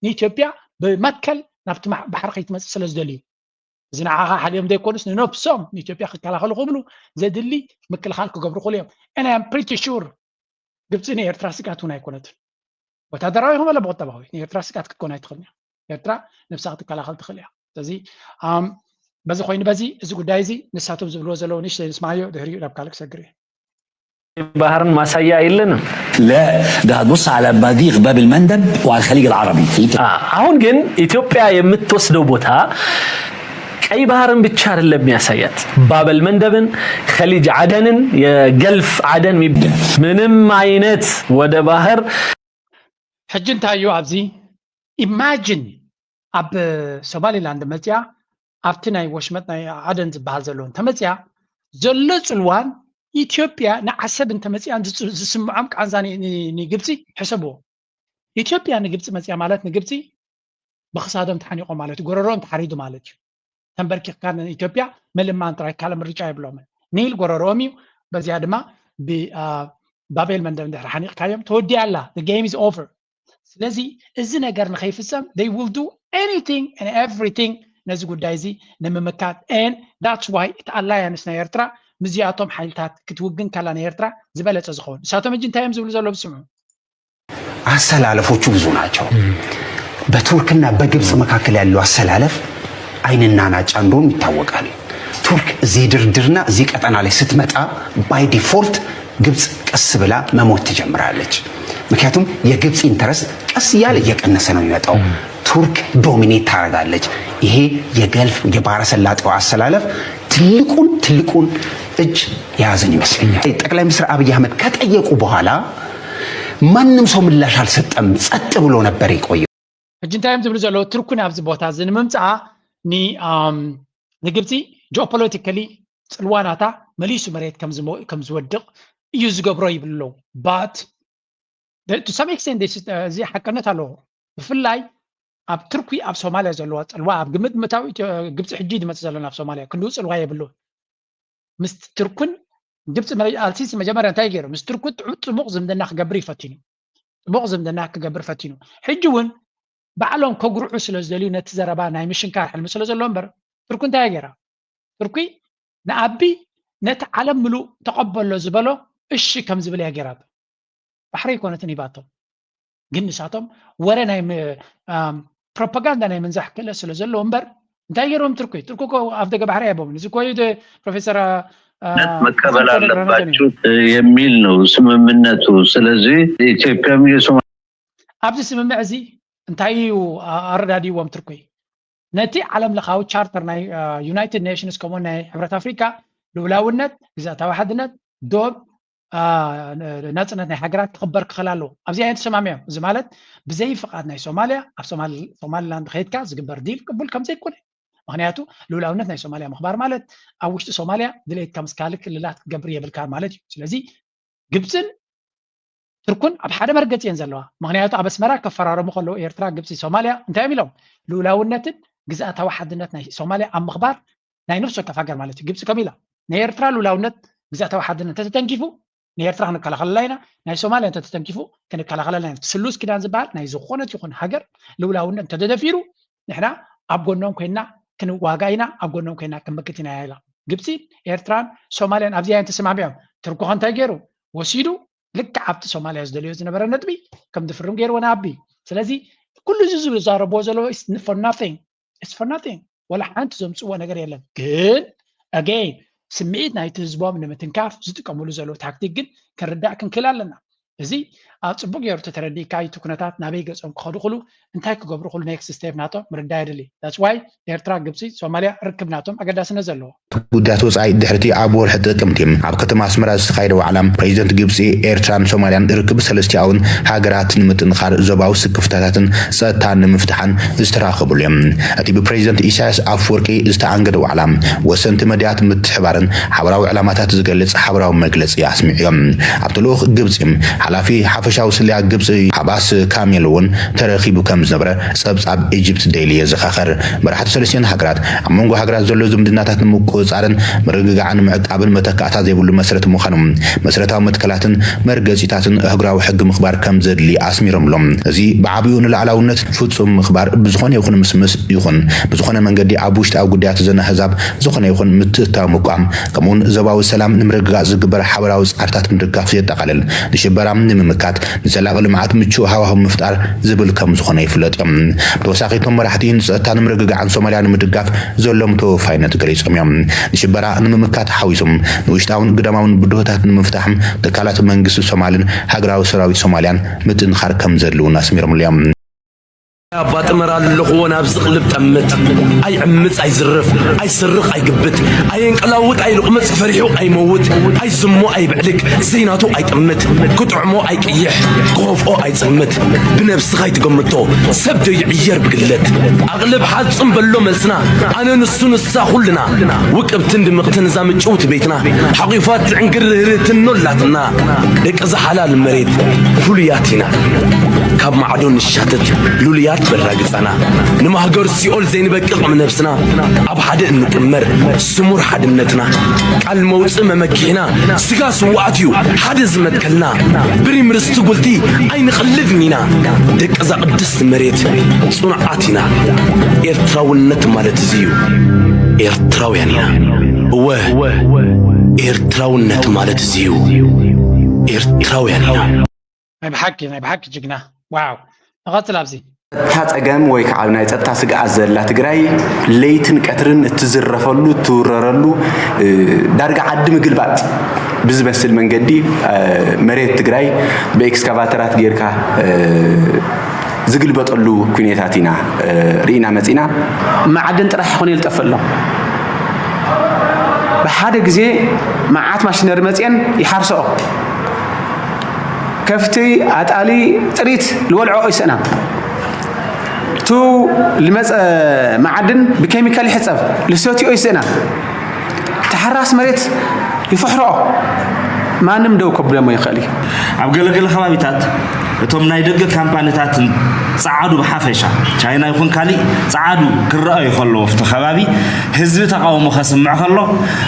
ንኢትዮጵያ ብመትከል ናብቲ ባሕሪ ከይትመፅእ ስለ ዝደልዩ እዚ ንዓኻ ሓልዮም ዘይኮኑስ ንነብሶም ንኢትዮጵያ ክከላኸሉ ክብሉ ዘድሊ ምክልኻል ክገብሩ ክእሉ እዮም። And I am pretty sure ግብፂ ንኤርትራ ስግኣት እውን ኣይኮነትን። ወታደራዊ ይኹን በለ ብቁጠባዊ ንኤርትራ ስግኣት ክትኮን ኣይትኽእልን እያ። ኤርትራ ነብሳ ክትከላኸል ትኽእል እያ። ስለዚ ኣም፣ በዚ ኮይኑ በዚ እዚ ጉዳይ እዚ ንሳቶም ዝብልዎ ዘለዉ ንእሽተይ ንስማዮ ድሕሪኡ ናብ ካልእ ክሰግር እየ። ባህርን ማሳያ የለንም። لا، ده هتبص على مضيق باب المندب وعلى الخليج العربي. አ፣ አሁን ግን ኢትዮጵያ የምትወስደው ቦታ ቀይ ባህርን ብቻ አይደለም የሚያሳያት፣ ባበል መንደብን ከሊጅ አደንን የገልፍ አደን የሚባል ምንም አይነት ወደ ባህር ሕጂ እንታይ እዩ ኣብዚ? ኢማጂን ኣብ ሶማሊላንድ መፅያ ኣብቲ ናይ ወሽመጥ ናይ ዓደን ዝበሃል ዘሎ እንተመፅያ ዘሎ ፅልዋን ኢትዮጵያ ንዓሰብ እንተመፅያን ዝፅ- ዝስምዖም ቃንዛ ን- ን- ንግብፂ ሕሰብዎ። ኢትዮጵያ ንግብፂ መፅያ ማለት ንግብፂ ብክሳዶም ተሓኒቆም ማለት እዩ፣ ጎረሮም ተሓሪዱ ማለት እዩ። ተንበርኪኽካ ንኢትዮጵያ ምልማን ጥራይ ካልእ ምርጫ የብሎምን። ኒል ጎረሮኦም እዩ። በዚኣ ድማ ብ- አ፣ ባቤል መንደብ እንድሕር ሓኒቕካዮም ተወዲኣ ኣላ። The game is over። ስለዚ እዚ ነገር ንኸይፍፀም they will do anything and everything ነዚ ጉዳይ እዚ ንምምካት። And that's why እቲ ኣላያንስ ናይ ኤርትራ ምስዚኣቶም ሓይልታት ክትውግን ከላ ናይ ኤርትራ ዝበለፀ ዝኸውን። ንሳቶም ሕጂ እንታይ እዮም ዝብሉ ዘለዉ ብስምዑ። አሰላለፎቹ ብዙ ናቸው። በቱርክና በግብፅ መካከል ያለው አሰላለፍ አይንና ናጫ እንደሆኑ ይታወቃል። ቱርክ እዚህ ድርድርና እዚህ ቀጠና ላይ ስትመጣ by default ግብፅ ቀስ ብላ መሞት ትጀምራለች። ምክንያቱም የግብፅ ኢንተረስት ቀስ እያለ እየቀነሰ ነው የሚመጣው። ቱርክ ዶሚኔት ታደርጋለች። ይሄ የገልፍ የባህረ ሰላጤው አሰላለፍ ትልቁን ትልቁን እጅ የያዘን ይመስለኛል። ጠቅላይ ሚኒስትር አብይ አህመድ ከጠየቁ በኋላ ማንም ሰው ምላሽ አልሰጠም፣ ጸጥ ብሎ ነበር የቆየው። ሕጂ እንታይ እዮም ዝብሉ ዘለዉ? ትርኩን ኣብዚ ቦታ እዚ ንምምፅኣ ን- ኣም፣ ንግብፂ ጂኦፖለቲካሊ ፅልዋ ናታ መሊሱ መሬት ከም ዝሞ- ከም ዝወድቕ እዩ ዝገብሮ ይብሉ ኣለዉ። But to some extent this is- እዚ ሓቅነት ኣለዎ። ብፍላይ ኣብ ትርኩ ኣብ ሶማልያ ዘለዋ ፅልዋ ኣብ ግምት ምእታው ኢትዮ- ግብፂ ሕጂ ድመፅ ዘለና ኣብ ሶማልያ ክንድኡ ፅልዋ የብሉ። ምስ ትርኩን ግብፂ መረ- ኣልሲሲ መጀመርያ እንታይ ገይሩ? ምስ ትርኩ ጥዑ- ጥቡቕ ዝምድና ክገብር እዩ ፈቲኑ። ጥቡቕ ዝምድና ክገብር ፈቲኑ። ሕጂ እውን ባዕሎም ከጉርዑ ስለ ዝደልዩ ነቲ ዘረባ ናይ ምሽንካር ሕልሚ ስለ ዘሎ እምበር ትርኩ እንታይ ገይራ? ትርኩ ንኣቢ ነቲ ዓለም ምሉእ ተቐበሎ ዝበሎ እሺ ከም ዝብል እያ ገይራቶ። ባሕሪ ኣይኮነትን ሂባቶም። ግን ንሳቶም ወረ ናይ ም- ኣም፣ ፕሮፓጋንዳ ናይ ምንዛሕ ክእለት ስለ ዘለዎ እምበር እንታይ ገይሮም ትርኩ ትርኩ እኮ ኣፍ ደገ ባሕሪ ኣይቦምን። እዚ እኮ እዩ ፕሮፌሰር አ- አ- ነት መቀበል ኣስመልኮ ነግረና አለባችሁ የሚል ነው ስምምነቱ። ስለዚህ ኢትዮጵያም የሶማ ኣብዚ ስምምዕ እዚ እንታይ እዩ ኣ- ኣረዳዲዎም ትርኩ ነቲ ዓለም ለኻዊ ቻርተር ናይ ዩናይትድ ኔሽንስ ከምኡ ናይ ሕብረት ኣፍሪካ ልኡላውነት፣ ግዛእታዊ ሓድነት፣ ዶብ፣ አ፣ ናፅነት ናይ ሃገራት ክኽበር ክኽእል ኣለዎ። ኣብዚ ኣይተሰማሚዖም። እዚ ማለት ብዘይ ፍቓድ ናይ ሶማልያ ኣብ ሶማል- ሶማሊላንድ ከይድካ ዝግበር ዲል ቅቡል ከም ዘይኮነ፣ ምክንያቱ ልኡላውነት ናይ ሶማልያ ምኽባር ማለት ኣብ ውሽጢ ሶማልያ ድሌትካ ምስ ካልእ ክልላት ክትገብር የብልካ ማለት እዩ። ስለዚ ግብፅን ትርኩን ኣብ ሓደ መርገፂ እየን ዘለዋ። ምክንያቱ ኣብ ኣስመራ ከፈራረሙ ከለዉ ኤርትራ፣ ግብፂ፣ ሶማልያ እንታይ እዮም ኢሎም? ልኡላውነትን ግዝኣታዊ ሓድነት ናይ ሶማልያ ኣብ ምኽባር ናይ ነፍሲ ወከፍ ሃገር ማለት እዩ። ግብፂ ከም ኢላ ናይ ኤርትራ ልኡላውነት ግዝኣታዊ ሓድነት እንተተተንኪፉ ንኤርትራ ክንከላኸለላ ኢና፣ ናይ ሶማልያ እንተተተንኪፉ ክንከላኸለላ ኢና። ስሉስ ኪዳን ዝበሃል ናይ ዝኾነት ይኹን ሃገር ልኡላውነት እንተተደፊሩ ንሕና ኣብ ጎኖም ኮይና ክንዋጋ ኢና፣ ኣብ ጎኖም ኮይና ክንምክት ኢና ኢላ። ግብፂ፣ ኤርትራን ሶማልያን ኣብዚኣ እዮም ተሰማሚዖም። ትርኩ ከ እንታይ ገይሩ? ወሲዱ ልክዕ ኣብቲ ሶማልያ ዝደልዮ ዝነበረ ነጥቢ ከም ዝፍርም ገይርዎ ንኣቢ። ስለዚ ኩሉ እዚ ዝዛረብዎ ዘለዉ for nothing for nothing ወላ ሓንቲ ዘምፅዎ ነገር የለን። ግን ኣገይን ስምዒት ናይቲ ህዝቦም ንምትንካፍ ዝጥቀምሉ ዘለዉ ታክቲክ ግን ክንርዳእ ክንክእል ኣለና። እዚ ኣብ ፅቡቅ ገይሩ ተተረዲእካ እቲ ኩነታት ናበይ ገፆም ክኸዱ ክሉ እንታይ ክገብሩ ክሉ ኔክስት ስቴፕ ናቶም ምርዳእ የድሊ። That's why ኤርትራ፣ ግብፂ፣ ሶማልያ ርክብ ናቶም ኣገዳስነት ዘለዎ። ጉዳያት ወፃኢ ድሕርቲ ኣብ ወርሒ ጥቅምቲ ኣብ ከተማ ኣስመራ ዝተኻየደ ዋዕላ ፕሬዚደንት ግብፂ፣ ኤርትራን ሶማልያን ርክብ ሰለስቲኣውን ሃገራት ንምጥንኻር ዞባዊ ስክፍታታትን ጸጥታን ንምፍትሓን ዝተራኸብሉ እዮም። እቲ ብፕሬዚደንት ኢሳያስ ኣፈወርቂ ዝተኣንገደ ዋዕላ ወሰንቲ መዳያት ምትሕባርን ሓበራዊ ዕላማታት ዝገልጽ ሓበራዊ መግለጺ ኣስሚዑ እዮም። ኣብቲ ልኡኽ ግብፂ ሓላፊ ሓፈሻዊ ስለያ ግብፂ ዓባስ ካሜል እውን ተረኺቡ ከም ዝነበረ ጸብጻብ ኢጅፕት ዴይሊ የዘኻኸር። መራሕቲ ሰለስቲኦን ሃገራት ኣብ መንጎ ሃገራት ዘሎ ዝምድናታት ንምቁፅፃርን ምርግጋዕን ምዕቃብን መተካእታ ዘይብሉ መስረት ምዃኑ፣ መስረታዊ መትከላትን መርገፂታትን ኣህጉራዊ ሕጊ ምኽባር ከም ዘድሊ ኣስሚሮምሎም። እዚ ብዓብኡ ንላዕላውነት ፍፁም ምኽባር ብዝኾነ ይኹን ምስምስ ይኹን ብዝኾነ መንገዲ ኣብ ውሽጣዊ ጉዳያት ዘን ኣህዛብ ዝኾነ ይኹን ምትእትታው ምቋም ከምኡውን ዞባዊ ሰላም ንምርግጋፅ ዝግበር ሓበራዊ ፃዕርታት ምድጋፍ የጠቓልል። ንሽበራ ንምምካት ንዘላቒ ልምዓት ምቹእ ሃዋህው ምፍጣር ዝብል ከም ዝኾነ ይፍለጥ እዮም። ብተወሳኺ እቶም መራሕቲ ንፀጥታን ምርግጋዕን ሶማልያ ንምድጋፍ ዘለዎም ተወፋይነት ገሊፆም እዮም። ንሽበራ ንምምካት ሓዊሶም ንውሽጣውን ግዳማውን ብድሆታት ንምፍታሕም ትካላት መንግስቲ ሶማልን ሃገራዊ ሰራዊት ሶማልያን ምጥንኻር ከም ዘድሊ እውን ኣስሚሮምሉ እዮም። ኣባጥመር ኣለኹዎ ናብ ዝቕልብ ጠምት። ኣይዕምፅ ኣይዝርፍ ኣይሰርቕ ኣይግብት ኣየንቀላውጥ ኣይልቕምፅ ፈሪሑ ኣይመውት ኣይዝሞ ኣይብዕልግ ዘይናቱ ኣይጠምት ክጥዕሞ ኣይቅይሕ ክኸፍኦ ኣይፅምት ብነብስኻ ኣይትገምቶ ሰብ ዶ ይዕየር ብግለት ኣቕልብ ሓፅም በሎ መልስና ኣነ ንሱ ንሳ ኩልና ውቅብትን ድምቕትን እዛ ምጭውቲ ቤትና ሓቒፋት ትዕንግር ርህርህትኖ ኣላትና ደቂ ዝሓላል መሬት ፍሉያት ኢና ካብ ማዕዶ ንሻተት ሉልያት በራግፃና ንማህገር ሲኦል ዘይንበቅቕ ንነብስና ኣብ ሓደ እንጥመር ስሙር ሓድነትና ቃል መውፅእ መመኪሕና ስጋ ስዋኣት እዩ ሓደ ዝመትከልና ብሪም ርስቲ ጉልቲ ኣይንቐልድን ኢና ደቂ እዛ ቅድስቲ መሬት ፅኑዓት ኢና ኤርትራውነት ማለት እዚ እዩ ኤርትራውያን ኢና እወ ኤርትራውነት ማለት እዚ እዩ ኤርትራውያን ኢና ናይ ብሓቂ ናይ ብሓቂ ጅግና ዋው ንቐፅል ኣብዚ እታ ፀገም ወይ ከዓ ኣብ ናይ ፀጥታ ስግኣት ዘላ ትግራይ ለይትን ቀትርን እትዝረፈሉ እትውረረሉ ዳርጋ ዓዲ ምግልባጥ ብዝመስል መንገዲ መሬት ትግራይ ብኤክስካቫተራት ጌርካ ዝግልበጠሉ ኩነታት ኢና ርኢና መፂና። መዓድን ጥራሕ ይኾነ ይልጠፈሎም። ብሓደ ግዜ መዓት ማሽነሪ መፅኤን ይሓርሰኦ። ከፍቲ ኣጣሊ ጥሪት ልወልዖ ይስእና። እቱ ልመፀ መዓድን ብኬሚካል ይሕፀብ ልሰትዮ ይስእና። ተሓራስ መሬት ይፍሕርኦ። ማንም ደው ከብለሞ ይኽእል እዩ። ኣብ ገለገለ ከባቢታት እቶም ናይ ደገ ካምፓኒታትን ጸዓዱ ብሓፈሻ ቻይና ይኹን ካሊእ ጸዓዱ ክረኣዩ ከለዎ ኣብቲ ከባቢ ህዝቢ ተቓውሞ ከስምዕ ከሎ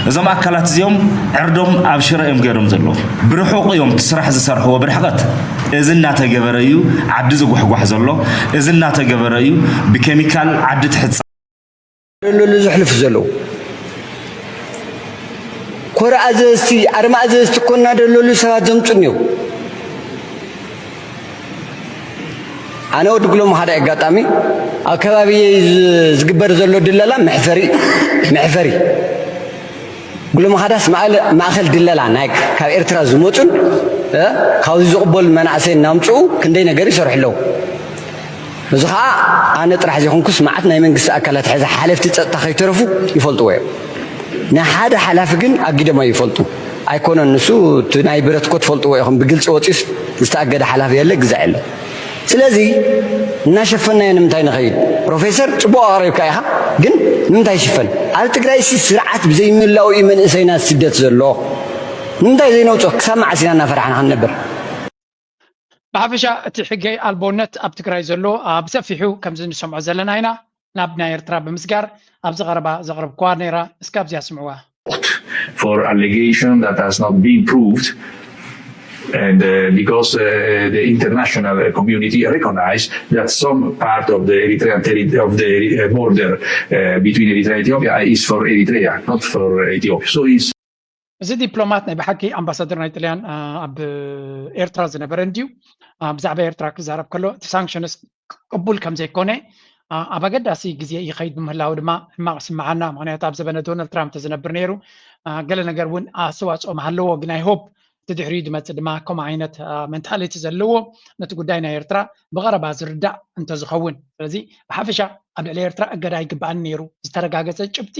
እዞም ኣካላት እዚኦም ዕርዶም ኣብ ሽረ እዮም ገይሮም ዘለዉ። ብርሑቕ እዮም እቲ ስራሕ ዝሰርሕዎ ብርሕቐት። እዚ እናተገበረ እዩ ዓዲ ዝጓሕጓሕ ዘሎ። እዚ እናተገበረ እዩ ብኬሚካል ዓዲ ትሕጸብ። ደለሉ ዘሕልፉ ዘለዉ ኮረ ኣዘዝቲ ኣርማ ኣዘዝቲ እኮ እናደለሉ ሰባት ዘምፁ እኒው ኣነ ወዲ ጉሎም ሓደ ኣጋጣሚ ኣብ ከባቢ ዝግበር ዘሎ ድለላ መሕፈሪ መሕፈሪ ጉሎም ሓዳስ ማእከል ድለላ ናይ ካብ ኤርትራ ዝመፁን ካብዚ ዝቕበሉ መናእሰይ እናምፅኡ ክንደይ ነገር ይሰርሑ ኣለዉ እዚ ኸዓ ኣነ ጥራሕ ዘይኮንኩስ መዓት ናይ መንግስቲ ኣካላት ሕዚ ሓለፍቲ ፀጥታ ከይተረፉ ይፈልጥዎ እዮም። ንሓደ ሓላፊ ግን ኣጊዶም ኣይፈልጡ ኣይኮነን ንሱ እቲ ናይ ብረት እኮ ትፈልጥዎ ኢኹም ብግልፂ ወፂስ ዝተኣገደ ሓላፊ የለ ግዛዕ የለ። ስለዚ እናሸፈናዮ ንምንታይ ንኸይድ? ፕሮፌሰር ፅቡቕ ኣቕሪብካ ኢኻ ግን ንምንታይ ይሽፈን? ኣብ ትግራይ ሲ ስርዓት ብዘይምህላው እዩ መንእሰይና ስደት ዘሎ። ንምንታይ ዘይነውፅኦ ክሳብ መዓስ ኢና እናፈራሕና ክንነብር? ብሓፈሻ እቲ ሕገ ኣልቦነት ኣብ ትግራይ ዘሎ ብሰፊሑ ከምዚ ንሰምዖ ዘለና ኢና ናብ ናይ ኤርትራ ብምስጋር ኣብዚ ቀረባ ዘቕረብክዋ ነይራ እስከ ኣብዚኣ ስምዕዋ for allegation that has not been proved and uh, because uh, the international community recognize that some part of the Eritrean territory of the uh, border uh, between Eritrea and Ethiopia is for Eritrea, not for Ethiopia. So it's እዚ ዲፕሎማት ናይ ብሓቂ ኣምባሳደር ናይ ጥልያን ኣብ ኤርትራ ዝነበረ እንድዩ ብዛዕባ ኤርትራ ክዛረብ ከሎ እቲ ሳንክሽንስ ቅቡል ከም ዘይኮነ ኣብ ኣገዳሲ ግዜ ይኸይድ ብምህላው ድማ ሕማቕ ስምዓና ምክንያቱ ኣብ ዘበነ ዶናልድ ትራምፕ ተዝነብር ነይሩ ገለ ነገር እውን ኣስተዋፅኦ ምሃለዎ ግን ኣይሆፕ እቲ ድሕሪኡ ዝመፅእ ድማ ከምኡ ዓይነት መንታሊቲ ዘለዎ ነቲ ጉዳይ ናይ ኤርትራ ብቐረባ ዝርዳእ እንተዝኸውን ስለዚ ብሓፈሻ ኣብ ልዕሊ ኤርትራ እገዳ ኣይግባእን ነይሩ ዝተረጋገፀ ጭብጢ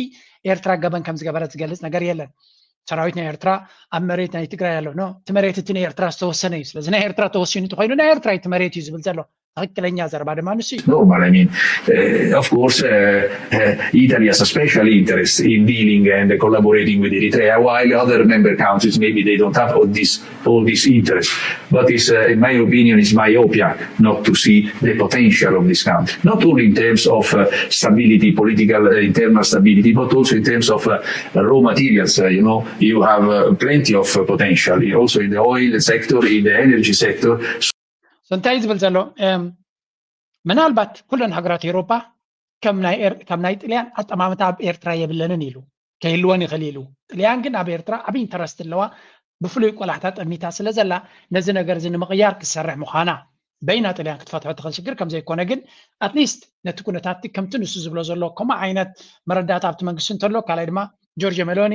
ኤርትራ ገበን ከም ዝገበረት ዝገልፅ ነገር የለን ሰራዊት ናይ ኤርትራ ኣብ መሬት ናይ ትግራይ ኣሎ ኖ እቲ መሬት እቲ ናይ ኤርትራ ዝተወሰነ እዩ ስለዚ ናይ ኤርትራ ተወሲኑ እንተኮይኑ ናይ ኤርትራ እቲ መሬት እዩ ዝብል ዘሎ ትክክለኛ ዘረባ ድማ ንሱ እዩ normal. I mean, uh, of course, uh, uh, Italy has a special interest in dealing and collaborating with Eritrea, while other member countries maybe they don't have all this all this interest. But it's, uh, in my opinion, it's myopia not to see the potential of this country, not only in terms of uh, stability, political uh, internal stability, but also in terms of uh, raw materials. Uh, you know, you have uh, plenty of uh, potential, also in the oil sector, in the energy sector. እንታይ ዝብል ዘሎ ምናልባት ኩለን ሃገራት ኤሮፓ ከም ናይ ጥልያን ኣጠማምታ ኣብ ኤርትራ የብለንን ኢሉ ከይህልወን ይኽእል ኢሉ ጥልያን ግን ኣብ ኤርትራ ዓብ ኢንተረስት ኣለዋ ብፍሉይ ቆላሕታ ጠሚታ ስለ ዘላ ነዚ ነገር እዚ ንምቕያር ክትሰርሕ ምዃና በይና ጥልያን ክትፈትሖ ትኽእል ሽግር ከም ዘይኮነ ግን ኣትሊስት ነቲ ኩነታት ከምቲ ንሱ ዝብሎ ዘሎ ከምኡ ዓይነት መረዳእታ ኣብቲ መንግስቲ እንተሎ ካልኣይ ድማ ጆርጆ ሜሎኒ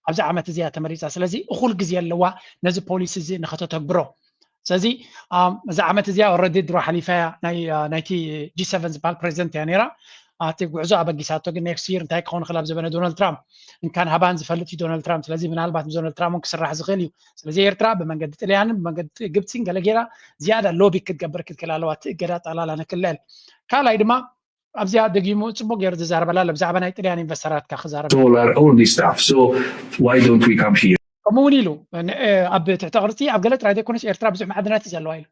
ኣብዚ ዓመት እዚኣ ተመሪፃ ስለዚ እኹል ግዜ ኣለዋ ነዚ ፖሊሲ እዚ ንኸተተግብሮ ስለዚ እዚ ዓመት እዚኣ ኦረዲ ድሮ ሓሊፋያ ናይቲ ጂ ሰቨን ዝበሃል ፕሬዚደንት እያ ነይራ እቲ ጉዕዞ ኣበጊሳቶ ግን ኔክስት ይር እንታይ ክኸውን ክእል ኣብ ዘበነ ዶናልድ ትራምፕ እንካን ሃባን ዝፈልጥ እዩ ዶናልድ ትራምፕ ስለዚ ምናልባት ዶናልድ ትራምፕ ክስራሕ ዝኽእል እዩ ስለዚ ኤርትራ ብመንገዲ ጥልያንን ብመንገዲ ግብፂን ገለ ጌራ ዝያዳ ሎቢ ክትገብር ክትክእል ኣለዋ እቲ እገዳ ጠቕላላ ንክልል ካልኣይ ድማ ኣብዚኣ ደጊሙ ፅቡቅ ገይሩ ዝዛረበላ ኣሎ ብዛዕባ ናይ ጥልያን ኢንቨስተራት ካ ክዛረብ solar, all this stuff. So why don't we come here? ከምኡ እውን ኢሉ ኣብ ትሕቲ ቅርፂ ኣብ ገለ ጥራይ ዘይኮነስ ኤርትራ ብዙሕ ማዕድናት እዩ ዘለዋ ኢሉ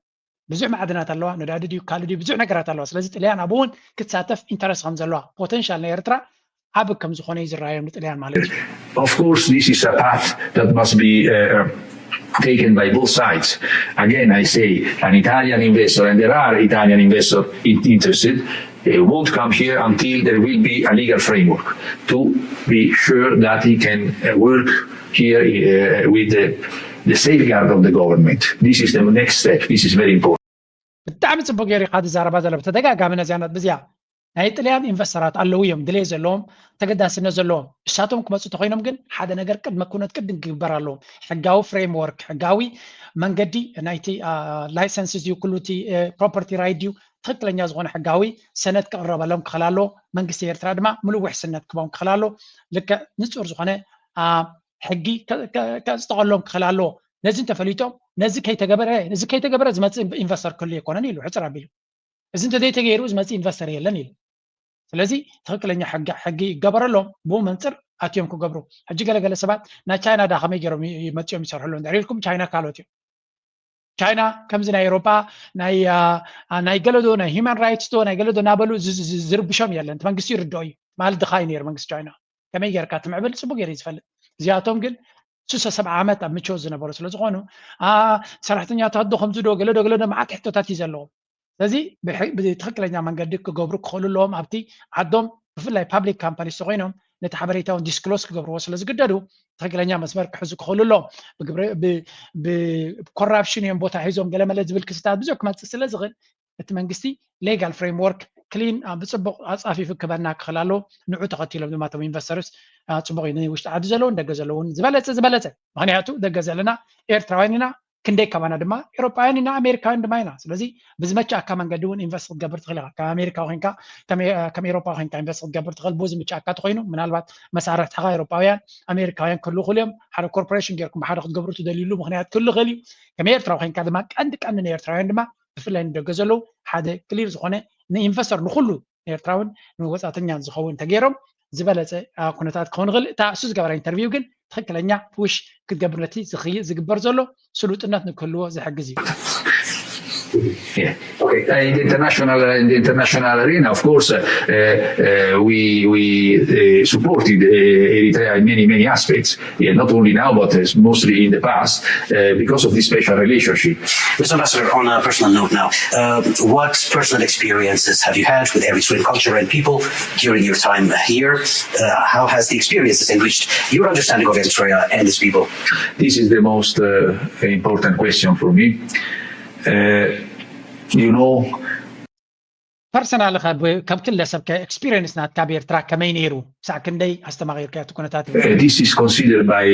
ብዙሕ ማዕድናት ኣለዋ ነዳዲ ድዩ ካልእ ድዩ ብዙሕ ነገራት ኣለዋ ስለዚ ጥልያን ኣብኡ እውን ክትሳተፍ ኢንተረስት ከም ዘለዋ ፖተንሻል ናይ ኤርትራ ዓቢ ከም ዝኾነ እዩ ዝረኣዮም ንጥልያን ማለት እዩ Of course, this is a path that must be uh, taken by both sides. Again, I say an Italian investor, and there are Italian investors in- interested, uh, won't come here until there will be a legal framework to be sure that he can uh, work here uh, with the, the safeguard of the government. This is the next step. This is very important. ብጣዕሚ ፅቡቅ ገይሩ ኢካ ዝዛረባ ዘሎ ብተደጋጋሚ ነዚያ ነጥቢ እዚኣ ናይ ጥልያን ኢንቨስተራት ኣለዉ እዮም ድሌት ዘለዎም ተገዳስነት ዘለዎም እሳቶም ክመፁ ተኮይኖም ግን ሓደ ነገር ቅድመ ኩነት ቅድም ክግበር ኣለዎም ሕጋዊ ፍሬምወርክ ሕጋዊ መንገዲ ናይቲ ላይሰንስ ድዩ ኩሉ እቲ ፕሮፐርቲ ራይት ድዩ ትክክለኛ ዝኮነ ሕጋዊ ሰነድ ክቅረበሎም ክኽእል ኣለዎ መንግስቲ ኤርትራ ድማ ምሉእ ውሕስነት ክቦም ክኽእል ኣለዎ ልክዕ ንፁር ዝኮነ ሕጊ ከፅጠቀሎም ክኽእል ኣለዎ ነዚ እንተፈሊጦም ነዚ ከይተገበረ እዚ ከይተገበረ ዝመፅእ ኢንቨስተር ክህሉ ኣይኮነን ኢሉ ሕፅር ኣቢሉ እዚ እንተዘይተገይሩ ዝመፅእ ኢንቨስተር የለን ኢሉ ስለዚ ትክክለኛ ሕጊ ይገበረሎም ብኡ መንፅር ኣትዮም ክገብሩ ሕጂ ገለገለ ሰባት ናይ ቻይና ዳ ከመይ ገይሮም ይመፅኦም ይሰርሑ ኣለዉ እንድሕር ኢልኩም ቻይና ካልኦት እዮም ቻይና ከምዚ ናይ ኤሮጳ ናይ ገለዶ ናይ ሂማን ራይትስ ዶ ናይ ገለዶ እናበሉ ዝርብሾም የለን መንግስቲ ይርድኦ እዩ ማለት ድኻ እዩ ነይሩ መንግስቲ ቻይና ከመይ ጌርካ ትምዕብል ፅቡቅ ገይሩ ዝፈልጥ እዚኣቶም ግን ስሳ ሰብዓ ዓመት ኣብ ምቾት ዝነበሩ ስለ ዝኾኑ ሰራሕተኛታት ዶ ከምዚ ዶ ገለዶ ገለዶ መዓት ሕቶታት እዩ ዘለዎም ስለዚ ብትክክለኛ መንገዲ ክገብሩ ክኽእሉ ኣለዎም ኣብቲ ዓዶም ብፍላይ ፓብሊክ ካምፓኒስ ተኮይኖም ነቲ ሓበሬታውን ዲስክሎስ ክገብርዎ ስለ ዝግደዱ ትክክለኛ መስመር ክሕዙ ክኽእሉ ኣለዎም ብኮራፕሽን እዮም ቦታ ሒዞም ገለመለ ዝብል ክስታት ብዙሕ ክመፅእ ስለ ዝኽእል እቲ መንግስቲ ሌጋል ፍሬምወርክ ክሊን ብፅቡቅ ኣፃፊፉ ክበና ክኽእል ኣለዎ ንዑ ተኸቲሎም ድማ ቶም ኢንቨስተርስ ፅቡቅ እዩ ንውሽጢ ዓዲ ዘለውን ደገ ዘለውን ዝበለፀ ዝበለፀ ምክንያቱ ደገ ዘለና ኤርትራውያን ኢና ክንደይ ካባና ድማ ኤሮጳውያን ኢና ኣሜሪካውያን ድማ ኢና ስለዚ ብዝመቻካ መንገዲ እውን ኢንቨስት ክትገብር ትኽእል ኢኻ ከም ኣሜሪካ ኮይንካ ከም ኤሮጳ ኮይንካ ኢንቨስት ክትገብር ትኽእል ብኡ ዝምቻካ ተኮይኑ ምናልባት መሳርሕትኻ ኤሮጳውያን ኣሜሪካውያን ክህሉ ይኽእሉ እዮም ሓደ ኮርፖሬሽን ጌርኩም ብሓደ ክትገብሩ ትደልዩሉ ምክንያት ክህሉ ይኽእል እዩ ከም ኤርትራ ኮይንካ ድማ ቀንዲ ቀንዲ ንኤርትራውያን ድማ ብፍላይ ንደገ ዘለዉ ሓደ ክሊር ዝኾነ ንኢንቨስተር ንኩሉ ንኤርትራውን ንወፃእተኛን ዝኸውን እንተገይሮም ዝበለፀ ኩነታት ክኸውን ይኽእል እታ እሱ ዝገበረ ኢንተርቪው ግን ትክክለኛ ፑሽ ክትገብር ነቲ ዝኽይእ ዝግበር ዘሎ ስሉጥነት ንክህልዎ ዝሕግዝ እዩ Okay. In the international in the international arena, of course, uh, uh, we we uh, supported uh, Eritrea in many many aspects. Yeah, not only now, but uh, mostly in the past, uh, because of this special relationship. Mister Ambassador, on a personal note now, uh, what personal experiences have you had with Eritrean culture and people during your time here? Uh, how has the experiences enriched your understanding of Eritrea and its people? This is the most uh, important question for me. Uh, you know, ፐርሰናል ካብ ግለሰብ ኤክስፒሪየንስ ናትካ ብኤርትራ ከመይ ነይሩ ክሳዕ ክንደይ ኣስተማቂርካዮ እቲ ኩነታት እዩ This is considered by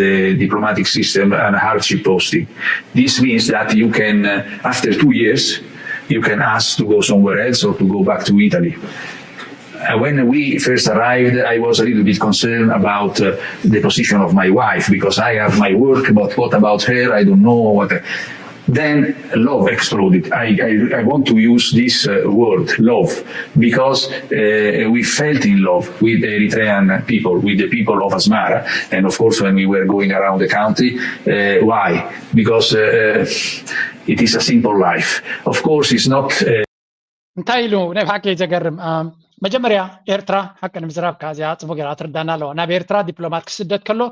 the diplomatic system an hardship posting. This means that you can, uh, after two years, you can ask to go somewhere else or to go back to Italy. Uh, When we first arrived, I was a little bit concerned about uh, the position of my wife because I have my work, but what about her? I don't know what. Then love exploded. I, I, I want to use this uh, word, love, because uh, we felt in love with the Eritrean people, with the people of Asmara, and of course when we were going around the country. Uh, why? Because uh, uh, it is a simple life. Of course, it's not. Uh, እንታይ ኢሉ ናይ ብሓቂ ዘገርም መጀመርያ ኤርትራ ሓቂ ንምዝራብ ከዚኣ ፅቡቅ ገይራ ትርዳና ኣለዋ ናብ ኤርትራ ዲፕሎማት ክስደድ ከሎ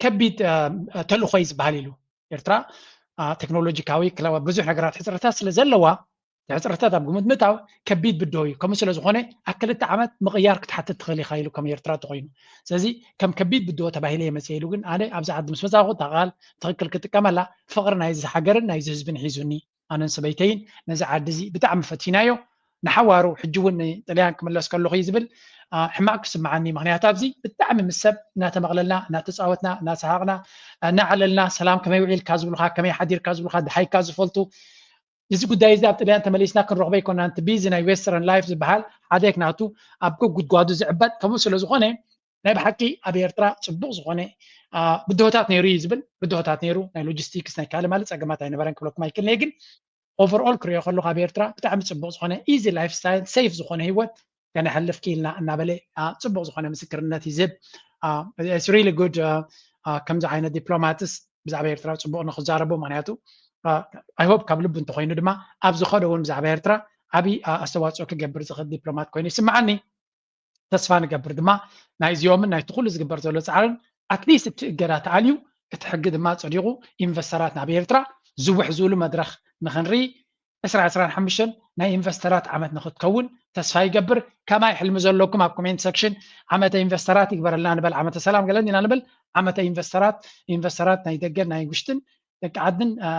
ከቢድ ተልእኮ እዩ ዝበሃል ኢሉ ኤርትራ ቴክኖሎጂካዊ ብዙሕ ነገራት ሕፅረታት ስለ ዘለዋ ሕፅረታት ኣብ ግምት ምእታው ከቢድ ብድሆ እዩ። ከምኡ ስለ ዝኾነ ኣብ ክልተ ዓመት ምቕያር ክትሓትት ትኽእል ኢኻ ኢሉ ከም ኤርትራ ተኾይኑ። ስለዚ ከም ከቢድ ብድሆ ተባሂለ እየ መፅየ ኢሉ፣ ግን ኣነ ኣብዚ ዓዲ ምስ መፃኹ እታ ቃል ትኽክል ክጥቀመላ፣ ፍቕሪ ናይዚ ሃገርን ናይዚ ህዝብን ሒዙኒ። ኣነን ሰበይተይን ነዚ ዓዲ እዚ ብጣዕሚ ፈቲናዮ። ንሓዋሩ ሕጂ እውን ንጥልያን ክምለስ ከለኹ እዩ ዝብል፣ አ፣ ሕማቕ ክስምዓኒ። ምኽንያቱ ኣብዚ ብጣዕሚ ምስ ሰብ እናተመቕለልና፣ እናተፃወትና፣ እናሰሓቕና፣ እናዓለልና፣ ሰላም ከመይ ውዒልካ ዝብሉኻ፣ ከመይ ሓዲርካ ዝብሉኻ፣ ድሃይካ ዝፈልጡ፣ እዚ ጉዳይ እዚ ኣብ ጥልያን ተመሊስና ክንረኽቦ ኣይኮናን። እቲ ቢዚ ናይ ዌስተርን ላይፍ ዝበሃል ሓደ ክናቱ ኣብ ጉድጓዱ ዝዕበጥ። ከምኡ ስለ ዝኾነ ናይ ብሓቂ ኣብ ኤርትራ ጽቡቕ ዝኾነ፣ አ፣ ብድሆታት ነይሩ እዩ ዝብል። ብድሆታት ነይሩ፣ ናይ ሎጂስቲክስ ናይ ካልእ ማለት ጸገማት ኣይነበረን ክብለኩም ኣይክእልን እየ። ግን ኦቨርኦል ክሪኦ ከለኹ ኣብ ኤርትራ ብጣዕሚ ጽቡቕ ዝኾነ ኢዚ ላይፍ ስታይል፣ ሴፍ ዝኾነ ህይወት ከነሕልፍ ክኢልና እናበለ፣ አ፣ ጽቡቕ ዝኾነ ምስክርነት እዩ ዝህብ። አ፣ it's really good፣ አ፣ አ፣ ከምዚ ዓይነት ዲፕሎማትስ ብዛዕባ ኤርትራ ጽቡቕ ንክዛረቡ። ምኽንያቱ፣ አ፣ I hope ካብ ልቡ እንተኾይኑ ድማ ኣብ ዝኸዶ እውን ብዛዕባ ኤርትራ ዓብዪ፣ አ፣ ኣስተዋፅኦ ክገብር ዝኽእል ዲፕሎማት ኮይኑ ይስምዓኒ። ተስፋ ንገብር ድማ ናይዚኦምን ናይቲ ኩሉ ዝግበር ዘሎ ጻዕርን ኣትሊስት እቲ እገዳ ተኣልዩ፣ እቲ ሕጊ ድማ ጸዲቑ፣ ኢንቨስተራት ናብ ኤርትራ ዝውሕዝሉ መድረኽ ንኽንርኢ፣ ዕስራ ዕስራን ሓሙሽተን ናይ ኢንቨስተራት ዓመት ንኽትከውን ተስፋ ይገብር። ከማይ ሕልሚ ዘለኩም ኣብ ኮሜንት ሰክሽን ዓመተ ኢንቨስተራት ይግበረልና ንበል፣ ዓመተ ሰላም ገለ እንዲና ንብል። ዓመተ ኢንቨስተራት፣ ኢንቨስተራት ናይ ደገን ናይ ውሽጥን፣ ደቂ ዓድን፣ አ፣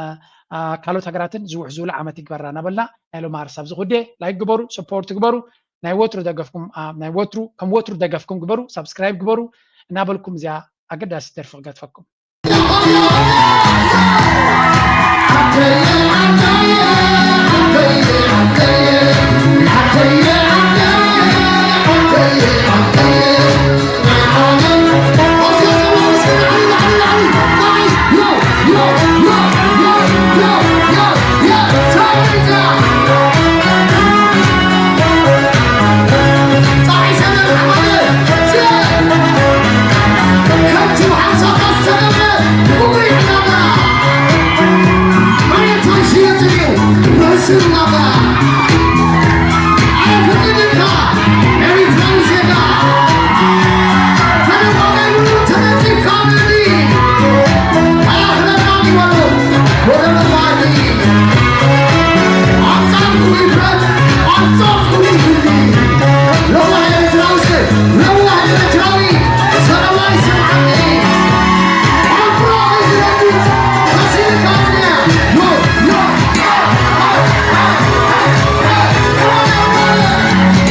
አ፣ ካልኦት ሃገራትን ዝውሕዝሉ ዓመት ይግበራ እናበልና ናይ ሎማርስ ኣብዚ ጉዳይ ላይክ ግበሩ፣ ሰፖርት ግበሩ። ናይ ወትሩ ደገፍኩም፣ አ፣ ናይ ወትሩ፣ ከም ወትሩ ደገፍኩም ግበሩ፣ ሳብስክራይብ ግበሩ እናበልኩም እዚኣ ኣገዳሲ ደርፊ ክገድፈኩም።